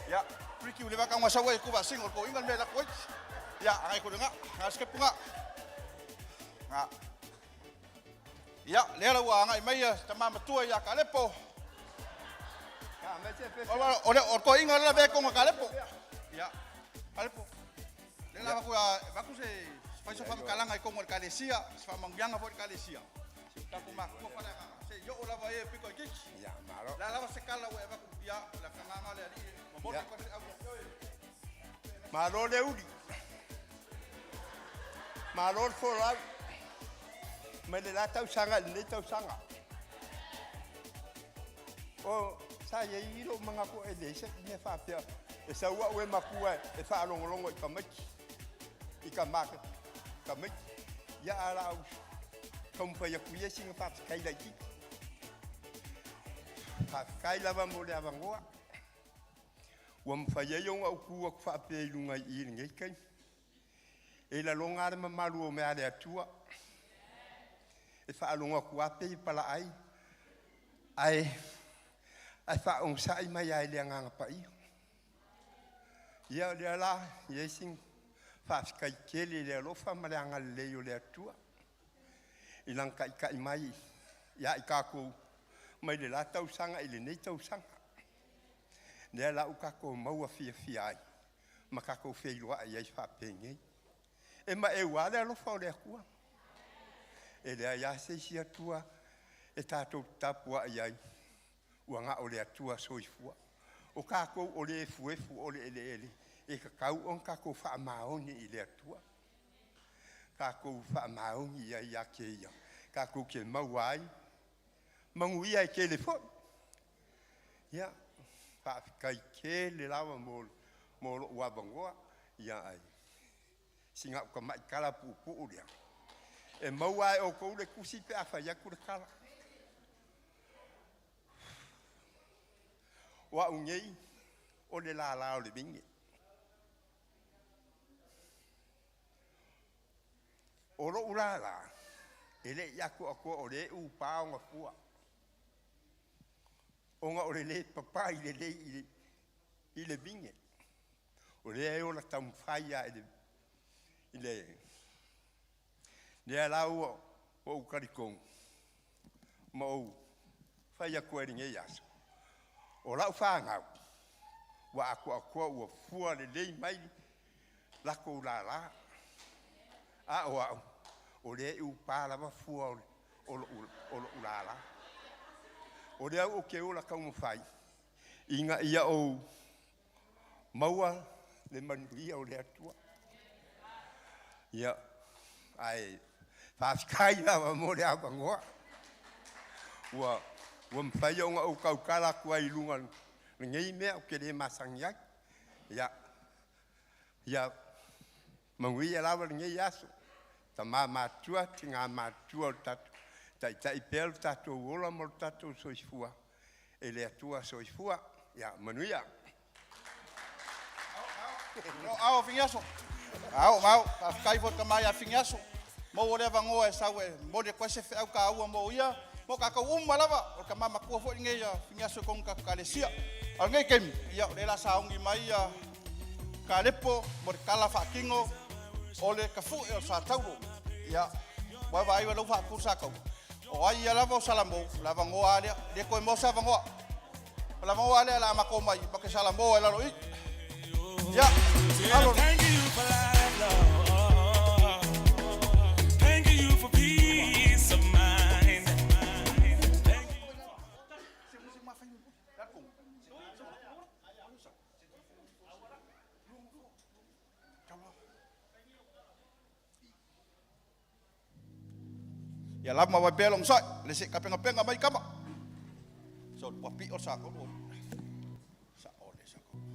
Ia, Ricky ua leva tau na sau ai ku vaasino le toeaina le mea e alu atu ai. Ia, agai atu i le ga, ga sikepu ga. Ga. Ia, lea la ua agai mai le tama matua ia Kalepo. O le toeaina lea lavea i totonu o Kalepo. Ia, Kalepo. Lea la avatu avatu se fai se faamatalaga i totonu o le Ekalesia, se faamanuiaga foi i le Ekalesia. Si o tatou matua faaleagaga, se i oo lava e pito itiiti. O le a lava se tala ua e avatu, ia, o le agaga o le Alii e momoli atu ai le feau ia te oe. Malo le uli. Malo le folau. Mai le la tausaga i lenei tausaga. O, sa i ai lou manatu e leai se mea faapea e sau au e makua e faalogologo i tamaiti, i ka tamaiti. Ia a o le a ou taumafai atu ia sina faafetai laitiiti. Faafetai lava mo le avanoa ua mafai ai ona ou tu atu faapea i luga i i i lenei taimi. E lagona lava le mamalu o mea a le Atua, e faalogo atu lava pei e palaai, ae faaogosa'i mai lava i le Agaga Paia. Ia o lea la e i ai sina faafetai tele i le alofa ma le agalelei o le Atua i Lana taitai mai ia i tatou mai le la tausaga i lenei tausaga. Lea la ua tatou maua fiafia ai ma tatou feiloai ai faapenei. E maeu lava le alofa o le Atua. E leai lava se isi Atua e tatou te tapuai ai, ua na o le Atua soifua. O tatou o le efuefu o le eleele, e tatau ona tatou faamaoni i le Atua. Tatou faamaoni i ai ia te Ia, tatou te maua ai manuia e tele foi. Ia, Faafetai tele lava mo mo lou avanoa, ia ae sina ou tamai tala puupuu lea. E maua lava e outou le tusi pe a fai atu le tala. O au nei, o le lala o le vine. O lou lala, e le i atoatoa o lea e upa ona fua, ona o le lē papai lelei i le, i le vine. O lea e ola taumafai lava i le, i le lea la ua ou talitonu ma ou fai atu ai i lenei aso, o lau fanau ua atoatoa ua fua lelei mai latou lala, a o au, o lea e upa lava fua o, o, lou, o lou lala. O lea ou te ola taumafai ina ia ou maua le manuia o le Atua. Ia, ae faafetai lava mo le avanoa. Ua, ua mafai ona ou tautala atu ai i luga lenei mea ou te le masani ai. Ia, ia manuia lava lenei aso. Tama matutua, tina matutua o le tatou, taitai pea lo tatou ola ma lo tatou soifua e le Atua soifua. Ia manuia. No ao Finiaso. Ao mau, faafetai foi tama ia Finiaso. Maua le avanoa e sau e momoli atu ai se feau taua mo ia, mo tatou uma lava. O le tama matua foi lenei ia Finiaso i totonu o tatou ekalesia. A o lenei taimi, ia o lea o le a sauni mai ia Kalepo mo le tala faatino o le tafu'e o Sa Tauro. Ia, ua vaai ua lea ua faatu le sa taua. O ai ia lava o Salamo, o le avanoa lava lea. E le toe maua se avanoa. O le avanoa lava lea o le a matou omai matou te salamo ai i lalo i i. Ia, alo. Thank you for life, Lord. Thank you for peace of mind. Thank Ia lava ma vai pea lou onosai, le se tapenapena mai kama. So, ua piʻo le sa taulu. Sa o le sa taulu.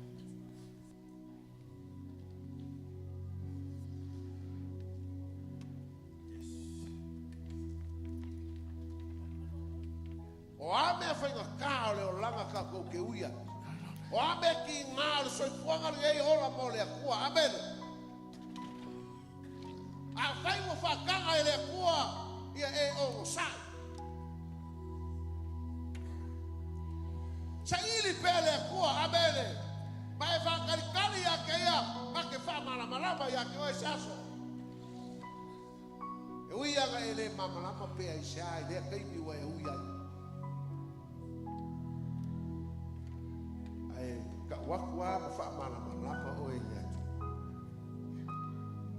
O a mea faigata o le olaga tatou te ui ai? O a mea kiga o le soifuaga lenei e ola mo le Atua? Amene. Afai ua faataga e le Atua ia e onosai. Saili pea le Atua. Amene. Ma e faatalitali ia te Ia ma te faamalamalama ia te oe se aso. E ui lava e le malamalama pe aisea i lea taimi ua e ui ai. Ae tau atu lava ma faamalamalama oe i le Atua.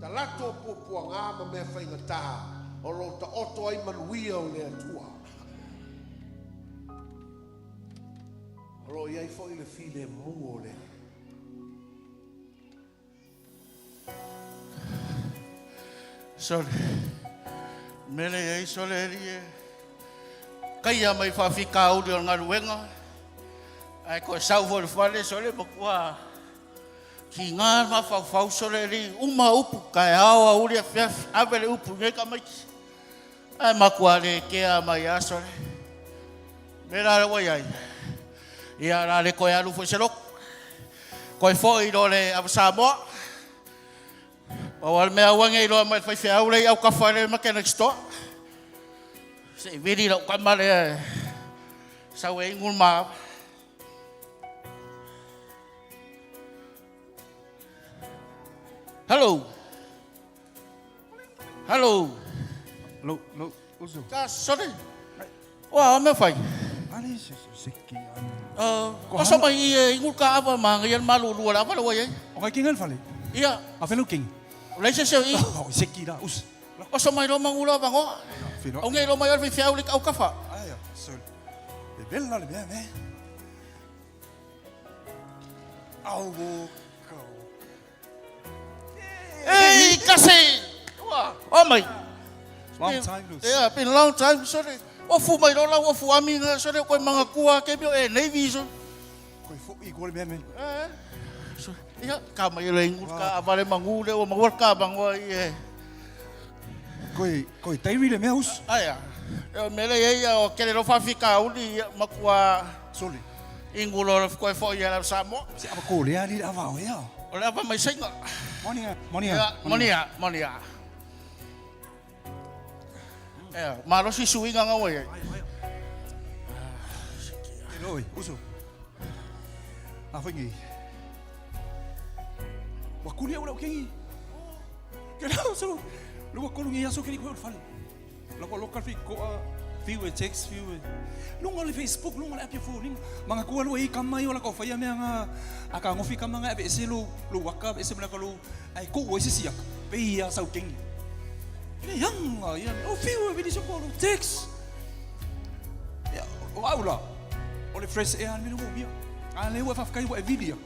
Talaatu o puapuaga ma mea faigata o lo o taoto ai manuia o le Atua. O lo o i ai foi le filemu o le Alii. Sole, mele i ai sole alii e kaia mai faafitauli o le galuega, ae toe sau foi i le fale sole matua kiga le mafaufau sole alii, uma upu taeao aoauli afiafi, ave le upu i nei tamaiti, ae matua le kea mai lava sole. Mea la lea ua i ai, ia o le a le toe alu foi se lotu, toe foi loa le Ava Samoa. Pau lava le mea aua ne i iloa mai e le faifeau lea i autafa i le mechanic store. Se i vili lau tama lea e sau e inu le maava. Hello. Hello. Hello, hello. Uso. Ka sorry. Ua, o mea fai. Ale se se ki an. O so mai i e ingu ka ava ma ngai al malu lua la ava la wai ai. O kai kinga fale. Ia. A felu king. O lai se se i. O se ki la us. O so mai lo mangu la vango. O ngai lo mai al fi au le au kafa. Ai, sol. E bella le mea me. Au kau. Ei, kasi! Ua, o mai. Long time no see. Yeah, been a long time, sorry. Ofu mai lola, ofu ami nga, sorry, koe mga kua ke mio e Navy, sorry. Koe fo'i ko le mea me. Eh. Ia, ka mai le ingu ka avale mangu le o maua ka mangoa i e. Koe, koe tairi le mea usu. Aia. E o mele ia ia o kele lo whawhika uli ia makua. Sole. Ingu lo koe fo'i ia lau Samoa. Se ava ko lea li ava o ea. O le ava mai sainga. Monia, monia. Monia, monia. Ea, malosi suiga nga ua i ai. E loi, uso. A foi ngi. Wa kuli au lau kengi. Ke lau so. Lua kolu ngi aso keri koe o le fale. La ko local fi ko a fiu e text fiu e. Lunga le Facebook, lunga le app ya phone. Manga kua lua i kama i o la ko whaia mea nga a ka ngofi kama nga ebe ese lo lo waka ese mea ka lo ai ko ua ese siaka. Pe ia sau kengi. Le yanga ia o fiu e vili so ko lo text. Ia o au la. O le fresh air me lo mia. A le ua whawhakai ua e vili ia.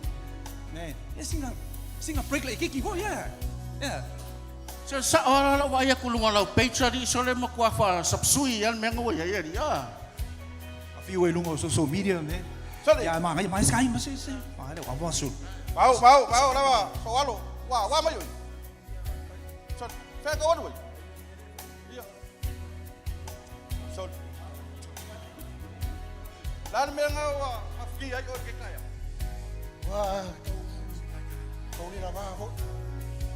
Man, e singa singa break le kiki ho yeah. Yeah. Se sa o la wa ia kulunga lau page ali sole ma kua fa sapsui ia me ngo ia ia ia. A fiu e lunga o social media me. Sole. Ia ma ngai ma sky ma se se. Ma le wa wa su. Mau mau mau lava so alo. Wa wa mai. So fe ko oi. Ia. So La le mea nga wa afki ai o ke kaya. Wa tau le lava fo.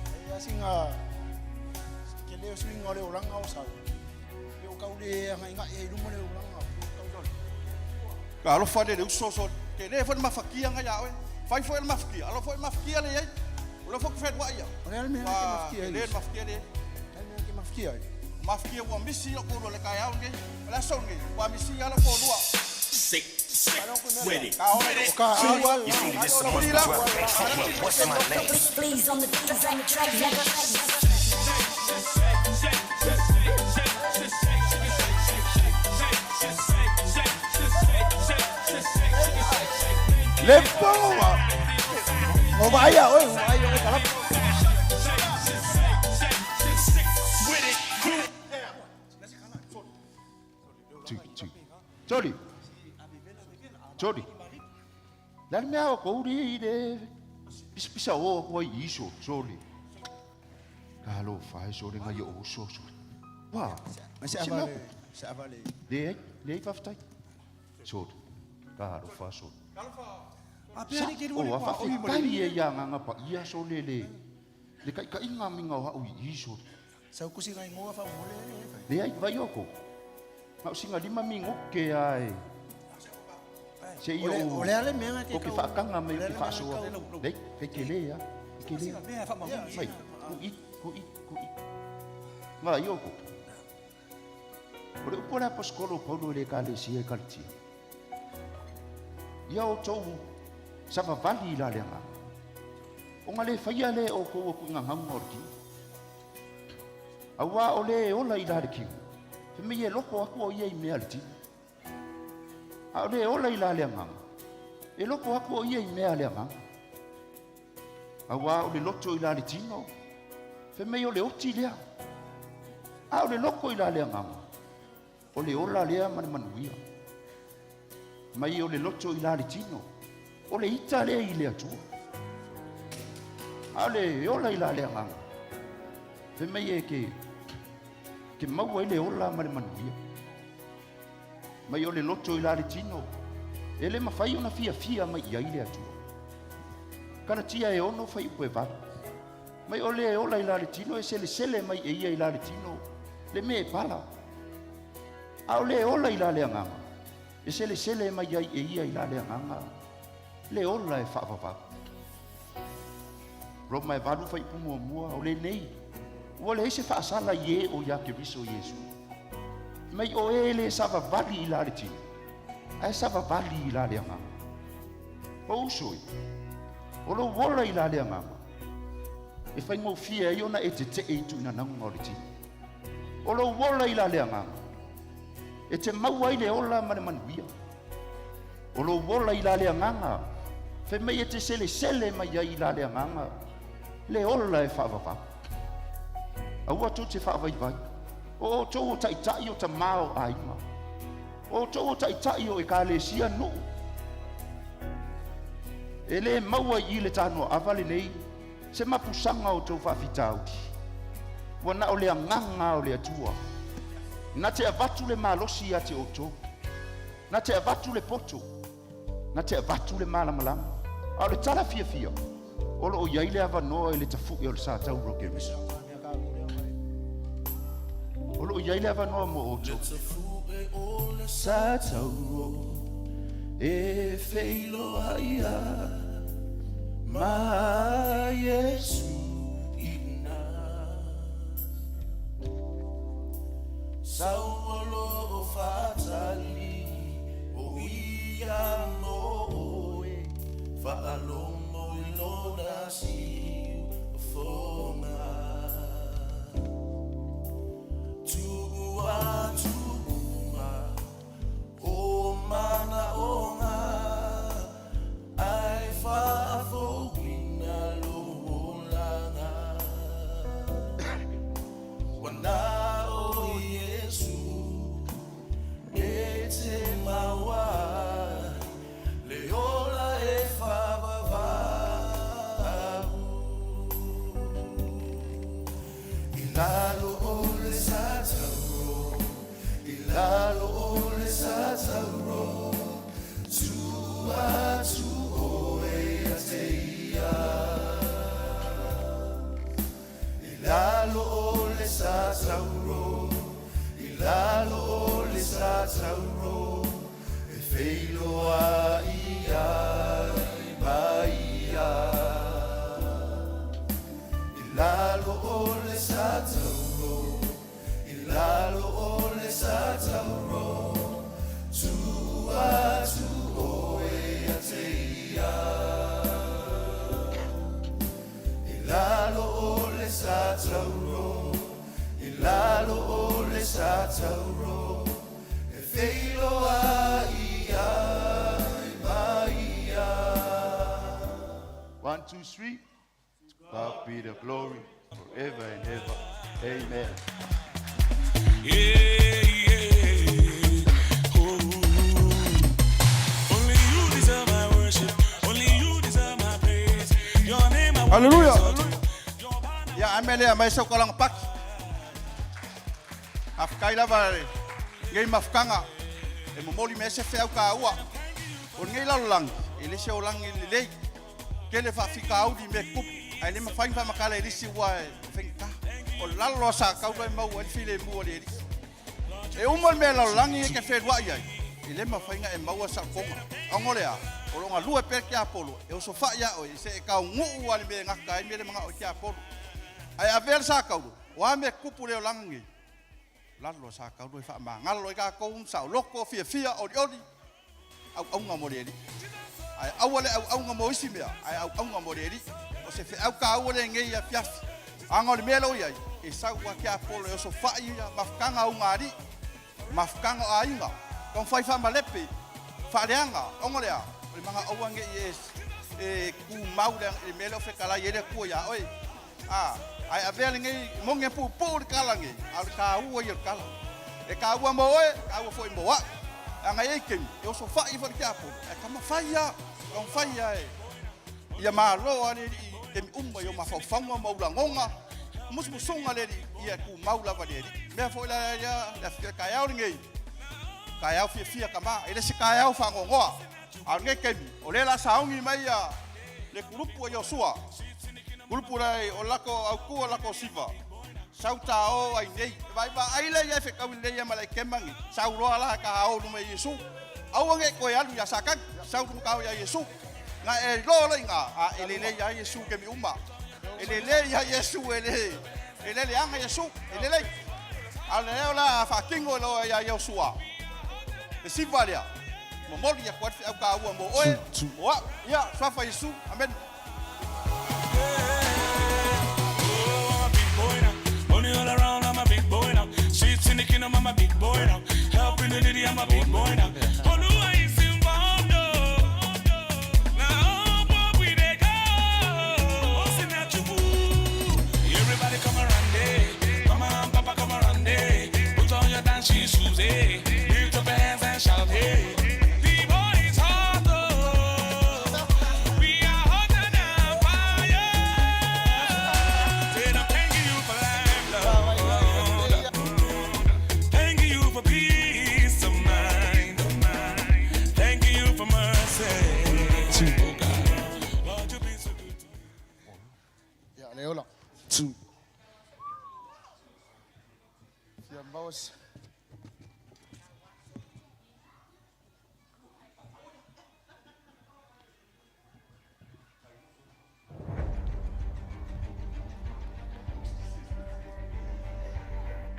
Ai asinga ke le suinga o le olanga o sau. Le o kau le anga inga e luma le olanga. Kau sole. Ka alofa le le uso so ke le fo mafakia nga ia oe. Fai fo le mafakia. Alo fo mafakia le ai. O le fo ke wa ia. O le mea ke mafakia ai. Le mafakia le. Le mea ke mafakia ai. Mafakia ua misi o ko le kai au nge. O le aso nge. Ua misi ala ko lua. Sick, sick, with it. With it. You see, this supposed to drop. What's my name? Please on the on the track, nigga. Le pongo. O vaya, oye, vaya, oye, kalap. Tui, tui. Toli. Toli. Le ale mea o ko uri i le pisa pisa o ko ai iso, sole. Ka lo fai sole ngai o uso sole. Wa. Ma se avale, se avale. Le ai, le ai whawhtai. Sole. Ka lo fa sole. A pea ni ke O lua a le kwa oi mo le. whawhtai e ia nganga pa ia sole le. Le kai kai ngā minga o hau i iso. Sau kusi ngai ngoa fa mole. Le ai vai oko. Ngau singa lima mingo ke ai. Se i o O le ale mea ke o ke whaakanga me o ke whaasoa. Lei, fei ke le ia. Ke le. Mea fa ma. Mai, ku i, ku i, ku i. Ngā i oko. O le upo le aposkolo Paulo le ka le sia e kalitia. Ia o tau savavali i la le anga. O ngā le whaia le o kou o kui ngā ngaunga o le kino. Aua o le ola i la le kino. Fe me e loko aku o ia i mea le tino. A o le ola i la le anganga. E loko aku o ia i mea le anganga. Aua o le loto i la le tino. Fe mei o le oti lea. A o le loko i la le anganga. O le ola lea ma le manuia. Mai o le loto i la le tino. O le ita lea i le atua. A o le ola i la le anganga. Fe mei e ke, ke maua i le ola ma le manuia. Mai o le loto i la le tino. E le mawhai ona fia fia mai i ai le atua. Karatia e ono whai upe valu. Mai o le ola i la le tino e sele sele mai e ia i la le tino. Le me e pala. A o le ola i la le anganga. E sele sele mai ai e ia i la le anganga. Le ola e whaavavau. Roma e valu whai pumu mua o le nei. Ua le ese whaasala i e o ia ke riso Iesu. Mai o e le savavali i la le tino. Ae savavali i la le anganga. O usoi. O lo wola i la le anganga. E whai ngō fia i ona e te te e tu ina naunga o le tino. O lo wola i la le anganga. E te maua i le ola ma le manuia. O lo wola i la le anganga. Fe mei e te sele sele mai ai i la le anganga. Le ola e whaavavau. Aua tō te whaavaivai. O o tō o taitai o ta mao aima. O tō o taitai o e ka le sia nuu. E lē maua i i le tanoaava lenei se mapusaga o outou faafitauli. Ua na o le agaga lava o le Atua na te avatu le malosi ia te outou, na te avatu le poto, na te avatu le malamalama. A o le tala fiafia, o lo o i ai le avanoa i le tafu'e o le satauro o Keriso. O lo o i ai le avanoa mo outou. Satauro e feiloai ma Iesu i ina. Sau o lo o faatali o ia mo oe, faalogo i lona siufofoga. Tuu atu uma o manaoga, ae faafouina lou olaga. Ua na o Iesu e te maua ai le ola e faavavau. I lalo o le satauro, i lalo o le satauro, tuu atu oe ia te ia. I lalo o le satauro, i lalo o le satauro, e feiloai ai ma ia. I lalo o le satauro, i lalo o le satauro, tuu atu oe ia te ia. I lalo o le satauro, i lalo o le satauro, e feiloai ai ma ia. One, two, three. To God be the glory forever and ever. Amen. Yeah. Oh, only you deserve my worship. Only you deserve my praise. Your name I want to Hallelujah. exalt. Ia amele a mai sau kalanga paki. Afkai lava le ngei mafukanga e momoli me se feau ka ua. O ngei lalologi, e le se olaga lelei. Tele faafitauli me tutupu. Ae le mafai ona faamatala e lisi ua e faigata. O lalo a sa taula e maua ai le filemu o le Alii. E uma le mea lalolagi e te feluai ai. E le mafai ona e maua saolotoga. Ona o le a, o lo o galue pea le tiapolo, e osofai ia oe, se e tauguu lava i le mea e gata ai mea le manao i le tiapolo. Ae avea le sa taulu, o a mea tutupu i le olaga nei, lalo a sa taulu e faamagalo ai tatou, saoloto, fiafia, olioli, auauna mo le Alii. Ae aua le auauna mo isi mea, ae auauna mo le Alii. O se feau taua lenei afiafi. Aga o le mea lea ua i ai, e sau lava tiapolo e osofai ia mafutaga a ugaalii, mafutaga o aiga, taumafai faamalepe, faaleaga, ona o le a? O le magaoua nei e e tumau le mea lea o fetalai ai le Atua ia oe. A, ae avea lenei moni e puupuu le tala nei, a o le taua ia o le tala. E taua mo oe, e taua foi mo au. Leaga e i ai taimi, e osofai ai foi le tiapolo, ae taumafai lava, taumafai lava e ia malo lava le Alii i taimi uma i ou mafaufauga ma ou lagona, musumusuga le Alii, ia e tumau lava le Alii. O le mea foi la ia, le taeao lenei, taeao fiafia tama, e le se taeao faanoanoa. A o lenei taimi, o lea o le a sauni mai ia le kulupu a Iosua, kulupu le o lako autu o lako siva, sau ta o ai nei. E vaaivaai lea ia e fetaui lelei ia ma le aikema nei, sau loa la ta o i luma i Iesu. Aua ne i toe alu ia Satani, sau luma ta o ia Iesu. Na e iloa loa i ina, a e lelei lava Iesu i taimi uma. E lelei lava Iesu, e le, e le leaga Iesu, e lelei. A o lea o le a faatino e loa ia Iosua le siva lea, momoli atu ai le feau taua mo oe, mo au. Ia, suafa Iesu. Amene. I'm a big boy now. Money all around, I'm a big boy now. Streets in the kingdom, I'm a big boy now. Helping the needy, I'm a big boy now. Oluwa is involved, oh. Now, oh, we dey go. Osinachukwu. Everybody come around, eh. Mama and papa come around, eh. Put on your dancing shoes, eh. Lift up your hands and shout, hey. The boy is hot, oh. We atu. Fia maua se.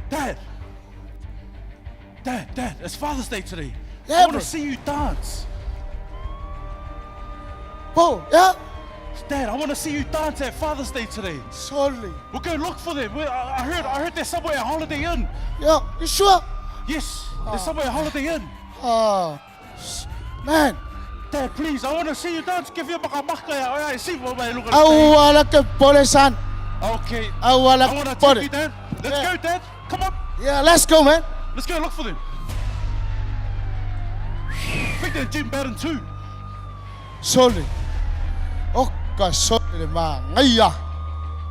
Dad! Dad, Dad, it's Father's Day today. Yeah, I want bro. to see you dance. Oh, yeah? Dad, I want to see you dance at Father's Day today. Sorry. We'll go look for them. I, I heard they're somewhere at Holiday Inn. Yeah, you sure? Yes, they're somewhere at Holiday Inn. Oh, man. Dad, please, I want to see you dance. Give you a maka. I see what I look at. Au ala ke pole san. Okay. Au ala I want to ke pole. take you, Dad. Let's Yeah. go, Dad. Come on. Yeah, let's go, man. Let's go look for them. I think they're in Jim Batten too. Sorry. O ka sorry le ma ngai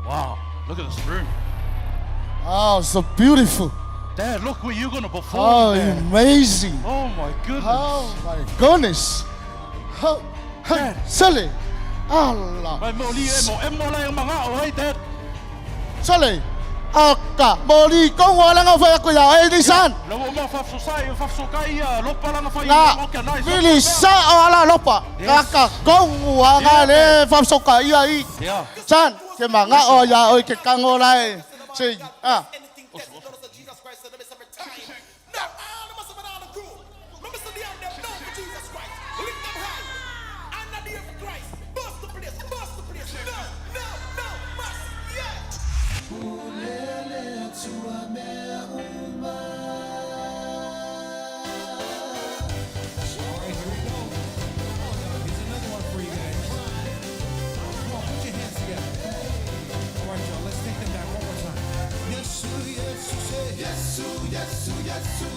Wow, look at this room. Oh, so beautiful. Dad, look where you're gonna perform. Oh, Dad. amazing. Oh my goodness. Oh my goodness. Oh, Dad. Sorry. Allah. Mai mo li e mo e mo lai mga o hey Dad. Sorry. Aka, moli kong wala nga fa ko ya e ni san. Lo mo ma fa sosai fa sokai ia lopa langa fa Na, ia organize. vili sa o ala lopa. Yes. Kaka kong wa nga le fa soka ia i. Yeah. San, ke mga o ya o ke kango lai. Si, ah. Here's another one for you guys. Come on, put your hands together. All right, y'all, let's take them back one more time. Yesu, Yesu, Yesu, Yesu, Yesu,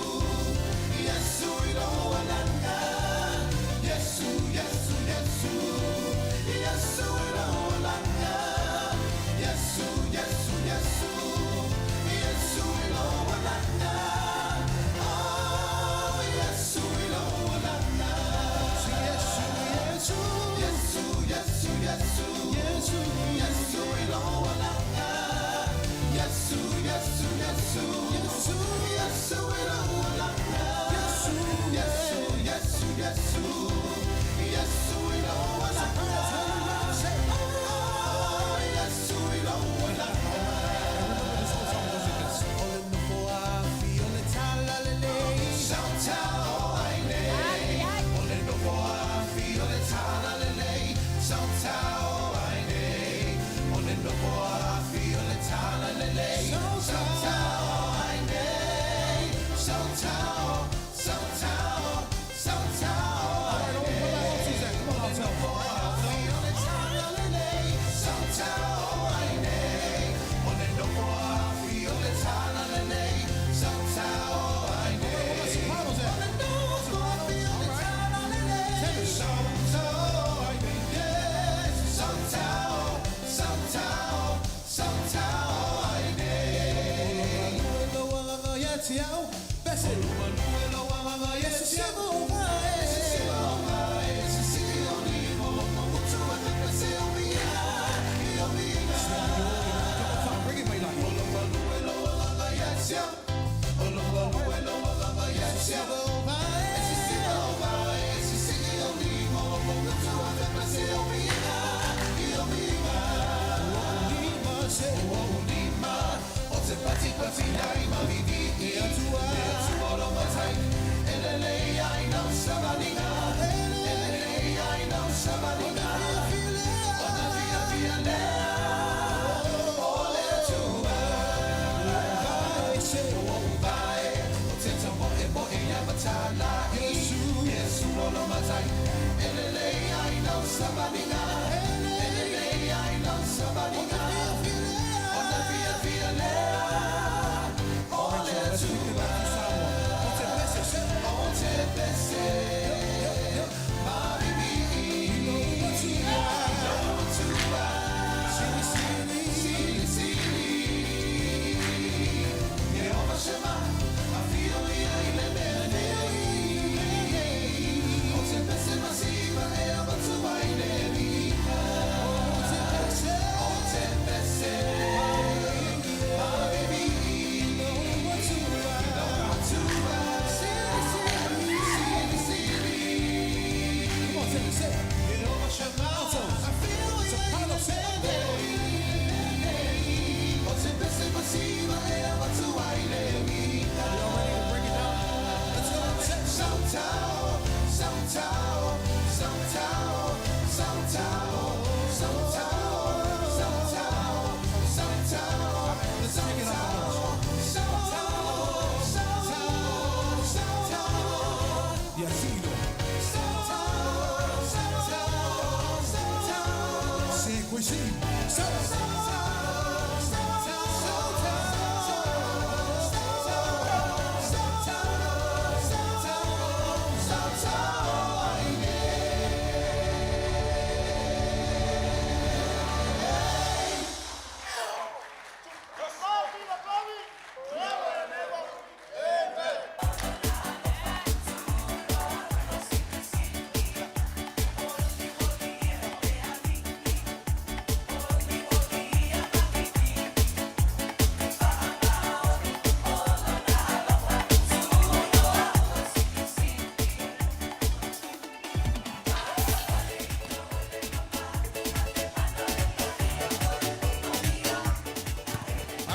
Yesu, iloalanga. Yesu, Yesu, Yesu, Yesu, iloalanga. Yesu, Yesu, Yesu, Yesu, iloalanga. Oh, Yesu, iloalanga. Yesu, Yesu, Yesu, Yesu, Yesu, Yesu, Yesu, iloalanga. Yesu, Yesu, Yesu, Yesu, Yesu, iloalanga.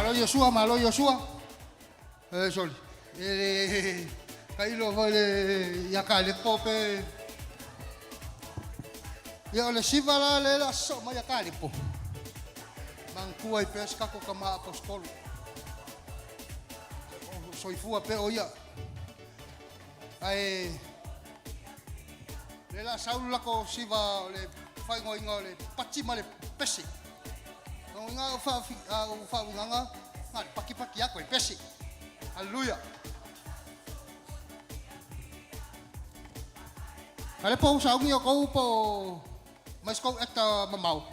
Malo Iosua, malo Iosua. E soli. E le kailo foi le ia ka le pope. Ia o le siva la le la so mai ia ka le po. Mangkua i pes kako ka ma apostolo. O soifua pe o ia. Ai le la saulu lako siva o le whaingoinga o le pati ma le pese. O ngā o wha ngā le paki paki ako e pese. Hallelujah. Ale po saungi o kou po mais kou ekta mamau.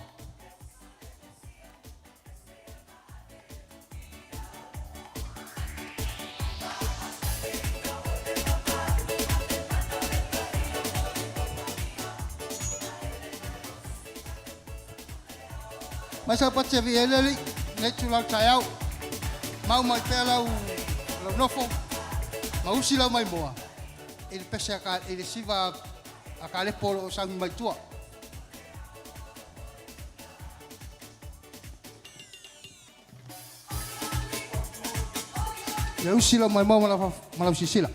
Mai sa pati vi eleli nei tu lau taiau. Mau mai pea lau lau nofo. Ma usi lau mai moa. E le pese a e le siva a ka le polo o sangi mai tua. Ia usi lau mai moa ma lau sisila.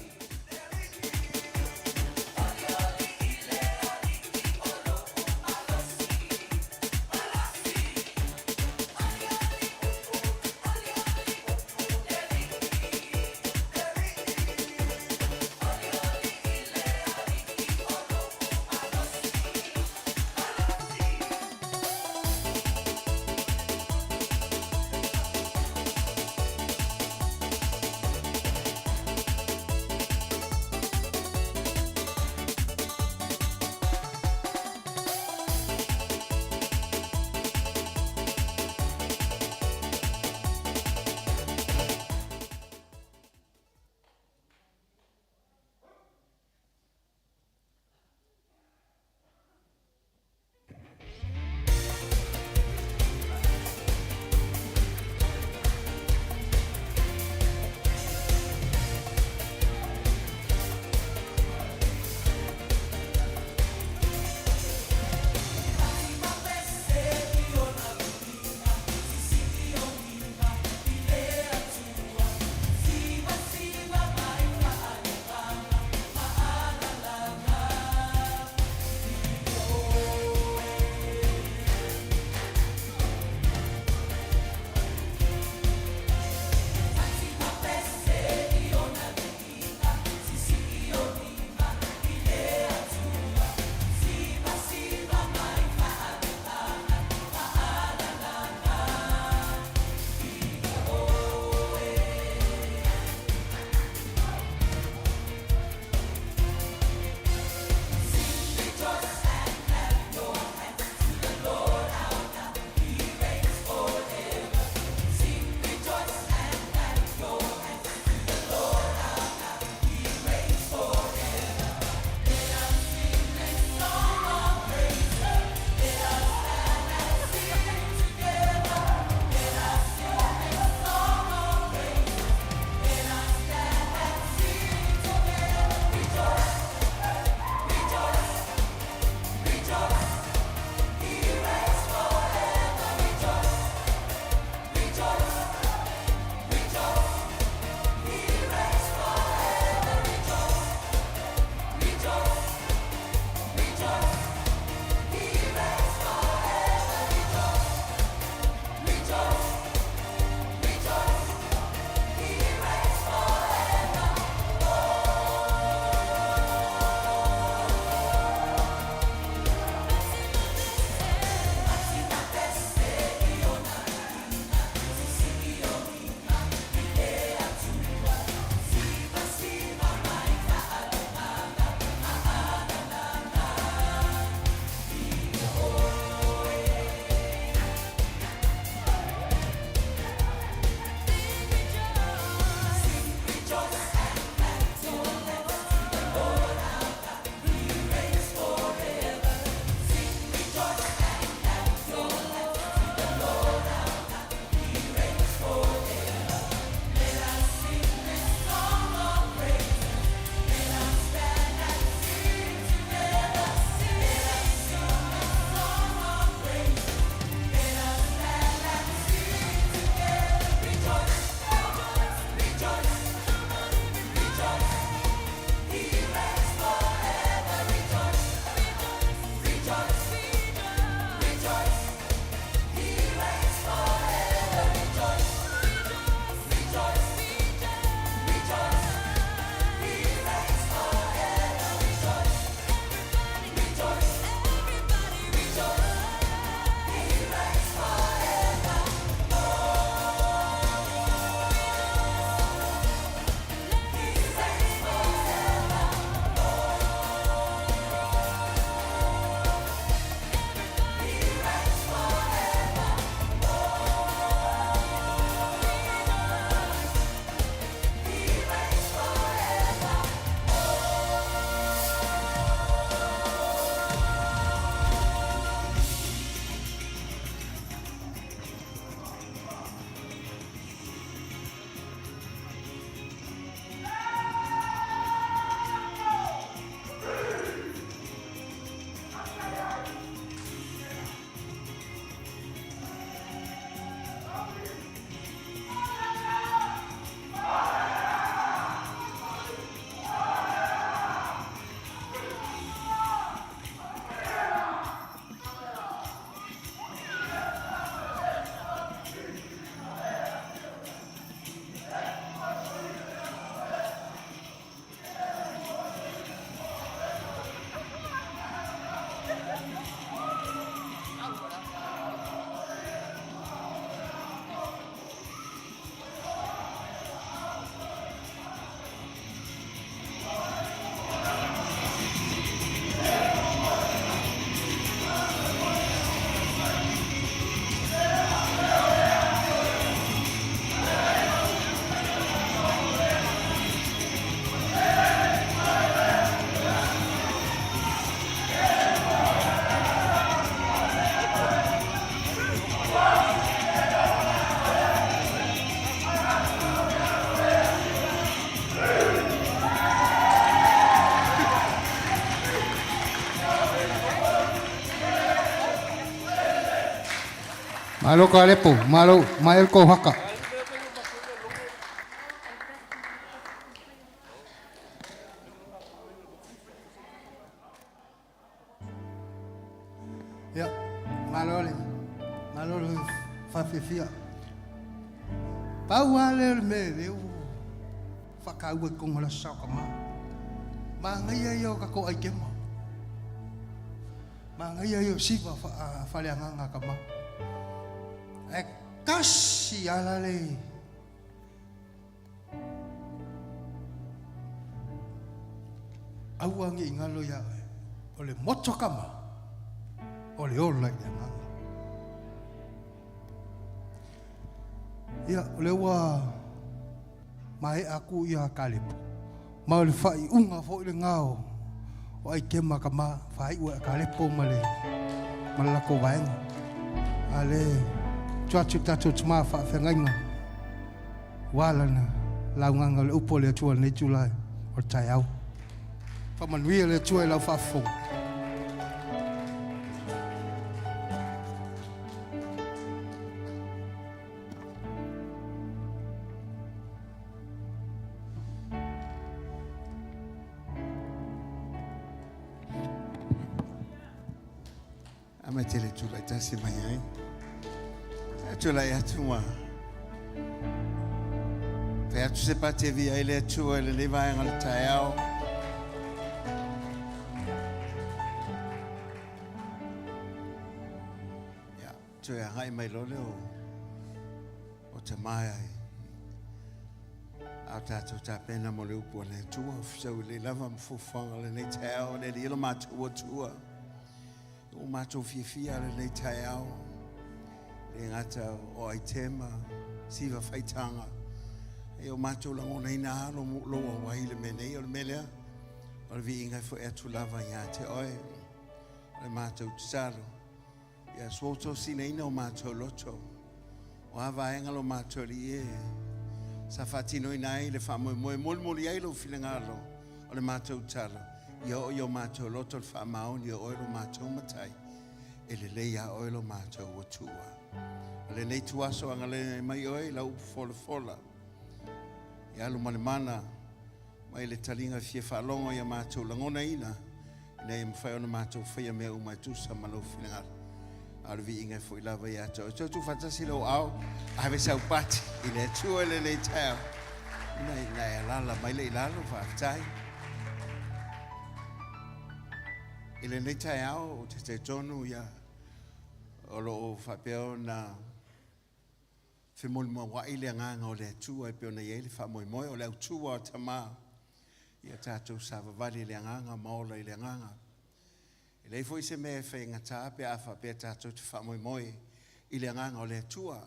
Malo Kalepo, malo Mael ko haka. Ia, malo le, malo le whawhiwhia. Pau a le o le mea le u whakaua i kongo la sao ka mā. Mā ngai ai o kako ai kema. Mā ngai ai o siva whale anganga ka mā. E kasi ala le aua ngi ngalo ia o le moto kama o le ola i le anganga. Ia, o le ua mae aku ia Kalepo. Ma o le whai unga fo i le ngao o ai kema ka ma whai ua Kalepo ma le ma le lako vaenga. A le tuatu tātou tuma whaawhengainga. Wala na launganga le upo le atua nei tūlai o le tai au. Whamanuia le atua i lau whaafonga. A mai tele tūlai tasi mai ai. A tūlai atu ma. Te atu se pate via i le atua i le leva e ngala tai ao. Ia, tue a ngai mai lole o te mai ai. A tātou tā pēna mo le upu a le atua, o le lava mfufuanga le nei tai ao, le li ilo mātou atua. O mātou fiafia le nei tai ao. Le ngata o ai tema, siva whaitanga. E o mātou langona ina alo mo loa wai le me nei o le melea. O le vi ingai fo e atu lava ia te oe. O le mātou tsalo. Ia suoto sina ina o mātou loto. O a vaenga lo mātou li e. Sa whatino ina ai le wha moe moe moli moli ai lo whilingalo. O le mātou talo. Ia o i o mātou loto le wha maoni o oe lo mātou matai. E le lei a oe lo mātou o tua. O le nei tuaso anga le mai oe lau upu fola fola. Ia alu male mana mai le talinga fia whaalongo ia mātou langona ina. Ina ia mwhai ona mātou whaia mea umai tusa ma lau whilingalo. A le vi ingai fo i lava ia tau. Tau tu whatasi lau au, a ve sau pati i le atua le nei tau. Ina ina e lala mai le ilalo whaaftai. I le nei tai ao o te te tonu ia o lo o whapeo na whimoli mua wai le nganga o le atua e peo na iei le wha moe o le autua o tama ia tātou savavali le nganga maola i le nganga. E lei foi se mea e whai ngata pe a wha pea tātou te wha moe i le nganga o le atua.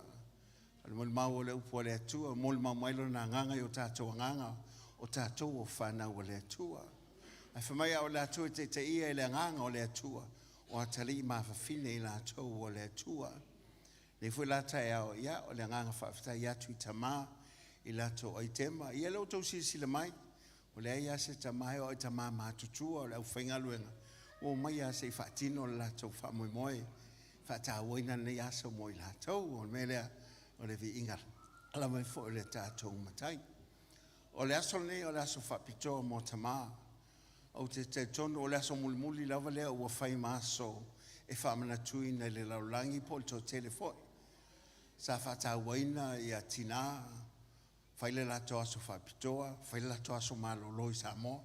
O le moli mau o le upu o le atua, moli mau mai lo na nganga i o tātou nganga o tātou o whanau o le atua. Ai whamai o le atua te te ia i le nganga o le atua. O atali ma whawhine i la tau o le atua. Nei fui la tai ao ia o le nganga whaaftai atu i tama i la tau ai tema. Ia le o tau sisila mai. O le ia se tama he o ai tama mātutua o le au whaingaluenga. O mai a se i whaatino le la tau wha moe moe. Whaatā nei asa mo i la tau. O le melea o le vi inga. Ala mai fo le tātou matai. O le aso nei o le aso whapitoa mo tama. O te te tono o le aso mulimuli lava lea ua whai maso e whamanatuina le laulangi po le tō tele foi. Sa whātāwaina ia tina, whai le lato aso whapitoa, whai le lato aso malolo i Samoa.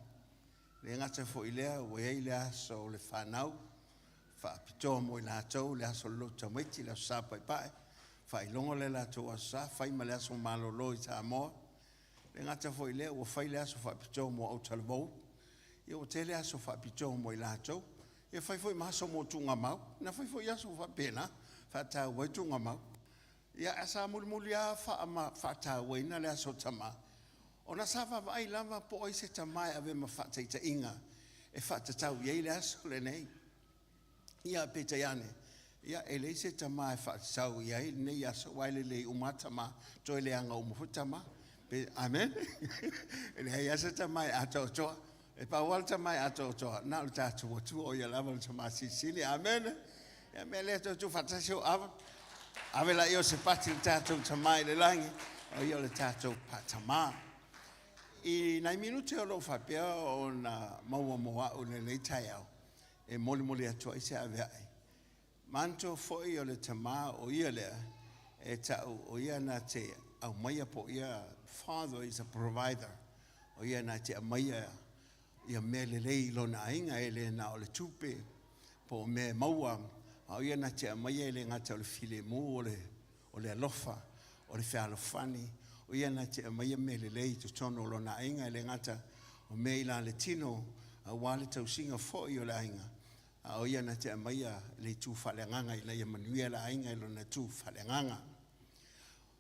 Le ngata foi lea, ua ei le aso o le whanau, whapitoa mo i latou, le aso lo tamaiti, le aso sa pai pai, whailongo le lato aso sa, whai ma le aso malolo i Samoa. Le ngata foi lea, ua whai le aso whapitoa mo au talavou, ia o tele aso whapitoa mo i latou, ia whai foi maso mo tūnga mau, na whai foi aso whapena, whātāu wai tūnga mau. Ia asa muli muli a whātāu ina le aso tama. O na sa wawai lava po oi se tama e ave ma whāteita inga, e whātatau iei le aso le nei. Ia peta iane, ia e le se tama e whātatau iei nei aso wai le le umatama, toi le anga umufutama. Amen. E le hei asa tama e atoa. E pa wal tama e atoa. Nā le tātou atu o ia lava le tama sisili. Amen. Ia mea le atu whatasi o awa. Ave laia o se pati i le tatou Tamā i le lagi, o ia o le tatou Tamā. I nai minute o lo o faapea ona maua mo a'u i lenei taeao e molimoli atu ai se avea'i. Manatua foi o le tamā o ia lea e ta'u o ia na te aumaia po o ia father is a provider. O ia na te aumaia ia mea lelei i lona aiga e le na o le tupe po o mea e maua a o ia na te aumaia e le gata o le filemu o le o le alofa, o le fealofani, o ia na te aumaia mea lelei i totonu o lona aiga e le gata o mea i la le tino aua le tausiga foi o le aiga, a o ia na te aumaia le itu faaleagaga ina ia manuia le aiga i lona itu faaleagaga.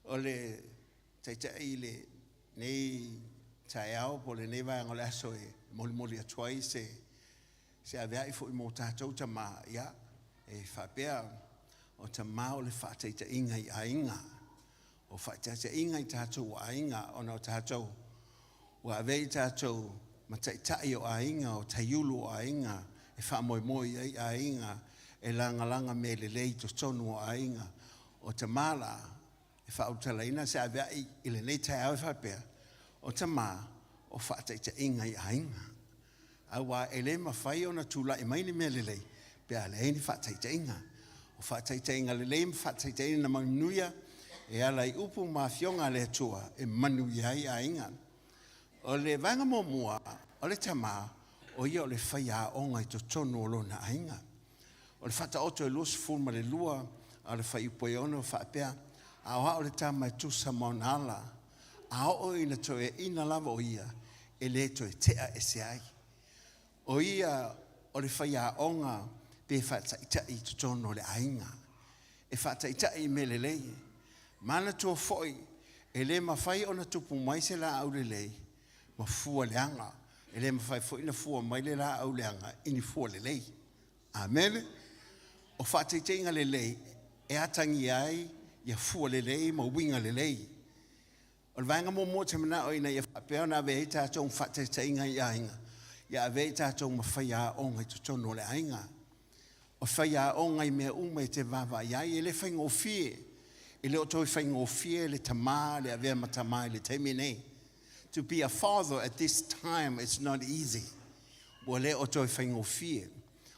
O le taitai i lenei taeao po o lenei vaega o le aso e molimoli atu ai se se avea'i foi mo tatou tamā, ia, e faapea, o tamā o le faataitaiga i aiga, o faataitaiga i tatou aiga, ona o tatou, ua avea i tatou ma taitai o aiga, o taiulu o aiga, e faamoemoe i ai aiga, e lagalaga mea lelei i totonu o aiga. O tamā la, e faaulutalaina se avea'i i lenei taeao e faapea, o tamā, o faataitaiga i aiga. Aua e le mafai ona tulai mai ni mea lelei pe a leai ni faataitaiga. O faataitaiga lelei ma faataitaiga na manuia e ala i upu ma afioga a le Atua e manuia ai aiga. O le vaega muamua, o le tamā, o ia o le faiaoga i totonu o lona aiga. O le Faataoto e 22 a o le fuaiupu e 6 faapea, A o au le tama e tusa ma ona ala, a oo ina toeaina lava o ia, e le toe tea ese ai. O ia o le faiaoga pe faataitai i totonu o le aiga. E faataitai i mea lelei. Manatua foi, e le mafai ona tupu mai se laau lelei ma fua leaga. E le mafai foi ona fua mai le laau leaga i ni fua lelei. Amene. O faataitaiga lelei e atagia ai ia fua lelei ma uiga lelei. O le vaega muamua ou te manao ina ia faapea ona ave ai tatou ma faataitaiga i aiga, ia ave ai tatou ma faiaoga i totonu o le aiga. O faiaoga i mea uma e te vaavaai ai, e le faigofie. E le o toe faigofie le tamā, le avea ma tamā i le taimi nei. To be a father at this time it's not easy. Ua le o toe faigofie.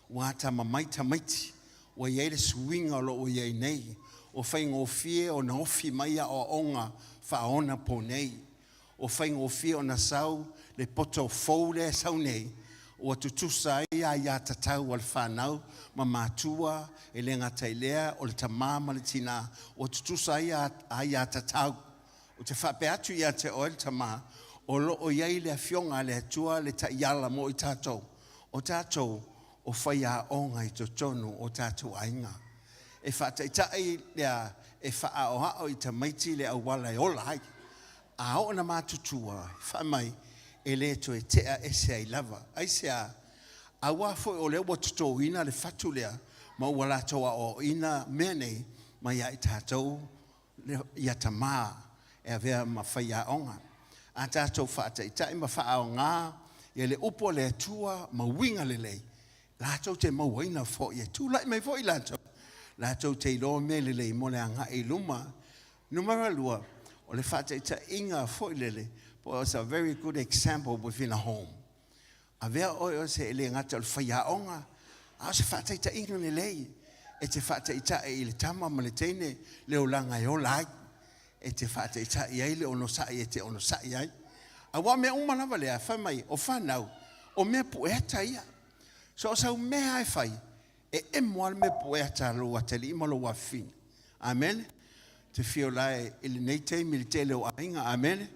Ua atamamai tamaiti. Ua i ai le suiga o lo o ua i ai nei. Ua faigofie ona ofi mai aoaoga faaonaponei. Ua faigofie ona sau le poto fou lea e sau nei, ua tutusa ai aiatatau a le fanau ma matua, e le gata i lea o le tamā ma le tinā, ua tutusa ai aiatatau. Ou te faapea atu ia te oe le tamā, o lo o i ai le Afioga a le Atua le taiala mo i tatou, o tatou o faiaoga i totonu o tatou aiga. E faataitai lea e faaaoao i tamaiti le auala e ola ai. A oo ina matutua, fai mai, e le toe tea ese ai lava. Aisea? Aua foi o lea ua totoina le fatu lea ma ua latou aoaoina mea nei mai ia i tatou ia tamā e avea ma faiaoga. A tatou faataitai ma faaaoga ia le upu a le Atua ma uiga lelei, latou te mauaina foi, e tulai mai foi latou, latou te iloa mea lelei mo le agai i luma. Numera lua, o le faataitaiga foi lele, was a very good example within a home. Avea oe o se e le gata o le faiaoga, a o se faataitaiga lelei e te faataitai i le tama ma le teine le olaga e ola ai, e te faataitai ai le onosai e te onosai ai. Aua o mea uma lava lea, fai mai, o fanau, o mea pueata ia. So o sau mea lava e fai, e emo lava le mea pueata a lou atalii ma lou afafine. Amene? Te fia ola e i lenei taimi i le tele o aiga. Amene?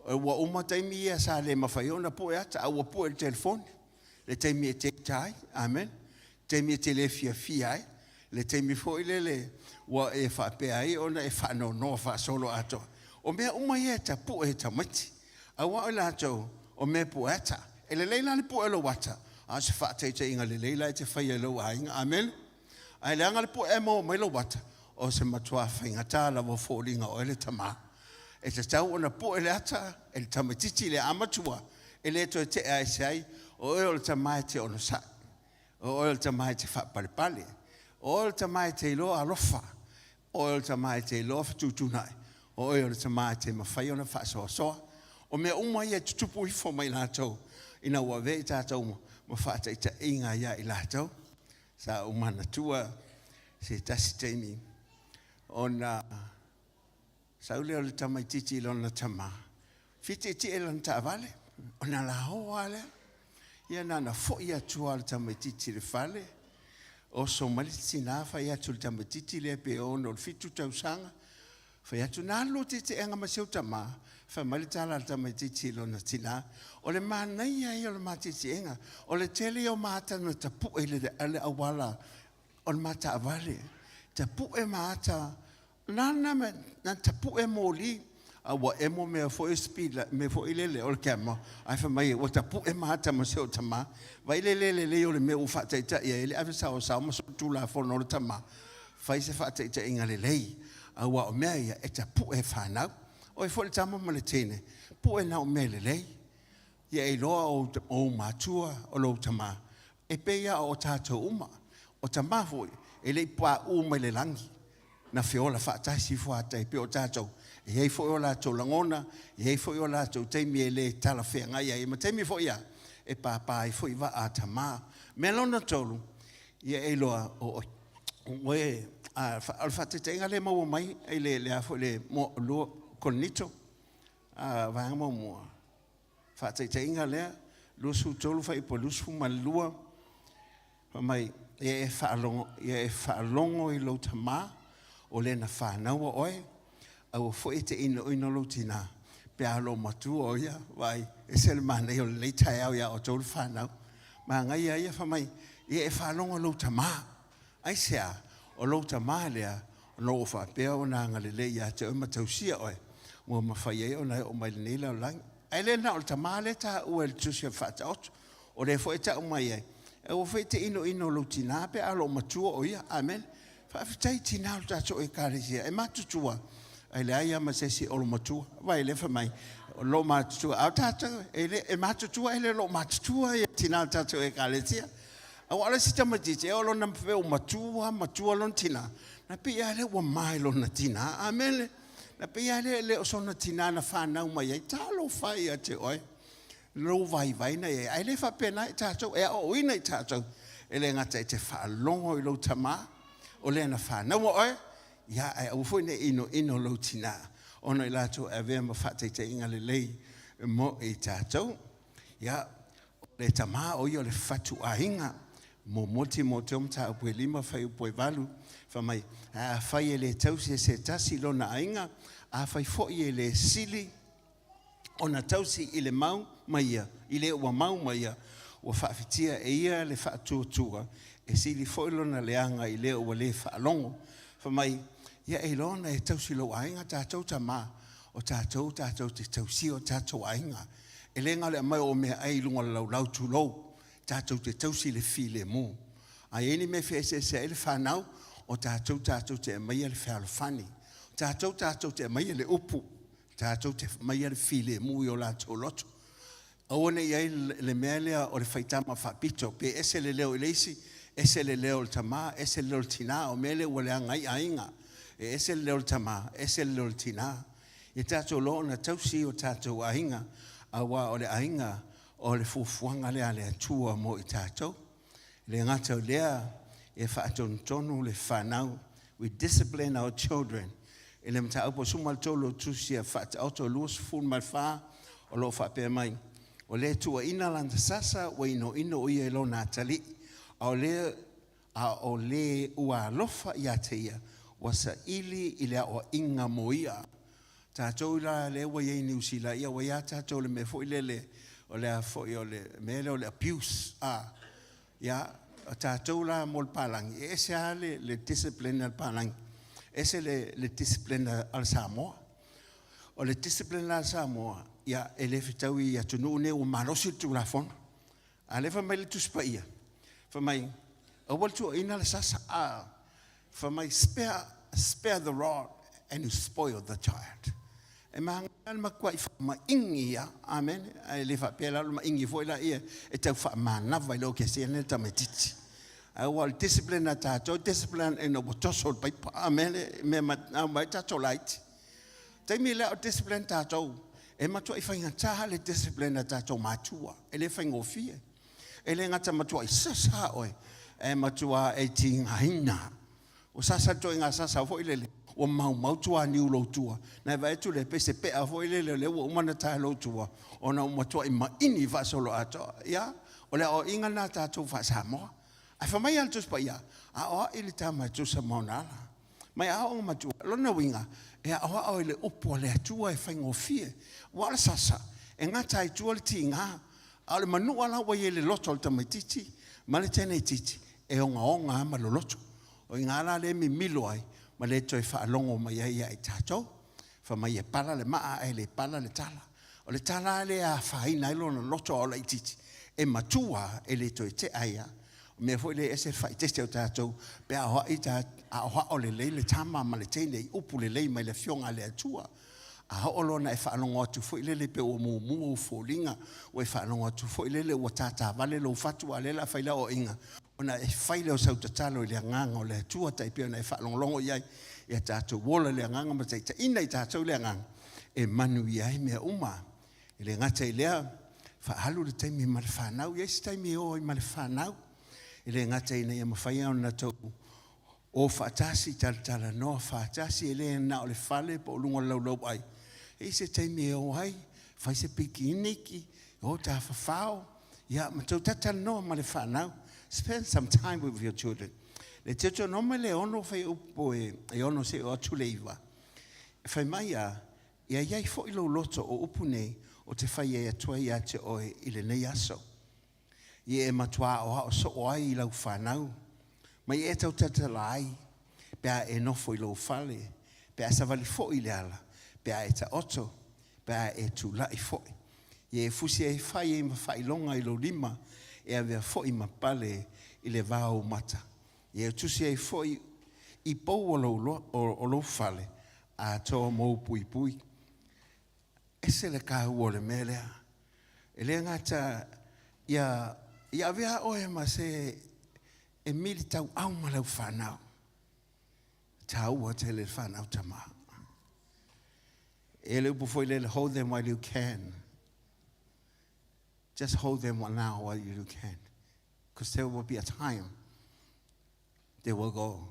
Ua uma taimi ia sa le mafai ona pue ata, a ua pue i le telefoni, le taimi e te ita ai. Amene? Taimi e te le fiafia ai, le taimi foi lele ua e faapea ai ona e faanoanoa faasoloatoa. O mea uma ia e tapue e tamaiti. Aua o i latou, o mea pue ata. E lelei la le pue o lou ata, a o se faataitaiga lelei la e te faia i lou aiga. Amene? Ae leaga le pue ae maua mai lou ata, o se matua faigata lava o foliga o oe le tamā. E tatau ona pue le ata e le tamaitiiti lea a matua, e le toe tea ese ai, o oe o le tamā e te onosai. O oe o le tamā e te faapalepale. O oe o le tamā e te iloa alofa. O oe o le tama e te iloa fetuutuunai, o oe o le tama e te mafai ona faasoasoa. O mea uma ia e tutupu ifo ma i latou ina ua avea i tatou ma faataitaiga ia i latou. Sa ou manatua se tasi taimi ona sau lea o le tamaitiiti i lona tama, fia tietie i lana taavale, ona laoa lava lea. Ia na ona foi atu lava o le tamaitiiti i le fale, oso mai le tina fai atu i le tamaitiiti lea pe 6 i le 7 tausaga, fai atu, na alu lou tietieaga ma si ou tama? Fai mai le tala a le tamaitiiti i lona tina, o le manaia ia o le ma tietiega, o le tele ia o ma ata na tapue i le auala o le ma taavale, tapue ma ata, na na na tapue moli, a ua emo mea foi o speed light, mea foi lele o le camera, ae fai mai ua tapue ma ata ma si ou tama. Vaai le le lelei o le mea ua faataitai ai le ave saosao ma solitulafono o le tama, fai se faataitaiga lelei, aua o mea ia e tapue e fanau. O oe foi le tama ma le teine, pue na o mea lelei. Ia e iloa ou matua, o lou tama, e pei lava o tatou uma. O tama foi, e le i pauu mai le lagi, na feola faatasi ifo lava tai pei o tatou. E i ai foi o latou lagona, e i ai foi o latou taimi e le talafeagai ai, ma taimi foi a e papa ai foi vaa a tama. Mea lona tolu, ia e iloa o oe, o le faataitaiga lea e maua mai i le, le, a foi le lua Korinito, vaega muamua, faataitaiga lea, 23 fuaiupu 22, fai mai, ia e faalogo, ia e faalogo i lou tama, o le na fanaua oe, aua foi e te inoino lou tinā, pe a loo matua o ia, vaai, ese le manaia o lenei taeao ia outou le fanau. Manaia ia, fai mai, ia e faalogo i lou tama. Aisea? O lou tama lea, ona ua faapea ona agalelei ia te oe ma tausia oe, ua mafai ai ona e oo mai lenei lalolagi. Ae le na o le tama lea e taua e le Tusi o le Faataoto, o lea foi e tau mai ai, aua foi e te inoino i lou tina pe a o loo matua o ia. Amene. Faafetai i tina o le tatou Ekalesia e matutua, ae leai lava ma se isi e olomatua. Vaai lea fai mai, o loo matutua, a o tatou e le e matutua e le o loo matutua ia tina o le tatou Ekalesia. Aua o le isi tamaitiiti e oo loa ina pei ua matua matua lona tina, na pei lava lea ua ma i lona tina. Amene. Na pei lava lea e le o sona tina na fanau mai ai. Talofa e ia te oe lou vaivai na i ai. Ae le faapena i tatou, e aoaoina i tatou, e le gata e te faalogo i lou tama, o lea na fanaua oe, ia, ae aua foi ne i inoino lou tina, ona i latou e avea ma faataitaiga lelei mo i tatou. Ia, o le tama o ia o le fatuaiga. Muamua Timoteo mataupu e 5 fuaiupu e 8, fai mai, ae afai e le tausi e se tasi lona aiga, afai foi e le sili ona tausi i le mau ma ia, i le ua mau ma ia, ua faafitia e ia le faatuatua, e sili foi lona leaga i le ua le faalogo. Fai mai, ia e iloa ona e tausi lou aiga, tatou tama, o tatou tatou te tausia o tatou aiga. E le na o le aumai o meaai i luga o le laulau, tulou, tatou te tausi le filemu. A i ai ni mea e feeseeseai ai le fanau, o tatou tatou te aumaia le fealofani, o tatou tatou te aumaia le upu, tatou te aumaia le filemu i o latou loto. Aua ne i i ai le mea lea o le faitama faapito, pe ese le leo i le isi, ese le leo o le tama, ese le leo o le tina, o mea lea ua leaga ai aiga. E ese le leo o le tama, ese le leo o le tina. Ia tatou iloa ona tausi o tatou aiga, aua o le aiga o le fuafuaga lea a le Atua mo i tatou. E le gata o lea, e faatonutonu le fanau. We discipline our children. I le mataupu 13 o le Tusi a Faataoto 24, o lo o faapea mai, o le tuuaina lana sasa ua inoino o ia i lona atalii, a o le, a o le ua alofa ia te ia, ua saili i le aoaiga mo ia. Tatou la lea ua i ai i Niu Sila, ia ua i ai tatou le mea foi lele, o le a foi o le mea lea o le abuse. A, ia, o tatou la mo le palagi, e ese lava le discipline a le palagi, ese le discipline a le Samoa. O le discipline a le Samoa, ia, e le fetaui i atunuu nei ua malosi le Tulafono. A lea fai mai le Tusi Paia, fai mai, aua le tuuaina le sasa, a fai mai, spare, spare the rod and you spoil the child. E manaia le matuai faamaigi ia, amen. Ae le faapea la o le maigi foi la ia e tau faamanava i le okesea le tamaitiiti. Ae ua o le discipline a tatou, discipline ina ua toso le paipa. A mea le mea ma mai tatou laiti. Taimi lea o discipline tatou, e matuai faigata le discipline a tatou matua. E le faigofie. E le gata matuai sasa oe, e matua e tigaina. Ua sasa le ituaiga sasa foi lele, ua maumau tuaniu i lou tua. Na e vaai atu lea, pei se pea foi lele o lea ua uma ona ta i lou tua, ona ua matuai maini faasoloatoa. Ia, o le aoaiga lena a tatou faa-Samoa. Ae fai mai lava le Tusi Paia, aoai le tama e tusa ma ona ala. Mai aoga matua, lona uiga, e aoao i le upu a le Atua e faigofie. Aua o le sasa, e gata ai i tua le tiga, a o le manua la ua i ai i le loto o le tamaitiiti ma le teineitiiti, e ogaoga lava ma loloto. O i ina la lea e mimilo ai ma le toe faalogo mai ai ia i tatou. Fai mai e pala le maa ae le pala le tala. O le tala lava lea e afaina ai lona loto a o laitiiti, e matua lava e le toe tea ai lava. O le mea foi lea e ese le faaeteete o tatou pe a aoao lelei le tama ma le teine i upu lelei mai le Afioga a le Atua. A oo loa ina e faalogo atu foi lele pei ua mumu ou foliga, ua e faalogo atu foi lele ua tatavale lou fatu a o lea o le a fai le aoaiga, ona e fai lea o sau tatalo i le Agaga o le Atua tai pei ona e faalogologo i ai ia tatou ola i le Agaga ma taitaiina i tatou i le Agaga e manuia ai mea uma. E le gata i lea, faaalu le taimi ma le fanau. E i ai se taimi e o ai ma le fanau. E le gata ina ia mafai ona tou o faatasi, talatalanoa faatasi, e le na o le fale po o luga o le laulauai. E i ai se taimi e o ai, fai se pikiniki, o tafafao, ia ma tou talatalanoa ma le fanau. Spend some time with your children. Le Deuteronome le 6 fuaiupu e 6 seia oo atu i le 9, e fai mai a, Ia i ai foi lou loto o upu nei ou te fai ai atu ai ia te oe i lenei aso. Ia e matua aoao soo ai i lau fanau, ma ia e tautatala ai, pe a e nofo i lou fale, pe a savali foi i le ala, pe a e taoto, pe a e tulai foi. Ia e fusi ai fai ai ma faailoga i lou lima, e avea foi ma pale i le va o ou mata. Ia e tusi ai foi i pou o lou, o lou fale, atoa mou puipui. Ese le taua o le mea lea. E le gata ia, ia avea oe ma se e mili tauau ma lau fanau. Taua tele le fanau tama. E le upu foi lele, hold them while you can. Just hold them now while you can. Because there will be a time they will go.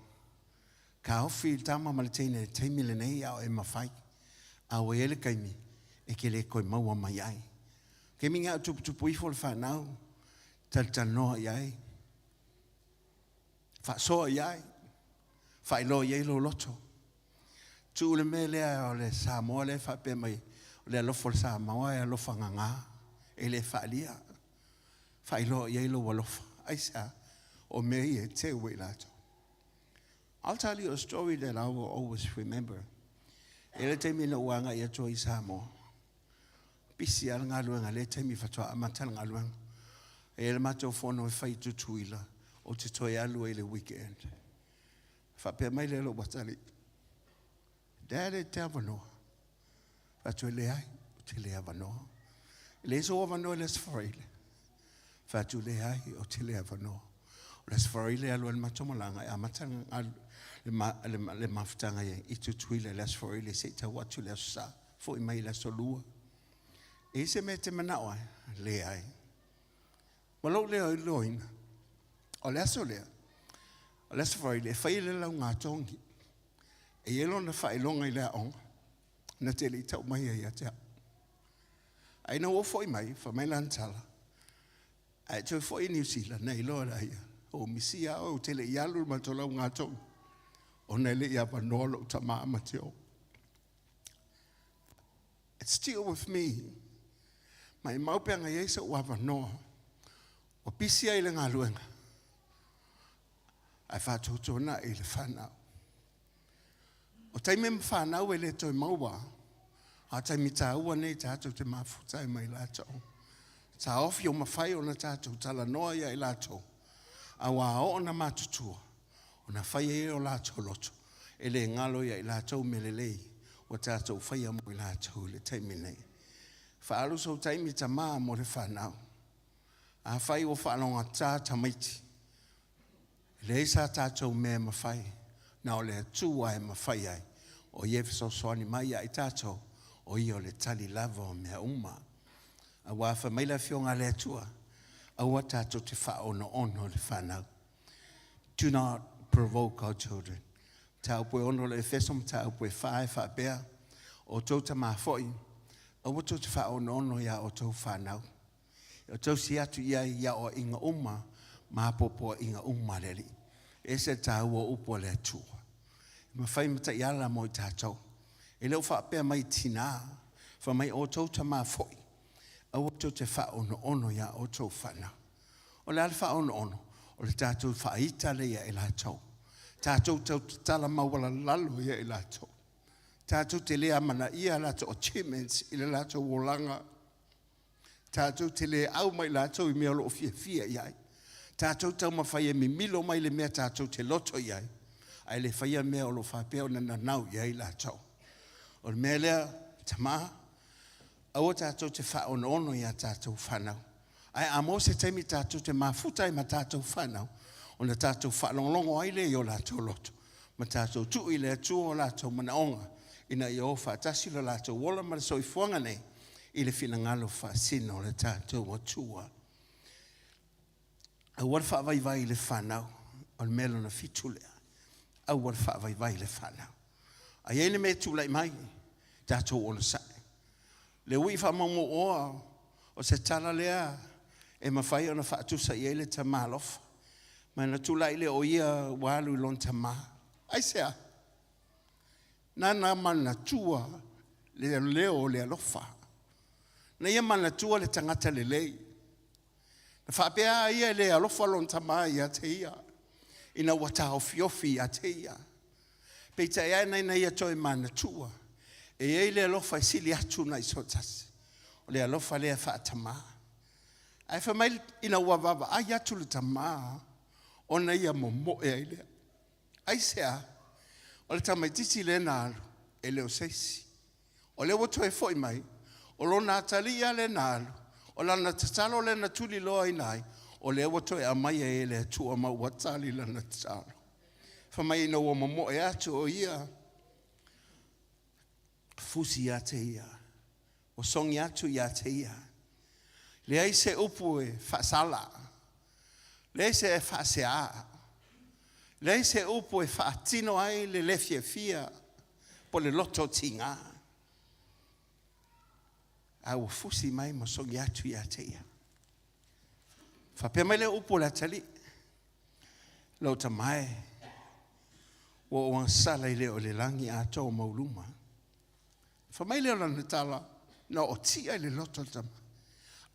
Taofi le tama ma le teine i le taimi lenei a o e mafai. A ua i ai le taimi e te le toe maua mai ai. Taimi nei a o tuputupu ifo le fanau, talatalanoa i ai, faasoa i ai, faailoa i ai lou loto. Tuu le mea lea o le Samoa lea e faapea mai, o le alofa o le Samoa e alofa gaga, e le faaalia. Faailoa i ai lou alofa. Aisea? O mea ia e teu ai latou. I'll tell you a story that I will always remember. E le taimi na ou agai atu ai i Samoa. Pisi lava le galuega, lea taimi faatoa amata le galuega. E i ai le matou fono e fai i Tutuila, ou te toe alu ai i le weekend. Faapea mai lea lou atalii, Dad, e te avanoa? Fai atu, e leai, ou te le avanoa. E leai sou avanoa i le Aso Faraile. Fai atu, leai, ou te le avanoa. O le Aso Faraile e alu ai le matou malaga e amata le, le, le mafutaga i Tutuila i le Aso Faraile se i tau atu i le Aso Sa, foi mai i le Aso Lua. E i ai se mea e te manao ai? Leai. Ma lou leo iloaina, o le aso lea, o le Aso Faraile, e fai ai le laugatogi. E i ai lona faailoga i le aoga, na te le i tau mai ai ia te au. Ae ina ua foi mai, fai mai lana tala, a e toe foi i Niu Sila, na iloa lea ia, o misia oe, ou te le i alu i le matou laugatogi, ona e le i avanoa lou tama ma te o. It's still with me. Maimau pe ana i ai so'u avanoa, ua pisi ai le galuega, ae faatuatuanai i le fanau. O taimi ma fanau e le toe maua, a o taimi taua nei tatou te mafuta ai ma i latou. Taofi o mafai ona tatou talanoa ia i latou, aua a oo ona matutua, ona fai ai o latou loto, e le galo ia i latou mea lelei ua tatou faia mo i latou i le taimi nei. Faaalu sou taimi tama mo le fanau. Afai ua faalogogata tamaiti. E leai sa tatou mea e mafai, na o le Atua e mafai ai, o Ia e fesoasoani mai ia i tatou, o Ia o le tali lava o mea uma. Aua fai mai le Afioga a le Atua, aua tatou te faaonoono i le fanau. Do not provoke our children. Mataupu e 6 o le Efeso, mataupu e 4 e faapea, O outou tamā foi, aua tou te faaonoono iā outou fanau. E tausi atu i ai i aoaiga uma ma apoapoaiga uma a le Alii. E ese le taua o upu a le Atua. E mafai ma taiala mo i tatou. E le o faapea mai tinā, fai mai outou tamā foi, aua tou te faaonoono iā outou fanau. O le a le faaonoono? O le tatou faaita lea ia i latou. Tatou tau tatala maualalalo ia i latou. Tatou te le amanaia a latou achievements i le latou olaga. Tatou te le au ma i latou i mea o lo o fiafia i ai. Tatou taumafai e mimilo mai le mea tatou te loto i ai, ae le faia mea o lo o faapea ona nanau i ai latou. O le mea lea, tamā, aua tatou te faaonoono i a tatou fanau. Ae a maua se taimi tatou te mafuta ai ma tatou fanau, ona tatou faalogologo ai lea i o latou loto, ma tatou tuu i le Atua o latou manaoga, ina ia o faatasi lo latou ola ma le soifuaga nei i le finagalo faasino o le tatou Atua. Aua le faavaivai i le fanau, o le mea lona fitu lea. Aua le faavaivai i le fanau. A i ai le mea e tulai mai, tatou onosai. Le ui faamaumauoa o se tala lea e mafai ona faatusa i ai le tamā alofa. Ma na tulai lea o ia ua alu i lona tamā. Aisea? Nana manatua le leo o le alofa. Na ia manatua le tagata lelei. Na faapea a ia e le alofa lona tamā ia te ia, ina ua taofiofi ia te ia. Peitai ane ina ia toe manatua, e i ai le alofa e sili atu nai so tasi. O le alofa lea faatamā. Ae fai mai ina ua vaavaai atu le tamā, ona ia momoe ai lea. Aisea? O le tamaitiiti lea na alu, e le o se isi. O lea ua toe foi mai, o lona atalii lava lea na alu, o lana tatalo lea na tuliloaina ai, o lea ua toe aumai ai e le Atua ma ua tali lana tatalo. Fai mai ina ua momoe atu o ia, fusi ia te ia, ua sogi atu ia te ia. Leai se upu e faasala, leai se e faaseā, leai se upu e faatino ai le le fiafia po le loto tigā. A ua fusi mai ma sogi atu ia te ia. Faapea mai lea upu o le atalii, lou tamā e, ua ou agasala i le o le lagi atoa ma ou luma. Fai mai lea o lana tala, na ootia i le loto o le tama,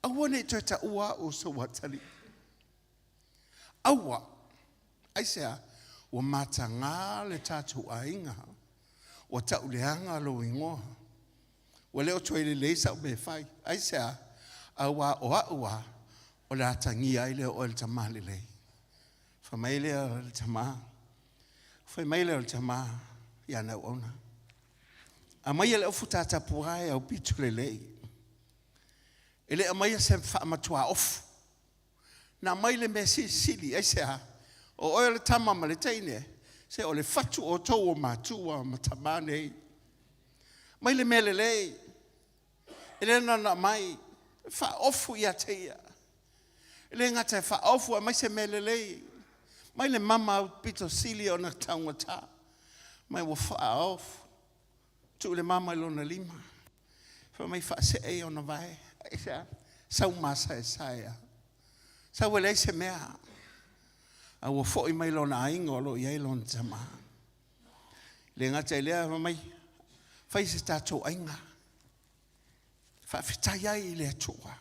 aua ne i toe taua au o sou atalii. Aua! Aisea? Ua mataga le tatou aiga, ua tauleaga lou igoa, ua le o toe lelei sau mea e fai. Aisea? Aua o au lava, o le atagia ai lea o oe le tamā lelei. Fai mai lea o le tamā, fai mai lea o le tamā ia Nauauna, aumaia le ofu tatapuae aupito lelei. E le aumaia se faamatuaofu. Na aumai le mea silisili, aisea? O oe o le tama ma le teine, se o le fatu outou o matua ma tamā nei. Mai le mea lelei, e le na ona aumai, faaofu ia te ia. E le gata e faaofu, aumai se mea lelei. Mai le mama aupito sili ona taugata, mai ua faaofu. Tuu le mama i lona lima, fai mai faasee i ona vae. Aisea? Sau masaesae lava. Sau e leai se mea. A ua foi mai lona aiga o lo o i ai lona tamā. E le gata i lea, fai mai, fai se tatou aiga. Faafetai ai i le Atua.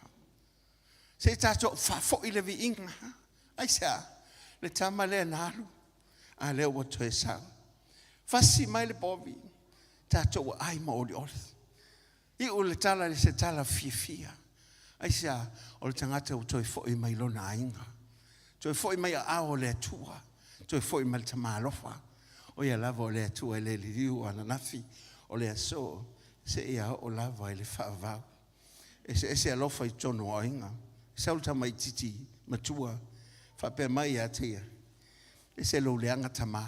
Se i tatou faafoi le viiga. Aisea? Le tama lea na alu, a lea ua toe sau. Fasi mai le povi, tatou aai ma olioli. Iu le tala i se tala fiafia. Aisea? O le tagata ua toe foi mai lona aiga. Toe foi mai aao o le Atua. Toe foi mai le tama alofa. O ia lava o le Atua e le liliu ananafi, o le aso, seia oo lava i le faavavau. Eseese alofa i totonu o aiga. Sau le tamaitiiti matua, faapea mai ia te ia. Ese lou leaga tamā.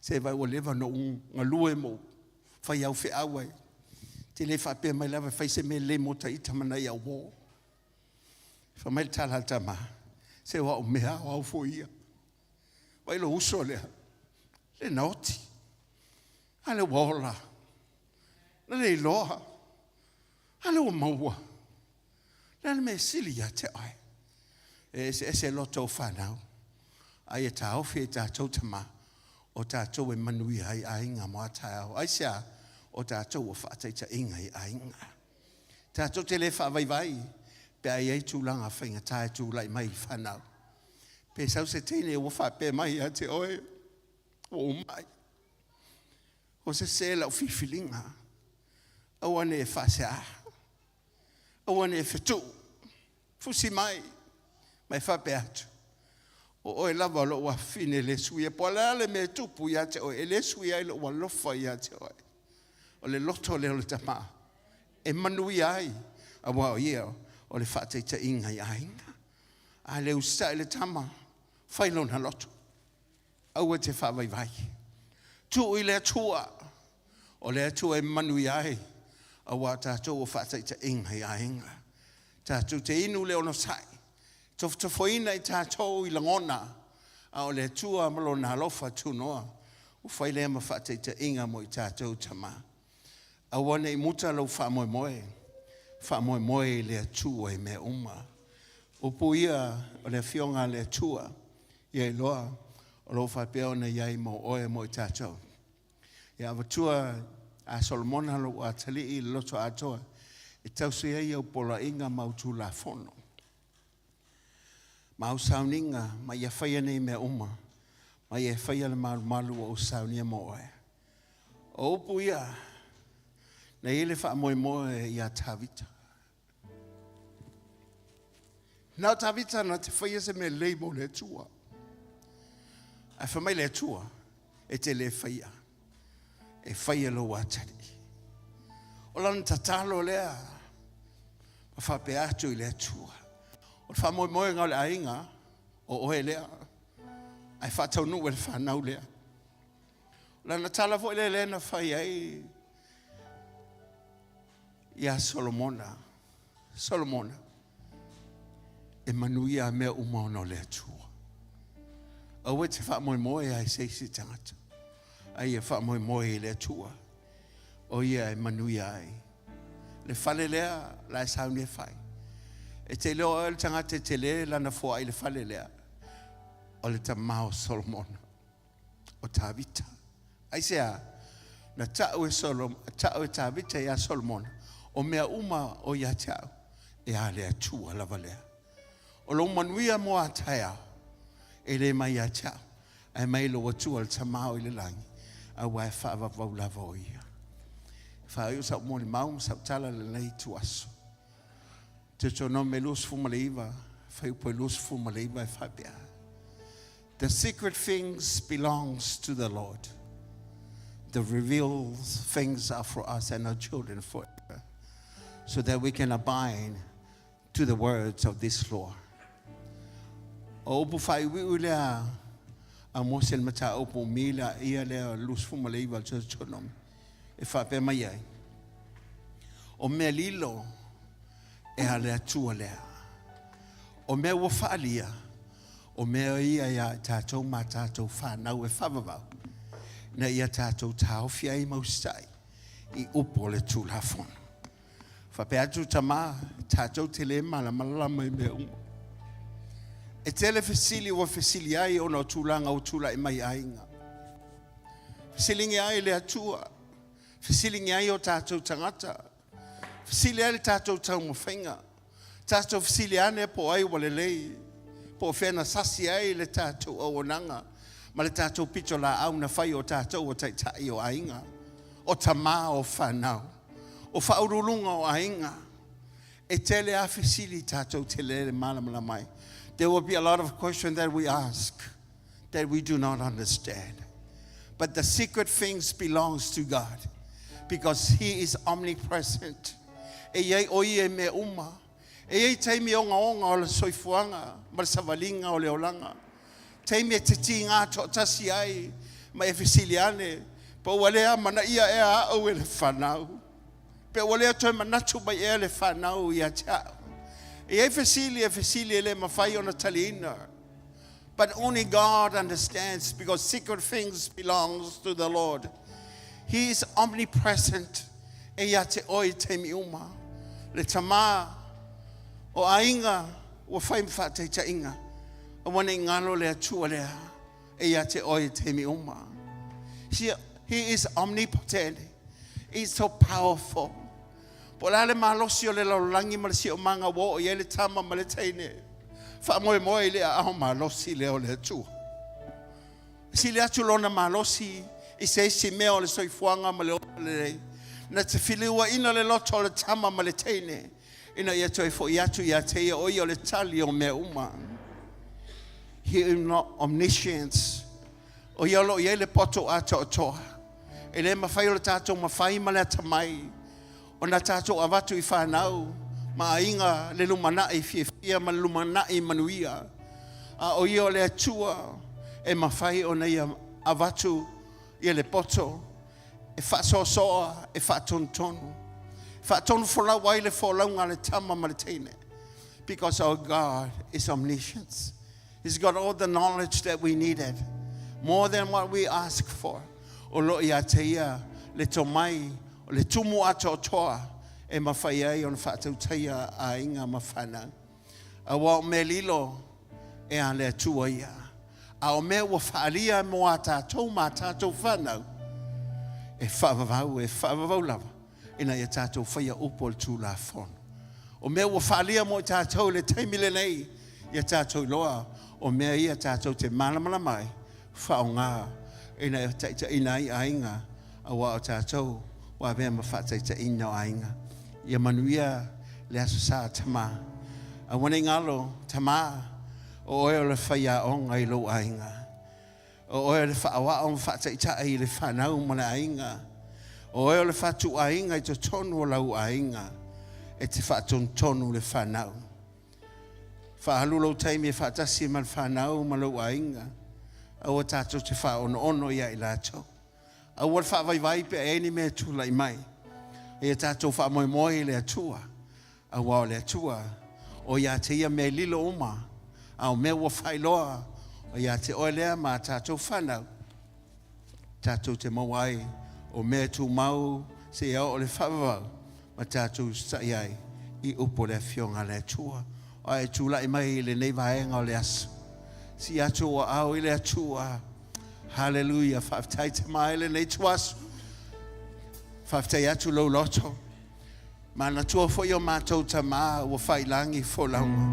Se vaai ua leva ona ou galue ma ou fai au feau ai. E te le faapea mai lava e fai se mea lelei mo ta ita ma nai au uō. Fai mai le tala a le tama, se o au mea o au foi ia. Vaai lou uso lea, le na oti. A lea ua ola. Na le iloa. A lea ua maua. Le a le mea e sili ia te oe. E eseese loto o fanau. A ia taofi e tatou tamā, o tatou e manuia ai aiga mo a taeao. Aisea? O tatou o faataitaiga i aiga. Tatou te le faavaivai pe a i ai tulaga faigata e tulai mai i fanau. Pe sau se teine ua faapea mai ia te oe, ua ou mai. O sese lau filifiliga. Aua ne i e faasea. Aua ne i e fetuu. Fusi mai ma e faapea atu, o oe lava o lou afafine e le suia. Po o le a le mea e tupu ia te oe, e le suia ai lou alofa ia te oe. O le loto lea o le tama e manuia ai, aua o ia o le faataitaiga i aiga. A le usitai le tama, fai lona loto. Aua e te faavaivai. Tuu i le Atua. O le Atua e manuia ai, aua o tatou o faataitaiga i aiga. Tatou te inu le onosai, tofotofoina i tatou i lagona, a o le Atua ma lona alofa tunoa, ua fai lea ma faataitaiga mo i tatou tama. Aua ne i muta lou faamoemoe, faamoemoe i le Atua i mea uma. Upu ia o le Afioga a le Atua, ia iloa o lo o faapea ona i ai mo oe mo i tatou. Ia avatua a Solomona lou atalii i le loto atoa e tausi ai au poloaiga ma au tulafono ma au sauniga, ma ia faia nei mea uma, ma ia faia le malumalu ua ou saunia mo oe. O upu ia, na i ai le faamoemoe ia Tavita. Na o Tavita na te faia se mea lelei mo le Atua. Ae fai mai le Atua, e te le faia, e faia lou atalii. O lana tatalo lea, ma faapea atu i le Atua. O le faamoemoega o le aiga, o oe lea, ae faataunuu e le fanau lea. O lana tala foi lea lea na fai ai ia Solomona, Solomona, e manuia mea uma ona o le Atua. Aua e te faamoemoe ai se isi tagata, a ia faamoemoe i le Atua, o ia e manuia ai. Le fale lea, la e sauni e fai. E te iloa oe le tagata e tele lana foai i le fale lea, o le tama o Solomona, o Tavita. Aisea? Na tau e, Solom, tau e Tavita ia Solomona, o mea uma o ia te au, e a le Atua lava lea. O lou manuia mo a taeao, e le mai ia te au, ae mai lou Atua le Tama o i le lagi, aua e faavavau lava o ia. Faaiu sau molimau ma sau tala lenei ituaso. Deuteronome 29, fuaiupu e 29 e faapea. The secret things belongs to the Lord. The revealed things are for us and our children forever, so that we can abide to the words of this law. O upu faaiuiu lea a Mose le mataupu mila ia lea 29 o le Deuteronomy e faapea mai ai. O mea lilo e a le Atua lea. O mea ua faalia, o mea ia ia i tatou ma tatou whanau e whaavavau, na ia tatou taofi ai ma usitai i upu o le Tulafono. Faapea atu tama, tatou te le malamalama i mea uma. E tele fesili ua fesili ai ona o tulaga ua tulai mai i aiga. Fesiligia ai le Atua, fesiligia ai o tatou tagata, fesili ai le tatou taumafaiga, tatou fesili ane po o ai ua lelei, po o fea na sasi ai le tatou auaunaga ma le tatou pitolaau na fai o tatou o taitai o aiga, o tamā o fanau, o faauluuluga o aiga. E tele a fesili tatou te le malamalama ai. There will be a lot of questions that we ask that we do not understand. But the secret things belongs to God because He is omnipresent. E iai o ia i mea uma. E iai taimi ogaoga o le soifuaga ma le savaliga o le olaga. Taimi e te tigā toatasi ai ma e fesili ane, po ua le amanaia ea au e le fanau? Pe ua le toe manatu mai ea le fanau ia te au? E i ai fesili e fesili e le mafai ona taliina. But only God understands because secret things belongs to the Lord. He is omnipresent. E ia te oe i taimi uma. Le tamā o aiga ua fai ma faataitaiga. Aua ne i galo le Atua lea e ia te oe i taimi uma. He is omnipotent. He is so powerful. Po o le a le malosi o le lalolagi ma le siomaga ua oo i ai le tama ma le teine, faamoemoe i le aao malosi lea o le Atua. E sili atu lona malosi i se isi mea o le soifuaga ma le ola lelei, na te feliuaina le loto o le tama ma le teine, ina ia toe fo'i atu ia te ia o ia o le tali o mea uma. He is not omniscience. O ia o lo o i ai le poto atoatoa. E le mafai o le tatou mafai ma le atamai ona tatou avatu i fanau ma aiga le lumanai fiafia ma le lumanai manuia. A o ia o le Atua e mafai ona ia avatu ia le poto e faasoasoa, e faatonutonu. E faatonufolau ai le folauga a le tama ma le teine. Because our God is omniscient. He's got all the knowledge that we needed, more than what we ask for. O lo o ia te ia le tomai, o le tumu atoatoa e mafai ai ona faatautaia aiga ma fanau. Aua o mea lilo e a le Atua ia. A o mea ua faaalia mo a tatou ma a tatou fanau, e faavavau, e faavavau lava ina ia tatou faia upu o le Tulafono. O mea ua faaalia mo i tatou i le taimi lenei, ia tatou iloa o mea ia tatou te malamalama ai, faaaoga ina ia taitaiina ai aiga, aua o tatou ua avea ma faataitaiina o aiga. Ia manuia le Aso Sa, Tamā. Aua ne i galo, Tamā, o oe o le faiaoga i lou aiga. O oe o le faaoao ma faataitai i le fanau ma le aiga. O oe o le fatuaiga i totonu o lau aiga e te faatonutonu le fanau. Faaalu lou taimi e faatasi ma le fanau ma lou aiga. Aua tatou te faaonoono ia i latou. Aua le faavaivai pe a i ai ni mea e tulai mai. Ia tatou faamoemoe i le Atua, aua o le Atua, o ia te ia mea lilo uma, a o mea ua faailoa, o ia te oe lea ma a tatou fanau, tatou te maua ai o mea e tumau seia oo i le faavavau, ma tatou usitai ai i upu o le Afioga a le Atua. A e tulai mai i lenei vaega o le aso, sii atu ou aao i le Atua. Haleluia. Faafetai Tama i lenei ituaso. Faafetai atu lou loto. Manatua foi o matou tamā ua faiilagi folauga.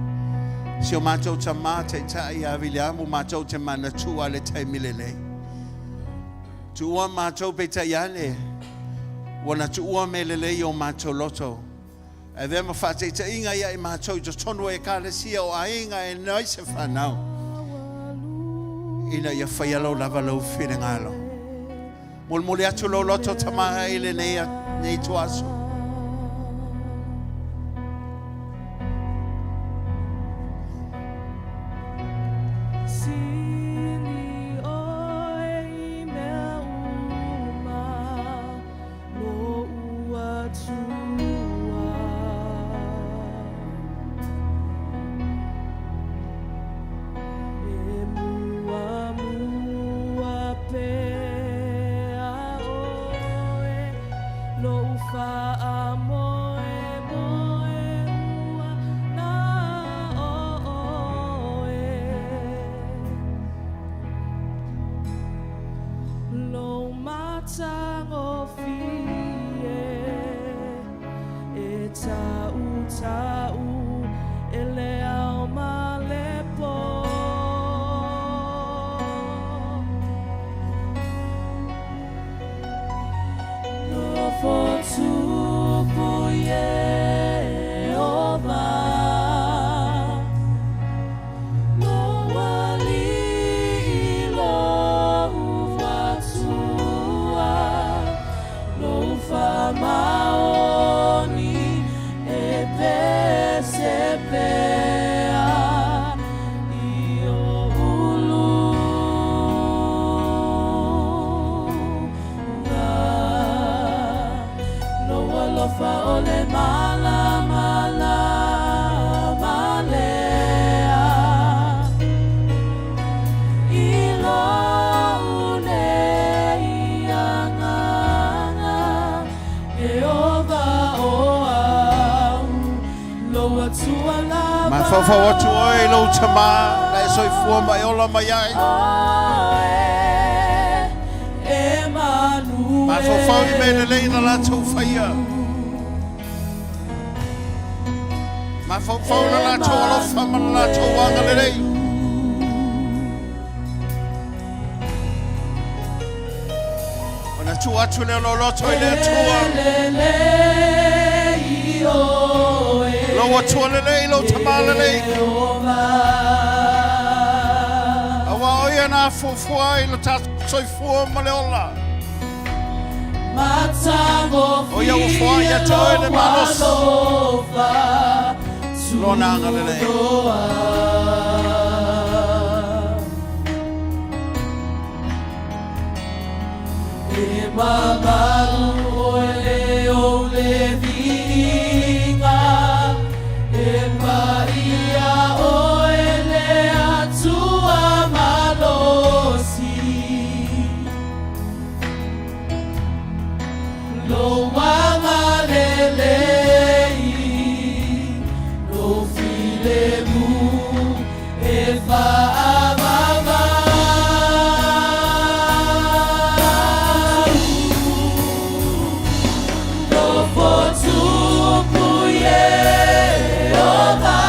Si o matou tamā taitai ia Viliamu matou te manatua le taimi lenei. Tuua matou peitai ane, ua na tuua mea lelei i o matou loto. Ae avea ma faataitaiga ia i matou i totonu o Ekalesia o aiga e nai se fanau, ina ia faia lau lava lou finagalo. Molimoli atu lou loto Tamā i lenei nei ituaso. Sili oe i mea uma, lo'u Atua. E muamua pea oe, lo'u faamoemoe ua na o oe. Lou matagofie e tautau e le ao ma le pō. Nofo tupu Iehova. Lou Alii lou Atua, lou faamaoni e pese. o le malamalama lea i lou nei agaga, Ieova o au, lou Atua lava. Mafaufau atu oe i lou tamā, na e soifua ma e ola mai ai. Mafaufau i mea lelei na latou faia. Mafaufau i le latou alofa ma le latou agalelei. Ona tuu atu lea o lou loto i le Atua. Lou Atua lelei, lou Tamā lelei. Aua o ia na afuafua ai lo tatou soifua ma le ola. O ia ua foai ia te oe le malosi. Lona agalelei. E mamalu oe le ou le viiga, e paia oe le Atua malosi. Lou agalelei, lou filemu e faavavau. Nofo tupu Ieova,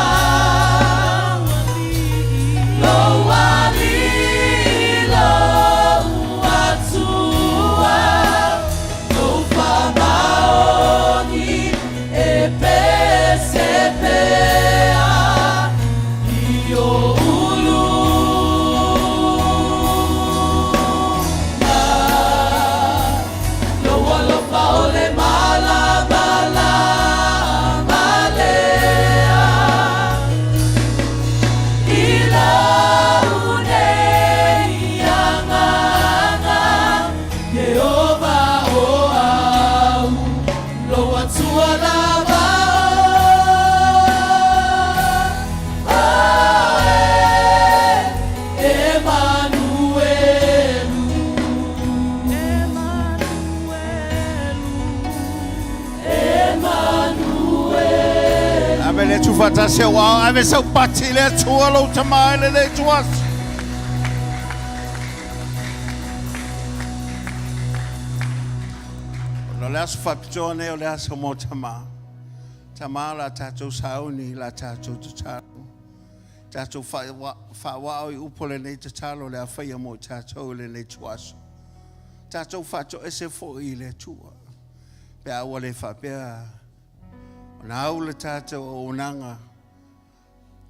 lou Alii, lou Atua, lou faamaoni e pese pea i ou uluga. Lou alofa o le malamalama lea i lou nei agaga, Ieova o au, lou Atua lava oe, Emanuelu. Emanuelu. Ave le tuufaatasi au ao, ave sau pati i le Atua lou Tamā i lenei ituaso. Ona o le aso faapitoa nei o le aso mo tamā. Tamā o le a tatou sauni i la tatou tatalo. Tatou faauao i upu o lenei tatalo o le a faia mo i tatou i lenei ituaso. Tatou faatoese foi i le Atua. Pe a ua le faapea ona au le tatou auaunaga,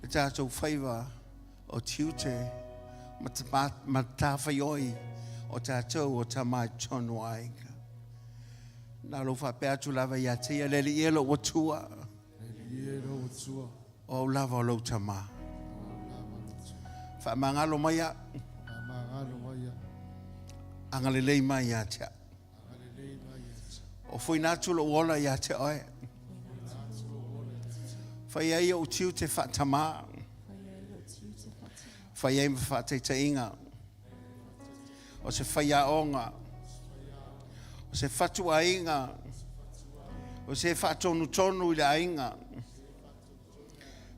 le tatou faiva o tiute ma matafaioi o tatou o tama i totonu o aiga. Na lou faapea atu lava ia te ia, le Alii e lou Atua, o au lava o lou tamā. Faamagalo mai au, agalelei mai ia te au. O fuaina atu lou ola ia te oe. Fai ai ou tiute faatamā. Fai ai ma faataitaiga. O se faiaoga. O se fatuaiga. O se faatonutonu i le aiga.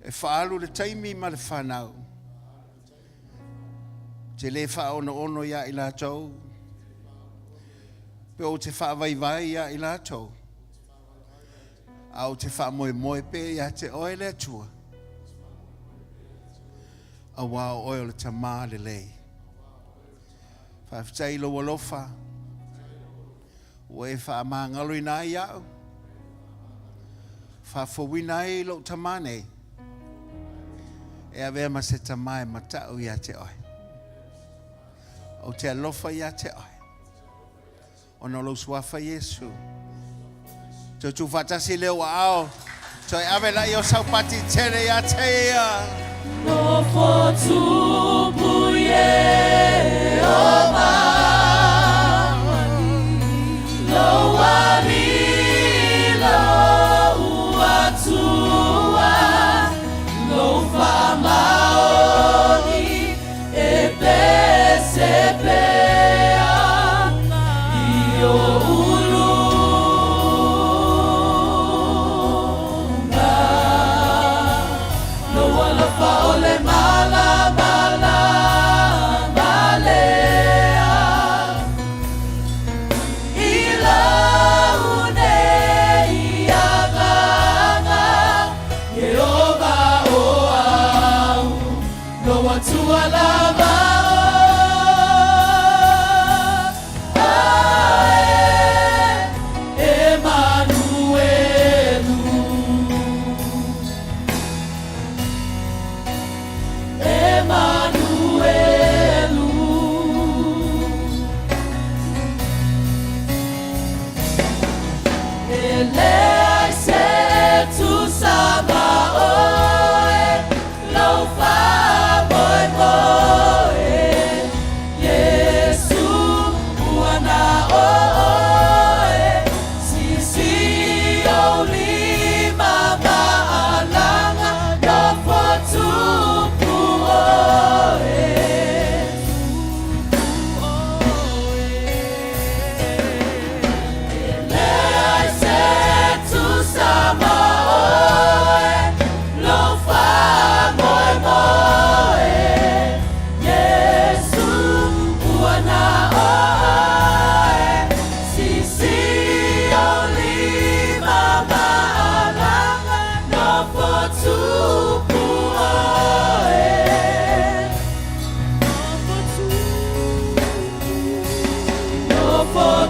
E faaalu le taimi ma le fanau. Ou te le faaonoono ia i latou, pe ou te faavaivai ia i latou, a ou te faamoemoe pea ia te oe le Atua, auā o oe o le Tamā lelei. Faafetai i lou alofa, ua e faamagaloina ai au, faafouina ai lou tamā nei, e avea ma se tamā e mata'u ia te oe. Ou te alofa ia te oe, ona o lou suafa Iesu. Toe tuufaatasi lea ua ao, toe ave laia o sau pati tele ia te ia. Nofo tupu Ieova, lou Alii, lou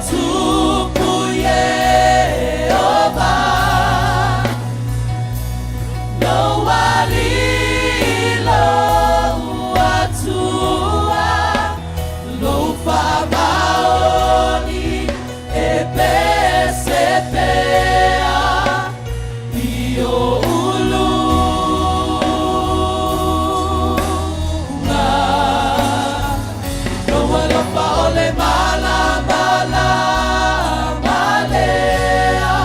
tupu Iehova Lou alii lou Atua Lou faamaoni e pese pea i ou luga. Lou alofa o le malamalama lea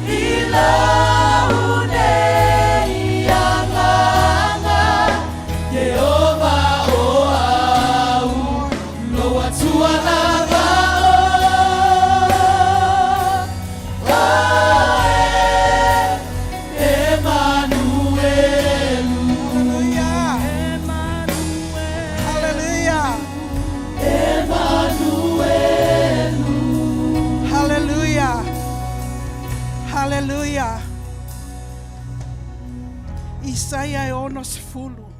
i lou nei agaga, Iehova o au, lou Atua lava o oe, Emanuelu. Hallelujah. Emanuelu. Hallelujah. Hallelujah. Isaia e 60.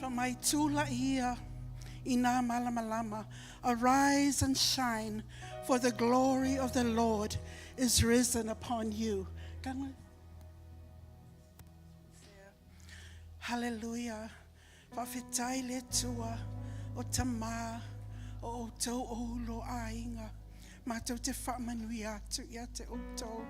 Fai mai tula'i ia i nā malamalama. Arise and shine, for the glory of the Lord is risen upon you. Hallelujah. Faafetai le Atua o tamā o outou o ulo aiga. Matou te faamanuia atu ia te outou.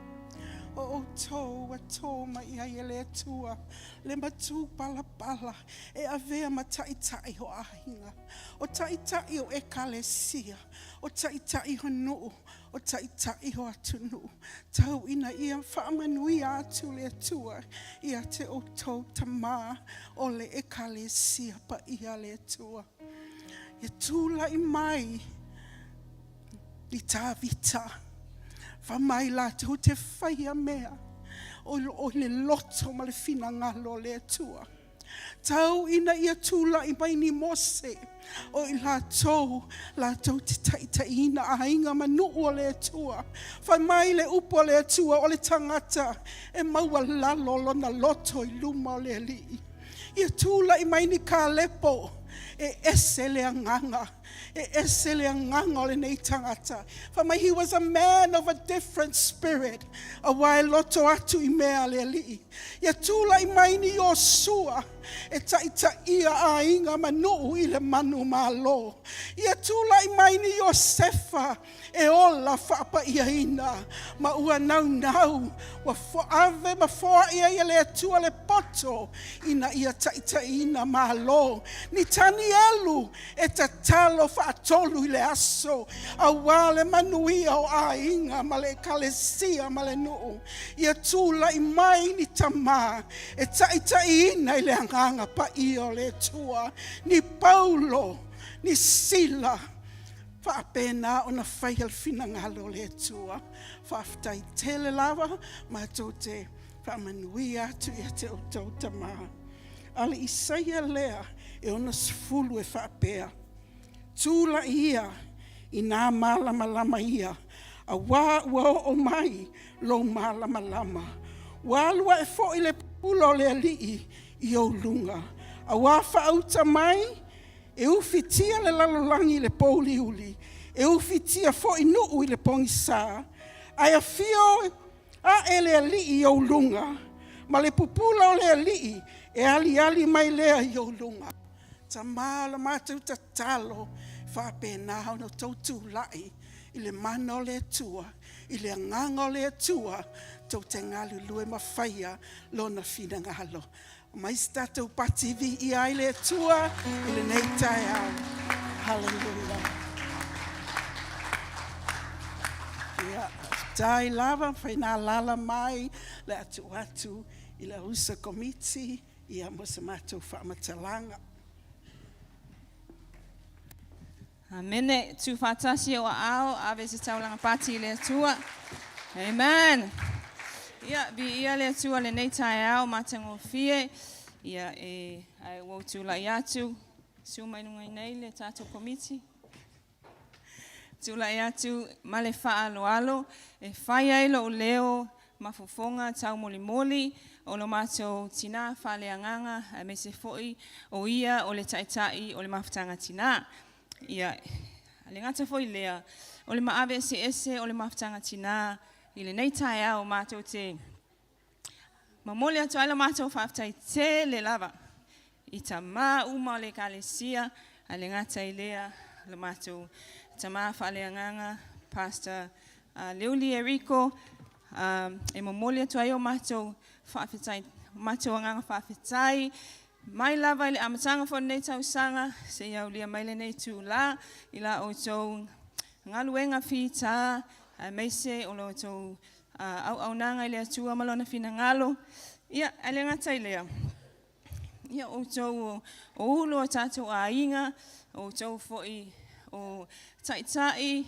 O outou ua tō mai i ai e le Atua le matupalapala e avea ma taitai o aiga, o taitai o ekalesia, o taitai o nuu, o taitai o atunuu. Tau ina ia faamanuia atu le Atua ia te outou tamā o le ekalesia paia a le Atua. Ia tula'i mai i Tavita, fai mai latou te faia mea o lo o i le loto ma le finagalo o le Atua. Tau ina ia tula'i mai ni Mose o i latou latou te taitaiina aiga ma nuu o le Atua. Fai mai le upu a le Atua o le tagata e maualalo lona loto i luma o le Alii. Ia tula'i mai ni Kalepo e ese le agaga, e ese le agaga o lenei tagata. Fai mai he was a man of a different spirit, auā e loto atu i mea a le Alii. Ia tula'i mai ni Iosua e taitaia aiga ma nuu i le manumalo. Ia tula'i mai ni Iosefa e ola faapaiaina ma ua naunau ua ave ma foai ai e le Atua le poto ina ia taitaiina malo. Ni Tanielu e tatalo faatolu i le aso auā le manuia o aiga ma le ekalesia ma le nuu. Ia tula'i mai ni tamā e taitaiina i le agaga paia o le Atua, ni Paulo, ni Sila, faapena ona faia le finagalo o le Atua. Faafetai tele lava, matou te faamanuia atu ia te outou tamā. A le Isaia lea e 60 e faapea, Tula'i ia i nā malamalama ia, auā ua oo mai lou malamalama. Ua alu ae foi le pupula o le Alii i ou luga, auā faauta mai e ufitia le lalolagi i le pouliuli, e ufitia foi nuu i le pogisā, ae afio ae le Alii i ou luga, ma le pupula o le Alii e aliali mai lea i ou luga. Tamā o la matou tatalo, faapena ona outou tula'i i le mana o le Atua, i le agaga o le Atua, tou te galulue ma faia Lona finagalo. Aumai se tatou pati viia ai le Atua i lenei taeao. Hallelujah. Ia, faafetai lava, fai nā lala mai le atu atu i le ausa komiti ia mo se matou faamatalaga. Amene. Tu faatasi o aao, ave se taulaga pati i le Atua. Amen. Ia, viia le Atua lenei taeao matagofie. Ia, e, ae ua ou tulai atu, susu mai luga i nei le tatou komiti. Tulai atu ma le faaaloalo e fai ai lou leo ma fofoga taumolimoli. o lo matou tinā faaleagaga aemaise foi o ia o le Taitai o le Mafutaga Tinā. Ia, e le gata foi i lea, o le maave eseese o le Mafutaga Tinā i lenei taeao matou te momoli atu ai la matou faafetai tele lava i tamā uma o le Ekalesia, ae le gata i lea, lo matou tamā faaleagaga, Pastor Leuli Eriko, e momoli atu ai o matou faafetai, matou agaga faafetai, mai lava i le amataga foi o lenei tausaga, seia aulia mai lenei itulā, i la outou galuega fitā, aemaise o lo outou auaunaga i le Atua ma Lona finagalo. Ia, ae le gata i lea, ia o outou o ulu o tatou aiga, o outou foi o taitai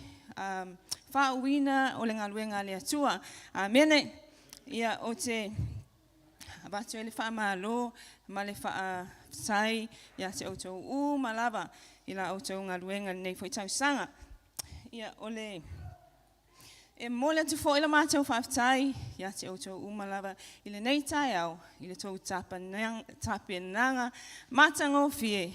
faauuina o le galuega a le Atua. Amene. Ia, ou te avatu ai le faamalo ma le faafetai ia te outou uma lava i la outou galuega i lenei foi tausaga. Ia, o le E momoli atu foi la matou faafetai ia te outou uma lava i lenei taeao i le tou tapenaga matagofie.